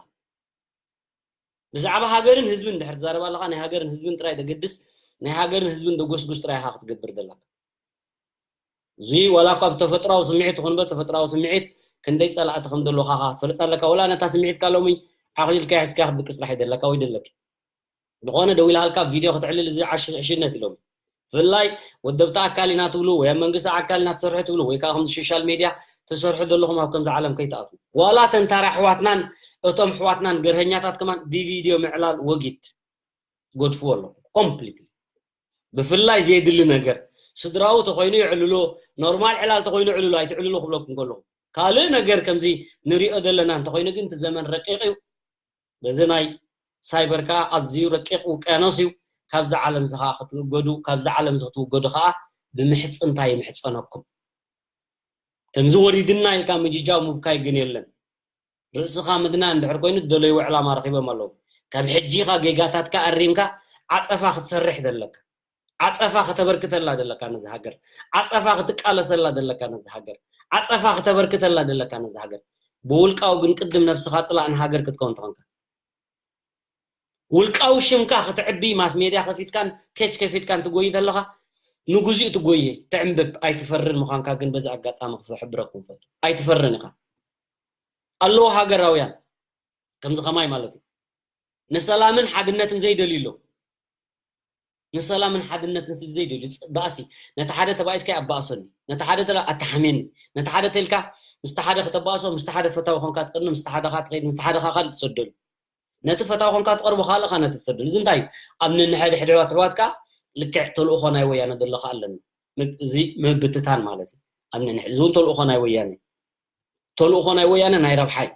ብዛዕባ ሃገርን ህዝብን እንድሕር ትዛረብ ኣለኻ፣ ናይ ሃገርን ህዝብን ጥራይ ደገድስ፣ ናይ ሃገርን ህዝብን ደጎስጉስ ጥራይ ኢኻ ክትገብር ዘለካ። እዚ ዋላ እኳ ብተፈጥራዊ ስምዒት ይኹን እምበር፣ ተፈጥራዊ ስምዒት ክንደይ ጸላእቲ ከም ዘለኻ ኸኣ ትፈልጥ ኣለካ። ወላ ነታ ስምዒትካ ሎሚ ዓቕሊልካ ሒዝካ ክትድቅስ ጥራሕ እዩ ዘለካ ወይ ደለኪ። ዝኾነ ደው ኢልሃልካ ቪድዮ ክትዕልል እዚ ዓሽ-፣ ዕሽነት ኢሎም። ብፍላይ ወደብቲ ኣካል ኢና ትብሉ ወይ ኣብ መንግስቲ ኣካል ኢና ትሰርሑ ትብሉ ወይ ከዓ ከምዚ ሶሻል ሜድያ ትሰርሑ ዘለኹም ኣብ ከምዚ ዓለም ከይትኣትዉ። ዋላ ተን ታራ ኣሕዋትናን እቶም ኣሕዋትናን ገርሀኛታት ከማን ብቪድዮ ምዕላል ወጊድ። ገድፍዎ ኣለኹ ኮምፕሊትሊ። ብፍላይ ዘየድሊ ነገር ስድራኡ ተኾይኑ የዕልሎ፣ ኖርማል ዕላል ተኾይኑ የዕልሎ፣ ኣይትዕልሎ ክብለኩም ከለኹ። ካልእ ነገር ከምዚ ንሪኦ ዘለና እንተኾይኑ ግን እቲ ዘመን ረቂቕ እዩ። በዚ ናይ ሳይበር ከኣ ኣዝዩ ረቂቕ ውቅያኖስ እዩ። ካብዚ ዓለም እዚ ከኣ ክትእገዱ፣ ካብዚ ዓለም እዚ ክትውገዱ ከኣ ብምሕጽንታ ይምሕጸነኩም። ከምዚ ወሪድና ኢልካ ምጅጃው ምብካይ ግን የለን። ርእስኻ ምድና እንድሕር ኮይኑ፣ ዝደለይዎ ዕላማ ረኺቦም ኣለዉ። ካብ ሕጂ ኢኻ ጌጋታትካ ኣሪምካ ዓጸፋ ክትሰርሕ ዘለካ። ዓጸፋ ከተበርክተላ ዘለካ ነዚ ሃገር። ዓጸፋ ክትቃለሰላ ዘለካ ነዚ ሃገር። ዓጸፋ ከተበርክተላ ዘለካ ነዚ ሃገር። ብውልቃዊ ግን ቅድም ነብስኻ ጽላእ ንሃገር ክትከውን ተኾንካ። ውልቃዊ ሽምካ ክትዕቢ ማስ ሜድያ ከፊትካን ፔጅ ከፊትካን ትጎይ ተለኻ፣ ንግዚኡ ትጎይ፣ ትዕንብብ፣ ኣይትፈርን ምዃንካ ግን በዚ ኣጋጣሚ ክሕብረኩም ፈቱ። ኣይትፈርን ኢኻ። ኣለዉ ሃገራውያን፣ ከምዚ ከማይ ማለት እዩ። ንሰላምን ሓድነትን ዘይደልዩ ኣለዉ። ንሰላምን ሓድነትን ስለ ዘይደልዩ፣ ጽ-፣ ባእሲ፣ ነቲ ሓደ ተባኢስካ ኣባእሶኒ፣ ነቲ ሓደ ተላ-፣ ኣተሓሜኒ፣ ነቲ ሓደ ተልካ፣ ምስቲ ሓደ ከተባእሶ፣ ምስቲ ሓደ ፈታዊ ኮንካ ትቐርኒ፣ ምስቲ ሓደ ኻ ትኸይድ፣ ምስቲ ሓደ ኻ ካልእ ትሰደሉ። ነቲ ፈታዊ ኮንካ ትቐርቦ፣ ካልእ ኻ ነቲ ትሰደሉ። እዚ እንታይ እዩ? ኣብ ነንሕድሕድ ኣሕዋት፣ ኣሕዋት ከኣ ልክዕ ተልእኾ ናይ ወያነ ዘሎ ከኣ ኣለኒ። ም-፣ እዚ ምብትታን ማለት እዩ። ኣብ ነንሕ-፣ እዚ እውን ተልእኾ ናይ ወያነ። ተልእኾ ናይ ወያነ ናይ ረብሓ እዩ።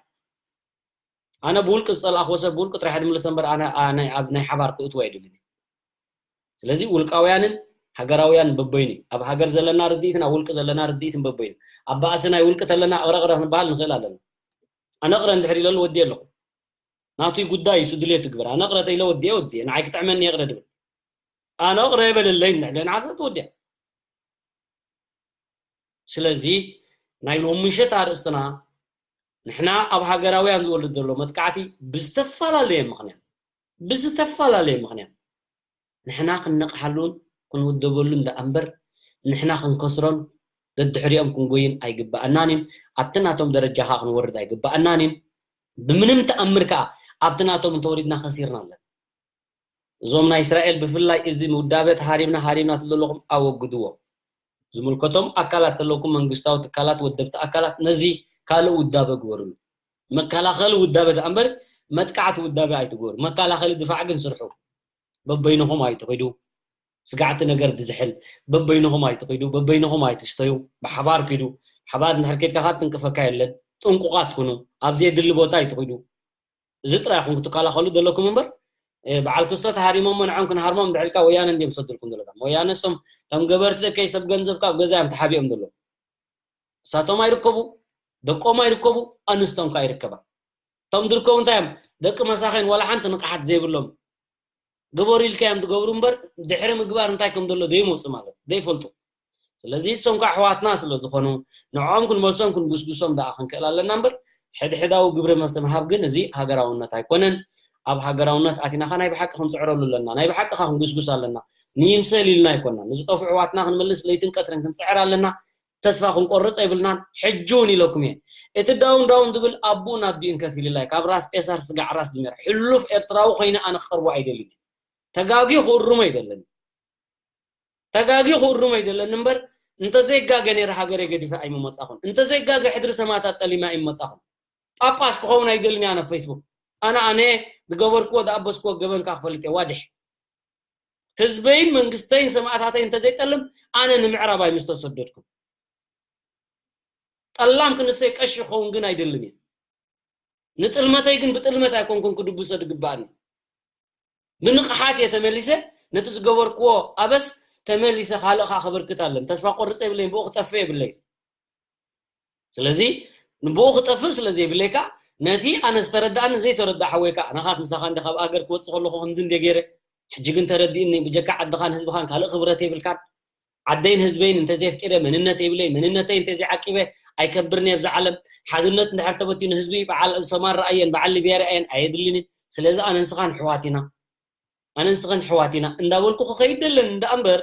ኣነ ብውልቂ ዝጸላእክዎ ሰብ ብውልቂ ጥራሕ ድምልሰ እምበር ኣነ ኣነ ኣብ ናይ ሓባር ክእትዎ ኣይደልን። ስለዚ ውልቃውያንን ሃገራውያን በበይኑ እዩ። ኣብ ሃገር ዘለና ርድኢትን ኣብ ውልቂ ዘለና ርድኢትን በበይኑ። ኣብ ባእሲ ናይ ውልቂ ተለና እቕረቕረ ክንበሃል ንኽእል ኣለና። ኣነ እቕረ እንድሕር ኢለሉ ወዲ ኣለኹ። ናቱይ ጉዳይ እዩ፣ እሱ ድሌቱ ግበር። ኣነ እቕረ ተኢለ ወዲየ ወዲየ፣ ንዓይ ክጥዕመኒ የቕረ ድብል። ኣነ እቕረ የበለለይ እንድሕር ኢለ ንዓሰ ትወዲያ። ስለዚ ናይ ሎሚ ምሸት ኣርእስትና ንሕና ኣብ ሃገራውያን ዝወርድ ዘሎ መጥቃዕቲ ብዝተፈላለየ ምኽንያት ብዝተፈላለየ ምኽንያት ንሕና ክንነቕሓሉን ክንውደበሉን ደኣ እምበር ንሕና ክንከስሮን ደድሕሪኦም ክንጎይን ኣይግባኣናን እዩ። ኣብቲ ናቶም ደረጃ ከዓ ክንወርድ ኣይግባኣናን እዩ። ብምንም ተኣምር ከዓ ኣብቲ ናቶም እንተወሪድና ከሲርና ኣለና። እዞም ናይ እስራኤል ብፍላይ እዚ ውዳበ ተሃሪምና ሃሪምና ትብሉ ዘለኹም ኣወግድዎ። ዝምልከቶም ኣካላት ተለኩም መንግስታዊ ትካላት ወደብቲ ኣካላት ነዚ ካልእ ውዳበ ግበርሉ። መከላኸሊ ውዳበ ደኣ እምበር መጥቃዕቲ ውዳበ ኣይትግበሩ። መከላኸሊ ድፋዕ ግን ስርሑ። በበይንኹም ኣይትኺዱ። ስጋዕቲ ነገር ዝዝሕል በበይንኹም ኣይትኺዱ፣ በበይንኹም ኣይትስተዩ። ብሓባር ኪዱ። ሓባር እንድሕር ኬድካ ከዓ ትንቅፈካ የለን። ጥንቁቓት ኩኑ። ኣብ ዘየድሊ ቦታ ኣይትኺዱ። እዚ ጥራይ ኢኹም ክትከላኸሉ ዘለኩም እምበር በዓል ክስቶ ተሃሪሞሞ ንዖም ክንሃርሞም እንድሕር ኢልካ ወያነ እንድዮም ዝሰድልኩም ዘለዉ። ወያነ እሶም ከም ገበርቲ ደቀይ ሰብ ገንዘብ ካብ ገዛ እዮም ተሓቢኦም ዘለዉ። እሳቶም ኣይርከቡ፣ ደቆም ኣይርከቡ፣ ኣንስቶም ከዓ ይርከባ። እቶም ዝርከቡ እንታይ እዮም? ደቂ መሳኺን ዋላ ሓንቲ ንቕሓት ዘይብሎም። ግበሩ ኢልካዮም ትገብሩ እምበር ድሕሪ ምግባር እንታይ ከም ዘሎ ዘይመፁ ማለት ዘይፈልጡ። ስለዚ እሶም ከዓ ኣሕዋትና ስለ ዝኾኑ ንዕኦም ክንመልሶም ክንጉስጉሶም ደኣ ክንክእል ኣለና እምበር ሕድሕዳዊ ግብረ መልሲ ምሃብ ግን እዚ ሃገራውነት ኣይኮነን። ኣብ ሃገራውነት ኣቲናኻ ናይ ብሓቂ ክንፅዕረሉ ኣለና፣ ናይ ብሓቂ ኻ ክንጉስጉስ ኣለና። ንይምሰል ኢልና ኣይኮናን፣ ንዝጠፍኡ ኣሕዋትና ክንመልስ ለይትን ቀትርን ክንፅዕር ኣለና። ተስፋ ክንቆርፅ ኣይብልናን። ሕጂ እውን ኢለኩም እየ፣ እቲ ዳውን ዳውን ዝብል ኣቡን ኣዲኡን ከፊልላይ ካብ ራስ ቄሳር ስጋዕ ራስ ድሜራ ሕሉፍ ኤርትራዊ ኮይነ ኣነ ክቐርቦ ኣይደልን። ተጋጊ ክእርሞ ኣይደለኒ። ተጋጊ ክእርሞ ኣይደለኒ እምበር እንተዘይጋገ ነይረ ሃገረ ገዲፈ ኣይምመጻኹን። እንተዘይጋገ ሕድሪ ሰማእታት ጠሊማ ኣይምመጻኹን። ጳጳስ ክኸውን ኣይደልን ኣነ ፌስቡክ ኣነ ኣነ ዝገበርክዎ ዝኣበስክዎ ገበንካ ክፈልጥ እየ ዋድሕ። ህዝበይን መንግስተይን ሰማእታተይ እንተዘይጠልም ኣነ ንምዕራብ ኣይምስተሰደድኩም። ጠላም ክንሰይ ቀሺ ክኸውን ግን ኣይደልን እየ። ንጥልመተይ ግን ብጥልመት ኣይኮንኩን ክድብሶ ዝግባኣኒ። ብንቕሓት እየ ተመሊሰ ነቲ ዝገበርክዎ ኣበስ ተመሊሰ ካልእ ከዓ ከበርክት ኣለን። ተስፋ ቆርፀ የብለይን፣ ብኡ ክጠፍእ የብለይን። ስለዚ ንብኡ ክጠፍእ ስለ ዘይብለይካ ነቲ ኣነ ዝተረዳእኒ ዘይተረዳ ሓወይካ ኣነኻት ምሳኻ እንደ ካብ ኣገር ክወፅእ ከለኹ ከምዚ እንደ ገይረ ሕጂ ግን ተረዲእኒ ብጀካ ዓድኻን ህዝብኻን ካልእ ክብረት የብልካን። ዓደይን ህዝበይን እንተዘየፍጢረ መንነት የብለይ መንነተይ እንተዘይዓቂበ ኣይከብርን እየ ብዛ ዓለም። ሓድነት እንድሕር ተበቲኑ ህዝቢ በዓል ሰማን ረኣየን በዓል ሊብያ ረኣየን ኣየድልን እዩ። ስለዚ ኣነ ንስኻን ኣሕዋት ኢና ኣነ ንስኻን ኣሕዋት ኢና እንዳበልኩ ክኸይድ ደለን እንዳ እምበር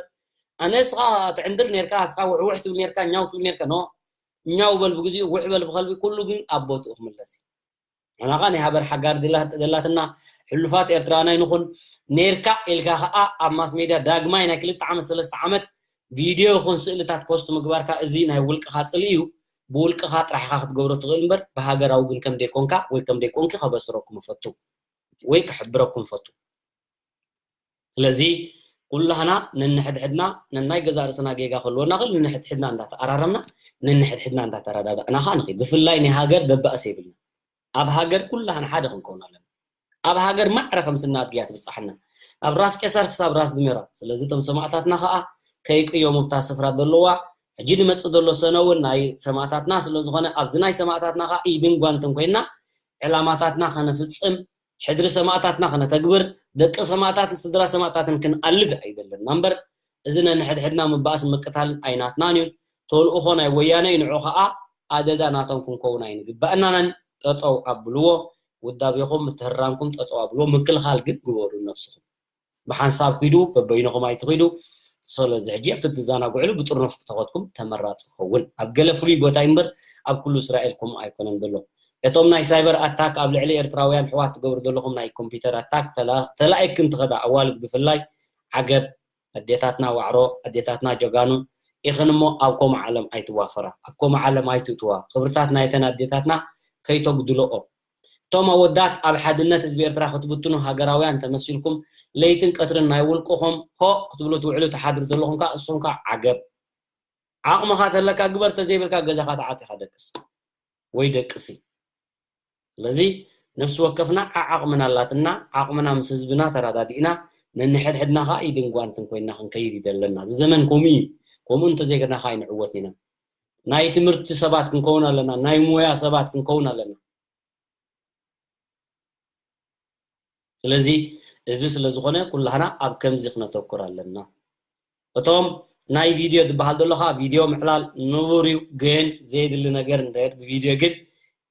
ኣነ እስኻ ትዕንድር ነርካ እስኻ ውሕውሕ ትብል ነርካ ኛው ትብል ነርካ ኖ ኛው በል ብግዚኡ ውሕ በል ብኸልቢ ኩሉ ግን ኣብ ቦትኡ ክምለስ እዩ። ንሕና ኸኣ ናይ ሃበር ሓጋር ደላትና ሕሉፋት ኤርትራውያን ኣይንኹን። ነርካ ኢልካ ኸኣ ኣብ ማስ ሜድያ ዳግማይ ናይ ክልተ ዓመት ሰለስተ ዓመት ቪድዮ ይኹን ስእልታት ፖስት ምግባርካ እዚ ናይ ውልቅኻ ጽልኢ እዩ። ብውልቅኻ ጥራሕ ኢኻ ክትገብሮ ትኽእል እምበር ብሃገራዊ ግን ከም ደይኮንካ ወይ ከም ደይኮንኪ ከበስረኩም እፈቱ ወይ ክሕብረኩም እፈቱ። ስለዚ ኩላህና ነንሕድሕድና ነናይ ገዛእ ርእስና ጌጋ ከልወና ክል ነንሕድሕድና እንዳተኣራረምና ነንሕድሕድና እንዳተረዳዳእና ኸዓ ንኽድ ብፍላይ ናይ ሃገር ደባእስ የብልና። ኣብ ሃገር ኩላህና ሓደ ክንከውን ኣለና። ኣብ ሃገር ማዕረ ከም ስናድግያ ትብጻሓና። ኣብ ራስ ቄሳር ክሳብ ራስ ድሜራ። ስለዚ እቶም ሰማእታትና ኸዓ ከይቅየሙ ብታ ስፍራ ዘለዋ ሕጂ ንመጽእ ዘሎ ሰነ እውን ናይ ሰማእታትና ስለ ዝኾነ ኣብዚ ናይ ሰማእታትና ኸዓ ኢድን ጓንትን ኮይና ዕላማታትና ከነፍጽም ሕድሪ ሰማእታትና ከነተግብር ደቂ ሰማእታትን ስድራ ሰማእታትን ክንኣልግ ኣይደለና እምበር እዚ ነንሕድሕድና ምባእስን ምቅታልን ኣይናትናን እዩ። ተልእኾ ናይ ወያነ እዩ ንዑ ኸዓ ኣደዳ ናቶም ክንከውን ኣይንግባእናን። ጠጠው ኣብልዎ። ውዳቤኹም ምትህራምኩም ጠጠው ኣብልዎ። ምክልኻል ግን ግበሩ ነብስኹም። ብሓንሳብ ኪዱ በበይንኹም ኣይትኺዱ። ስለዚ ሕጂ ኣብቲ ትዘናግዕሉ ብጥርኑፍ ክተኸትኩም ተመራፂ ክኸውን ኣብ ገለ ፍሉይ ቦታ እዩ እምበር ኣብ ኩሉ እስራኤል ከምኡ ኣይኮነን ዘሎ። እቶም ናይ ሳይበር ኣታክ ኣብ ልዕሊ ኤርትራውያን ኣሕዋት ትገብሩ ዘለኹም ናይ ኮምፒውተር ኣታክ ተላኢክን ትኸዳ ኣዋልድ ብፍላይ ዓገብ ኣዴታትና ዋዕሮ ኣዴታትና ጀጋኑ ኢኽን እሞ ኣብ ከምኡ ዓለም ኣይትዋፈራ ኣብ ከምኡ ዓለም ኣይትእትዋ ክብርታት ናይተን ኣዴታትና ከይተጉድልኦ እቶም ኣወዳት ኣብ ሓድነት ህዝቢ ኤርትራ ክትብትኑ ሃገራውያን ተመሲልኩም ለይትን ቀትርን ናይ ውልቅኹም ሆእ ክትብሉ ትውዕሉ ትሓድሩ ዘለኹም ከኣ እሶም ከኣ ዓገብ ዓቕምኻ ተለካ ግበር ተዘይብልካ ገዛኻ ተዓጺኻ ደቅስ ወይ ደቅሲ ስለዚ ነፍሲ ወከፍና ዓዓቕምና ኣላትና፣ ዓቕምና ምስ ህዝብና ተረዳዲእና፣ ነንሕድሕድና ኸዓ ኢድን ጓንትን ኮይንና ክንከይድ እዩ ዘለና። እዚ ዘመን ከምኡ እዩ። ከምኡ እንተዘይገርና ኸዓ ኣይንዕወትን ኢና። ናይ ትምህርቲ ሰባት ክንከውን ኣለና፣ ናይ ሞያ ሰባት ክንከውን ኣለና። ስለዚ እዚ ስለ ዝኾነ ኩላህና ኣብ ከምዚ ክነተኩር ኣለና። እቶም ናይ ቪድዮ ዝበሃል ዘሎ ኸዓ ቪድዮ ምዕላል ንቡር እዩ፣ ግን ዘየድሊ ነገር እንድሕር ብቪድዮ ግን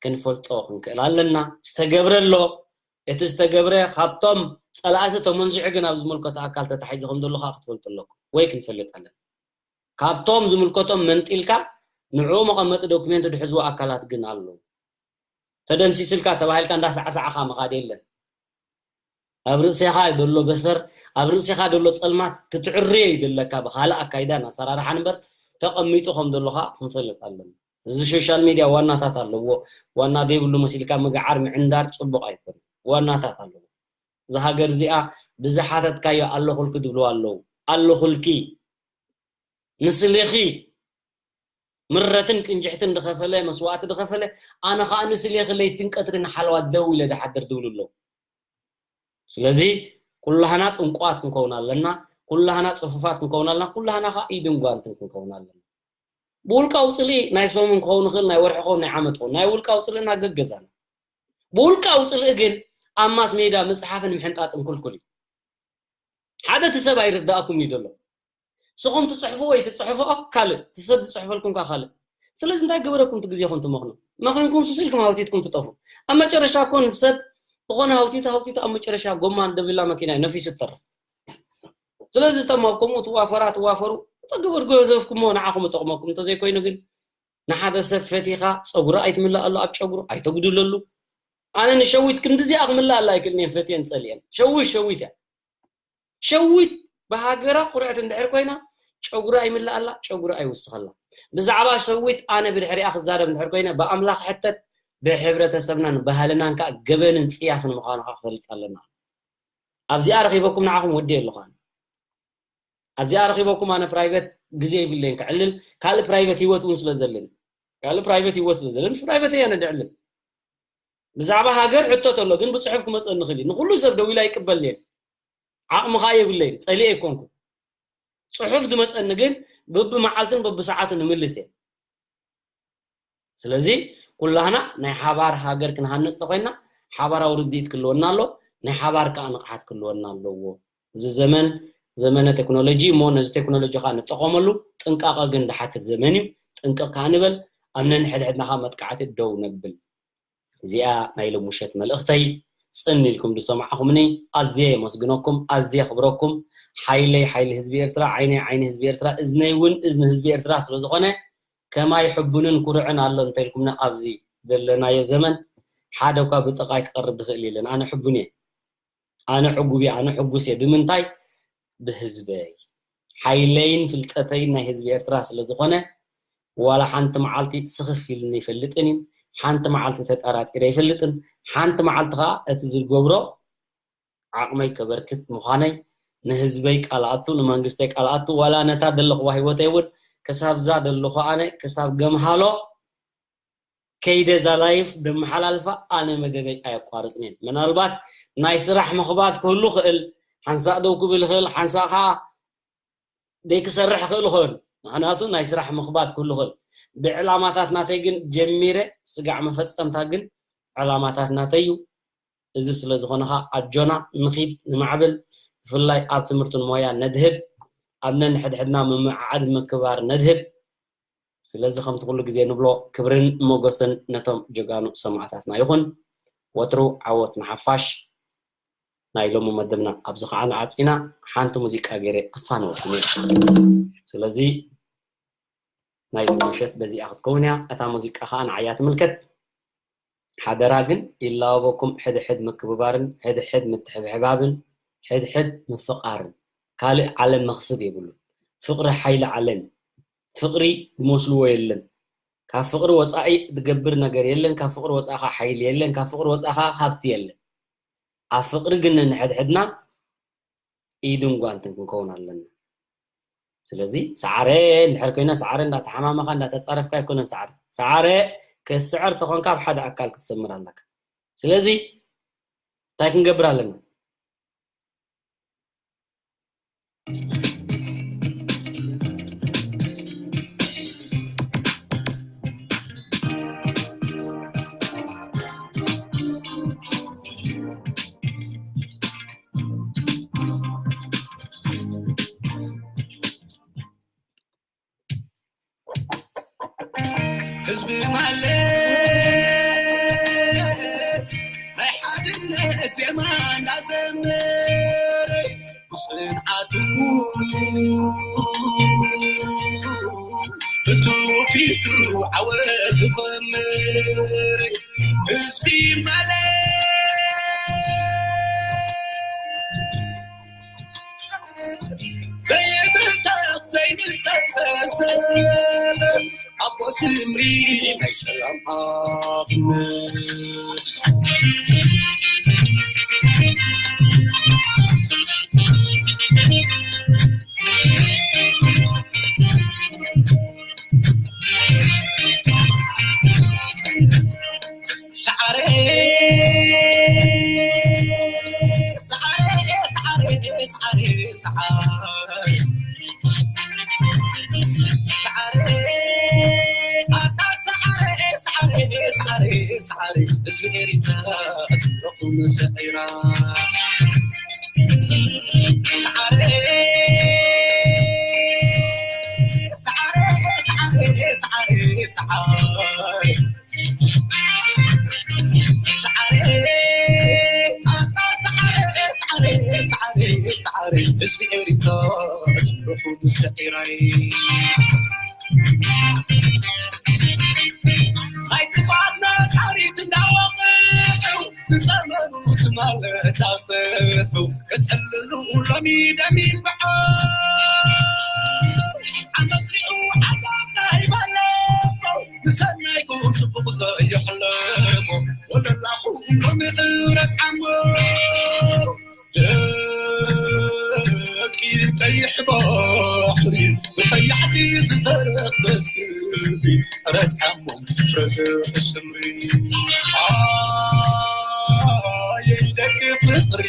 ክንፈልጦ ክንክእል ኣለና። ዝተገብረ ኣሎ፣ እቲ ዝተገብረ ካብቶም ጸላእቲ ተመንዚዑ ግን ኣብ ዝምልከቶ ኣካል ተታሒዙ ከም ዘሎ ኸዓ ክትፈልጡ ኣለኩም ወይ ክንፈልጥ ኣለና። ካብቶም ዝምልከቶም መንጢልካ ንዕኡ መቐመጢ ዶክሜንት ዝሕዝዎ ኣካላት ግን ኣለዉ። ተደምሲስልካ ተባሂልካ እንዳሳዕሳዕኻ ምኻድ የለን። ኣብ ርእሴኻ ዘሎ በሰር፣ ኣብ ርእሴኻ ዘሎ ጸልማት ክትዕርዮ እዩ ዘለካ ብኻልእ ኣካይዳን ኣሰራርሓን እምበር ተቐሚጡ ከም ዘሎ ኸዓ ክንፈልጥ ኣለና። እዚ ሶሻል ሚድያ ዋናታት ኣለዎ። ዋና ዘይብሉ መሲልካ ምግዓር ምዕንዳር ጽቡቕ ኣይኮነን። ዋናታት ኣለዎ። እዛ ሃገር እዚኣ ብዝሓተትካዮ ኣለኹልኪ ዝብልዋ ኣለዉ። ኣለኹልኪ፣ ንስሌኺ፣ ምረትን ቅንጅሕትን ዝኸፈለ፣ መስዋእቲ ዝኸፈለ፣ ኣነ ኸዓ ንስሌኺ ለይትን ቀትርን ሓለዋ ደው ኢለ ዝሓድር ዝብሉ ኣለዉ። ስለዚ ኩላህና ጥንቁቓት ክንከውን ኣለና፣ ኩላህና ጽፉፋት ክንከውን ኣለና፣ ኩላህና ኸዓ ኢድን ጓንትን ክንከውን ኣለና። ብውልቃዊ ጽልኢ ናይ ሰሙን ክኸውን ይኽእል፣ ናይ ወርሒ ክኸውን፣ ናይ ዓመት ክኸውን፣ ናይ ውልቃዊ ጽልእና ገገዛና። ብውልቃዊ ጽልኢ ግን ኣብ ማስ ሜዳ ምጽሓፍን ምሕንጣጥን ክልኩል እዩ። ሓደ እቲ ሰብ ኣይርዳእኩም እዩ ዘሎ። ንስኹም ትጽሕፉ ወይ ትጽሕፍኦ ካልእ፣ እቲ ሰብ ዝጽሕፈልኩም ከ ካልእ። ስለዚ እንታይ ገበረኩም እቲ ግዜኹም ትመኽኑ? መኺንኩም ሱስ ኢልኩም ሃውቲትኩም ትጠፉ። ኣብ መጨረሻ እኮ ነቲ ሰብ ዝኾነ ሃውቲቱ ሃውቲቱ ኣብ መጨረሻ ጎማ ደብላ መኪና እዩ ነፊሱ ትተርፍ። ስለዚ እቶም ኣብ ከምኡ ትዋፈራ ትዋፈሩ፣ እቶ ገበርጎ ዘፍኩሞ ንዓኹም እጠቕመኩም። እንተዘይኮይኑ ግን ንሓደ ሰብ ፈቲኻ ጸጉሪ ኣይትምልኣሉ፣ ኣብ ጨጉሩ ኣይተጉድለሉ። ኣነ ንሸዊት ክንድዚኣ ክምልኣላ ኣይክእልን እየ፣ ፈትየን ጸሊአን። ሸዊት ሸዊት እያ። ሸዊት ብሃገራ ቁርዕቲ እንድሕር ኮይና ጨጉሪ ኣይምልኣላ፣ ጨጉሪ ኣይውስኸላ። ብዛዕባ ሸዊት ኣነ ብድሕሪኣ ክዛረብ እንድሕር ኮይነ ብኣምላኽ ሕተት፣ ብሕብረተሰብናን ባህልናን ከኣ ገበንን ጽያፍን ምዃኑ ከኣ ክፈልጥ ኣለና። ኣብዚኣ ረኺበኩም ንዓኹም ወዲ ኣለኹ ኣነ። ኣብዚኣ ረኺበኩም ኣነ ፕራይቬት ግዜ ይብለይን ክዕልል፣ ካልእ ፕራይቬት ህይወት እውን ስለ ዘለኒ። ካልእ ፕራይቬት ህይወት ስለ ዘለኒ፣ ምስ ፕራይቬት እየ ኣነ ድዕልል። ብዛዕባ ሃገር ሕቶ ተሎ ግን ብጽሑፍ ክመጸኒ ይኽእል እዩ። ንኹሉ ሰብ ደዊላ ይቅበል እየ። ዓቕሚ ኸኣ የብለይን፣ ጸሊኤ ኣይኮንኩ። ጽሑፍ ዝመጸኒ ግን በብመዓልትን በብሰዓቱን እምልስ እየ። ስለዚ ኩላህና ናይ ሓባር ሃገር ክንሃንጽ ተኾይንና ሓባራዊ ርድኢት ክህልወና ኣሎ፣ ናይ ሓባር ከኣ ንቕሓት ክህልወና ኣለዎ። እዚ ዘመን ዘመነ ቴክኖሎጂ እሞ ነዚ ቴክኖሎጂ ከኣ ንጠቐመሉ፣ ጥንቃቐ ግን ዝሓትት ዘመን እዩ። ጥንቅቕ ከኣ ንበል፣ ኣብ ነንሕድሕድና ከኣ መጥቃዕቲ ደው ነብል። እዚኣ ናይ ሎም ምሸት መልእኽተይ ጽን ኢልኩም ዝሰማዕኹምኒ ኣዝየ የመስግነኩም፣ ኣዝየ የኽብረኩም። ሓይለይ ሓይሊ ህዝቢ ኤርትራ፣ ዓይነይ ዓይኒ ህዝቢ ኤርትራ፣ እዝነይ እውን እዝኒ ህዝቢ ኤርትራ ስለ ዝኾነ ከማይ ሕቡንን ኩሩዕን ኣሎ እንተኢልኩምና ኣብዚ ዘለናዮ ዘመን ሓደ እኳ ብጥቓይ ክቐርብ ዝኽእል የለን። ኣነ ሕቡን እየ። ኣነ ዕጉብ እየ፣ ኣነ ሕጉስ እየ። ብምንታይ? ብህዝበይ። ሓይለይን ፍልጠተይን ናይ ህዝቢ ኤርትራ ስለ ዝኾነ ዋላ ሓንቲ መዓልቲ ስኽፍ ኢልኒ ኣይፈልጥን እዩ። ሓንቲ መዓልቲ ተጠራጢረ ኣይፈልጥን። ሓንቲ መዓልቲ ኸዓ እቲ ዝገብሮ ዓቕመይ ከበርክት ምዃነይ ንህዝበይ ቃል ኣቱ፣ ንመንግስተይ ቃል ኣቱ፣ ዋላ ነታ ዘለኽዋ ህይወተይ እውን ክሳብ እዛ ዘለኹ ኣነ ክሳብ ገምሃሎ ከይደ እዛ ላይፍ ደመሓላልፋ ኣነ መደበይ ኣየቋርጽን እየ። ምናልባት ናይ ስራሕ ምኽባድ ክህሉ ክእል፣ ሓንሳእ ደው ክብል ይኽእል፣ ሓንሳእ ከዓ ደይ ክሰርሕ ክእል ይኽእል። ምኽንያቱ ናይ ስራሕ ምኽባድ ክህሉ ክእል። ብዕላማታት ናተይ ግን ጀሚረ ስጋዕ መፈጸምታ ግን ዕላማታት ናተይ እዩ። እዚ ስለ ዝኾነ ኸዓ ኣጆና ንኺድ ንማዕብል፣ ብፍላይ ኣብ ትምህርትን ሞያን ነድህብ፣ ኣብ ነንሕድሕድና ምምዕዓድ ምክባር ነድህብ። ስለዚ ከምቲ ኩሉ ግዜ ንብሎ ክብርን ሞገስን ነቶም ጀጋኑ ሰማእታትና ይኹን። ወትሩ ዓወት ንሓፋሽ። ናይ ሎሚ መደብና ኣብዚ ኸዓ ንዓጺና፣ ሓንቲ ሙዚቃ ገይረ ክፋነወኩም እየ። ስለዚ ናይ ሎሚ ምሸት በዚኣ ክትከውን እያ። እታ ሙዚቃ ኸዓ ንዓያ ትምልከት። ሓደራ ግን ይላበኩም ሕድሕድ ምክብባርን ሕድሕድ ምትሕብሕባብን ሕድሕድ ምፍቓርን። ካልእ ዓለም መኽስብ የብሉን። ፍቕሪ ሓይሊ ዓለም እዩ። ፍቕሪ ዝመስልዎ የለን። ካብ ፍቕሪ ወጻኢ ዝገብር ነገር የለን። ካብ ፍቕሪ ወጻኢ ኸዓ ሓይሊ የለን። ካብ ፍቕሪ ወጻኢ ኸዓ ሃብቲ የለን። ኣብ ፍቕሪ ግን ነንሕድሕድና ኢድን ጓንትን ክንከውን ኣለና። ስለዚ ሰዓረ እንድሕር ኮይና ሰዓረ እንዳተሓማመኻ እንዳተጻረፍካ ኣይኮነን ሰዓረ። ሰዓረ ክትስዕር ተኾንካ ኣብ ሓደ ኣካል ክትሰምር ኣለካ። ስለዚ እንታይ ክንገብር ኣለና? ህዝቢ ማለት ናይ ሓድነት ዜማ እንዳዘመረ ብፅንዓቱ ብትውፊቱ ዓወት ዝኸምር ህዝቢ ማለት ዘይብተኽ ዘይምሰሰሰለ ኣቦ ስምሪ ናይ ሰላም ሓፍነት ሰዓረ ሰዓረ ሰዓረ ሰዓረ ሰዓረ ሰዓረ ኣታ ሰዓረ ሰዓረ ሰዓረ ሰዓረ ህዝቢ ኤሪትራ ስምረኹም ሰዒራ ሰዓረ ሰዓረ ሰዓረ ሰዓረ ሰዓረ ሰዓረ ኣታ ሰዓረ ሰዓረ ሰዓረ ሰዓረ ህዝቢ ኤሪትራ ስምረኹም ሰዒራይ ናይ ክፋት ነጋሪት እንዳወቕዑ ዝጸመሙ ትማል እንዳሰርሑ ክጥልሉ ሎሚ ደም ይንብዖ ዓመት ሪኡ ዓጋብ ዘይበለቆ ብሰናይኩም ጽቡቕ ዘየሕለሞ ወለላኹም ሎሚ ዕረት ዓሞ ደቂ ቀይሕ ባሕሪ ብቐያሕቲ ዝተረኽበት ክብሪ ረትዓሞም ፍረ ዘስምሪ ኣየይ ደቂ ፍቕሪ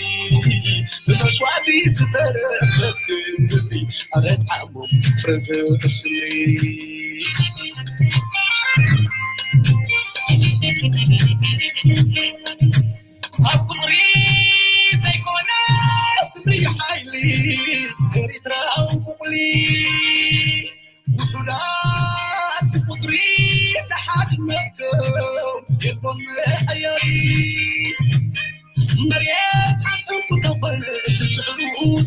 ብመስዋዕቲ ዝተረኽበት ክብሪ ረትዓሞም ፍረ ዘስምሪ ኣብ ቁጽሪ ዘይኮነ ስምሪ ሓይሊ ኤሪትራዊ ቁጽሪ ውሑዳት ቁጽሪ ንሓድነትኩም የልቦም መሐየሪ መሬት ዓንቁ ተኾነ እቲ ስዕሩ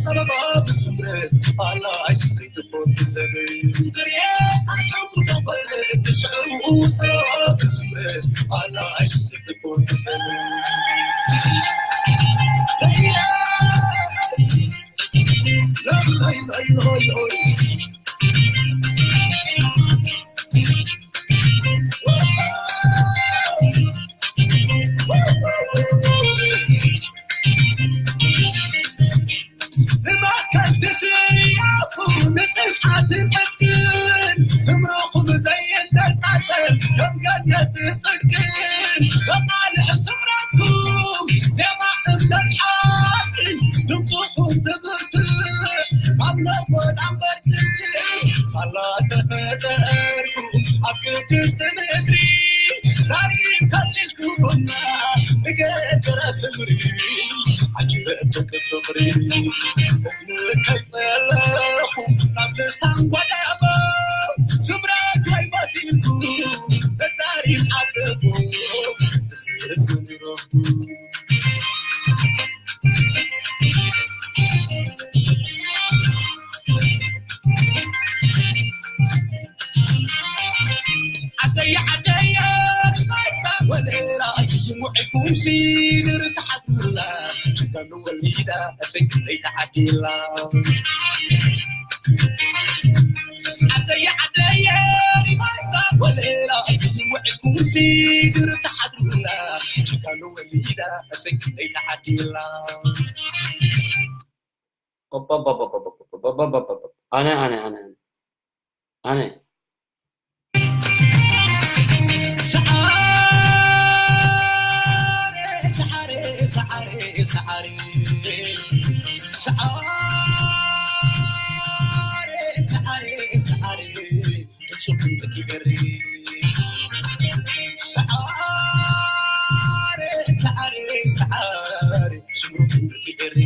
ጸበባ ብስምረት ኣላሽ ዘይትኾን ብዘበይ መሬት ዓንቁ ተኾነ እቲ ስዕሩ ጸበባ ብስምረት ኣላሽ ዘይትኾን ብዘበይ ንመከት ንስያኹ ንጽንዓትን ዕጥቅን ስምረኹም ዘይነጻጸል ከም ገነት ጽድቅን በቓልዕ ስምረትኩም ዜማ እምነት ሓቂ ድምፅኹም ዝብርትዕ ኣብ ነጎድ ኣንበርትዕ ሳላ ተፈጠርኩም ኣብ ቅድስቲ ምድሪ ዛሪብ ከሊልኩምና ንገድረ ስምሪ ዓጅበ እቶም ፍቕሪ እዝኒ ከይጸለኹ ናብ ልሳን ጓዳቦ ስምረት ወይ በዲልኩ ተዛሪብ ዓደቦ ንስህዝቡ ንረኽቡ ዓደየ ዓደየ ማይዛ ወለላ ይሙዕኩም ሲድር ተሓትላ ጅጋኑ ወሊዳ እሰይ ክንደይ ተዓዲላ ዓደየ ዓደየ ማይዛ ወለላ ይሙዕኩም ሲድር ተሓትላ ጅጋኑ ወሊዳ እሰይ ክንደይ ተዓዲላ ኣነ ኣነ ኣነ ኣነ ኣነ ሰዓረ ሰዓረ ሰዓረ ሰዓረ፣ ሰዓረ፣ ሰዓረ፣ ርሱም ትገሪ። ሰዓረ፣ ሰዓረ፣ ሰዓረ፣ ስምሩ ትገሪ።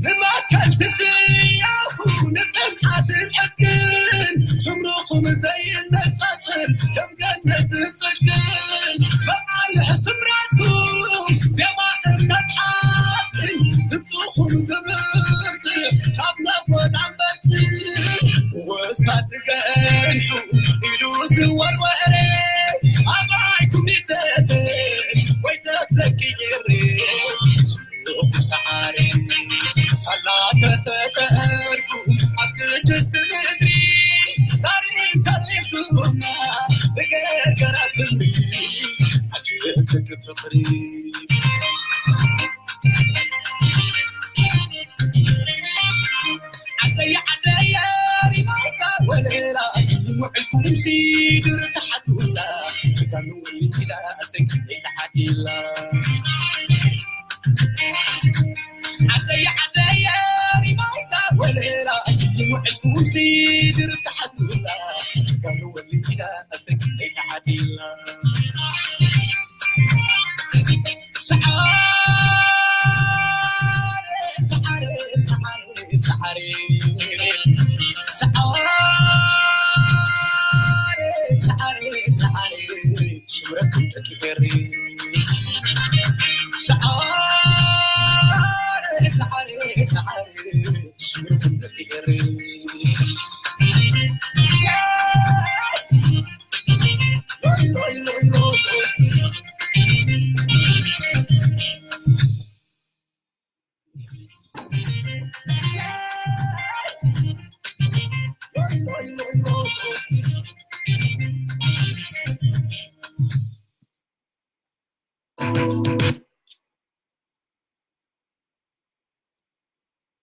ንማእከል ትስያፉ ንጽንዓትን ዕጥቅን ስምርኹም ዘይነጻጽር ከም ገነት ጽድቅን በቃልሕ ስምረትኩም ዜማ እምነት ሓቅን ድምፅኹም ዝብርት ካብ ነጎዳ እምበርቲ ወስታት ትገንሑ ኢሉ ዝወርወረ ኣባይኩም ይደተ ወይ ተትረኪ ይሬ ሰዓሪ ሳላ ከተተርኩ ኣብ ቅድስቲ ምድሪ ዛሬ እንተሊልኩና ብገርገራ ስምሪ ኣጅብክ ፍቕሪ ዓደየ ዓደየ ሪማይዛ ወለላ ውዕልኩም ሲድር ተሓቱላ ዳኑ ወሊላ ሰግደይ ተሓቲላ ዓደየ ዓደየ ሪማይዛ ወለላ ውዕልኩም ሲድር ተሓቱላ ዳኑ ወሊላ ሰግደይ ተሓቲላ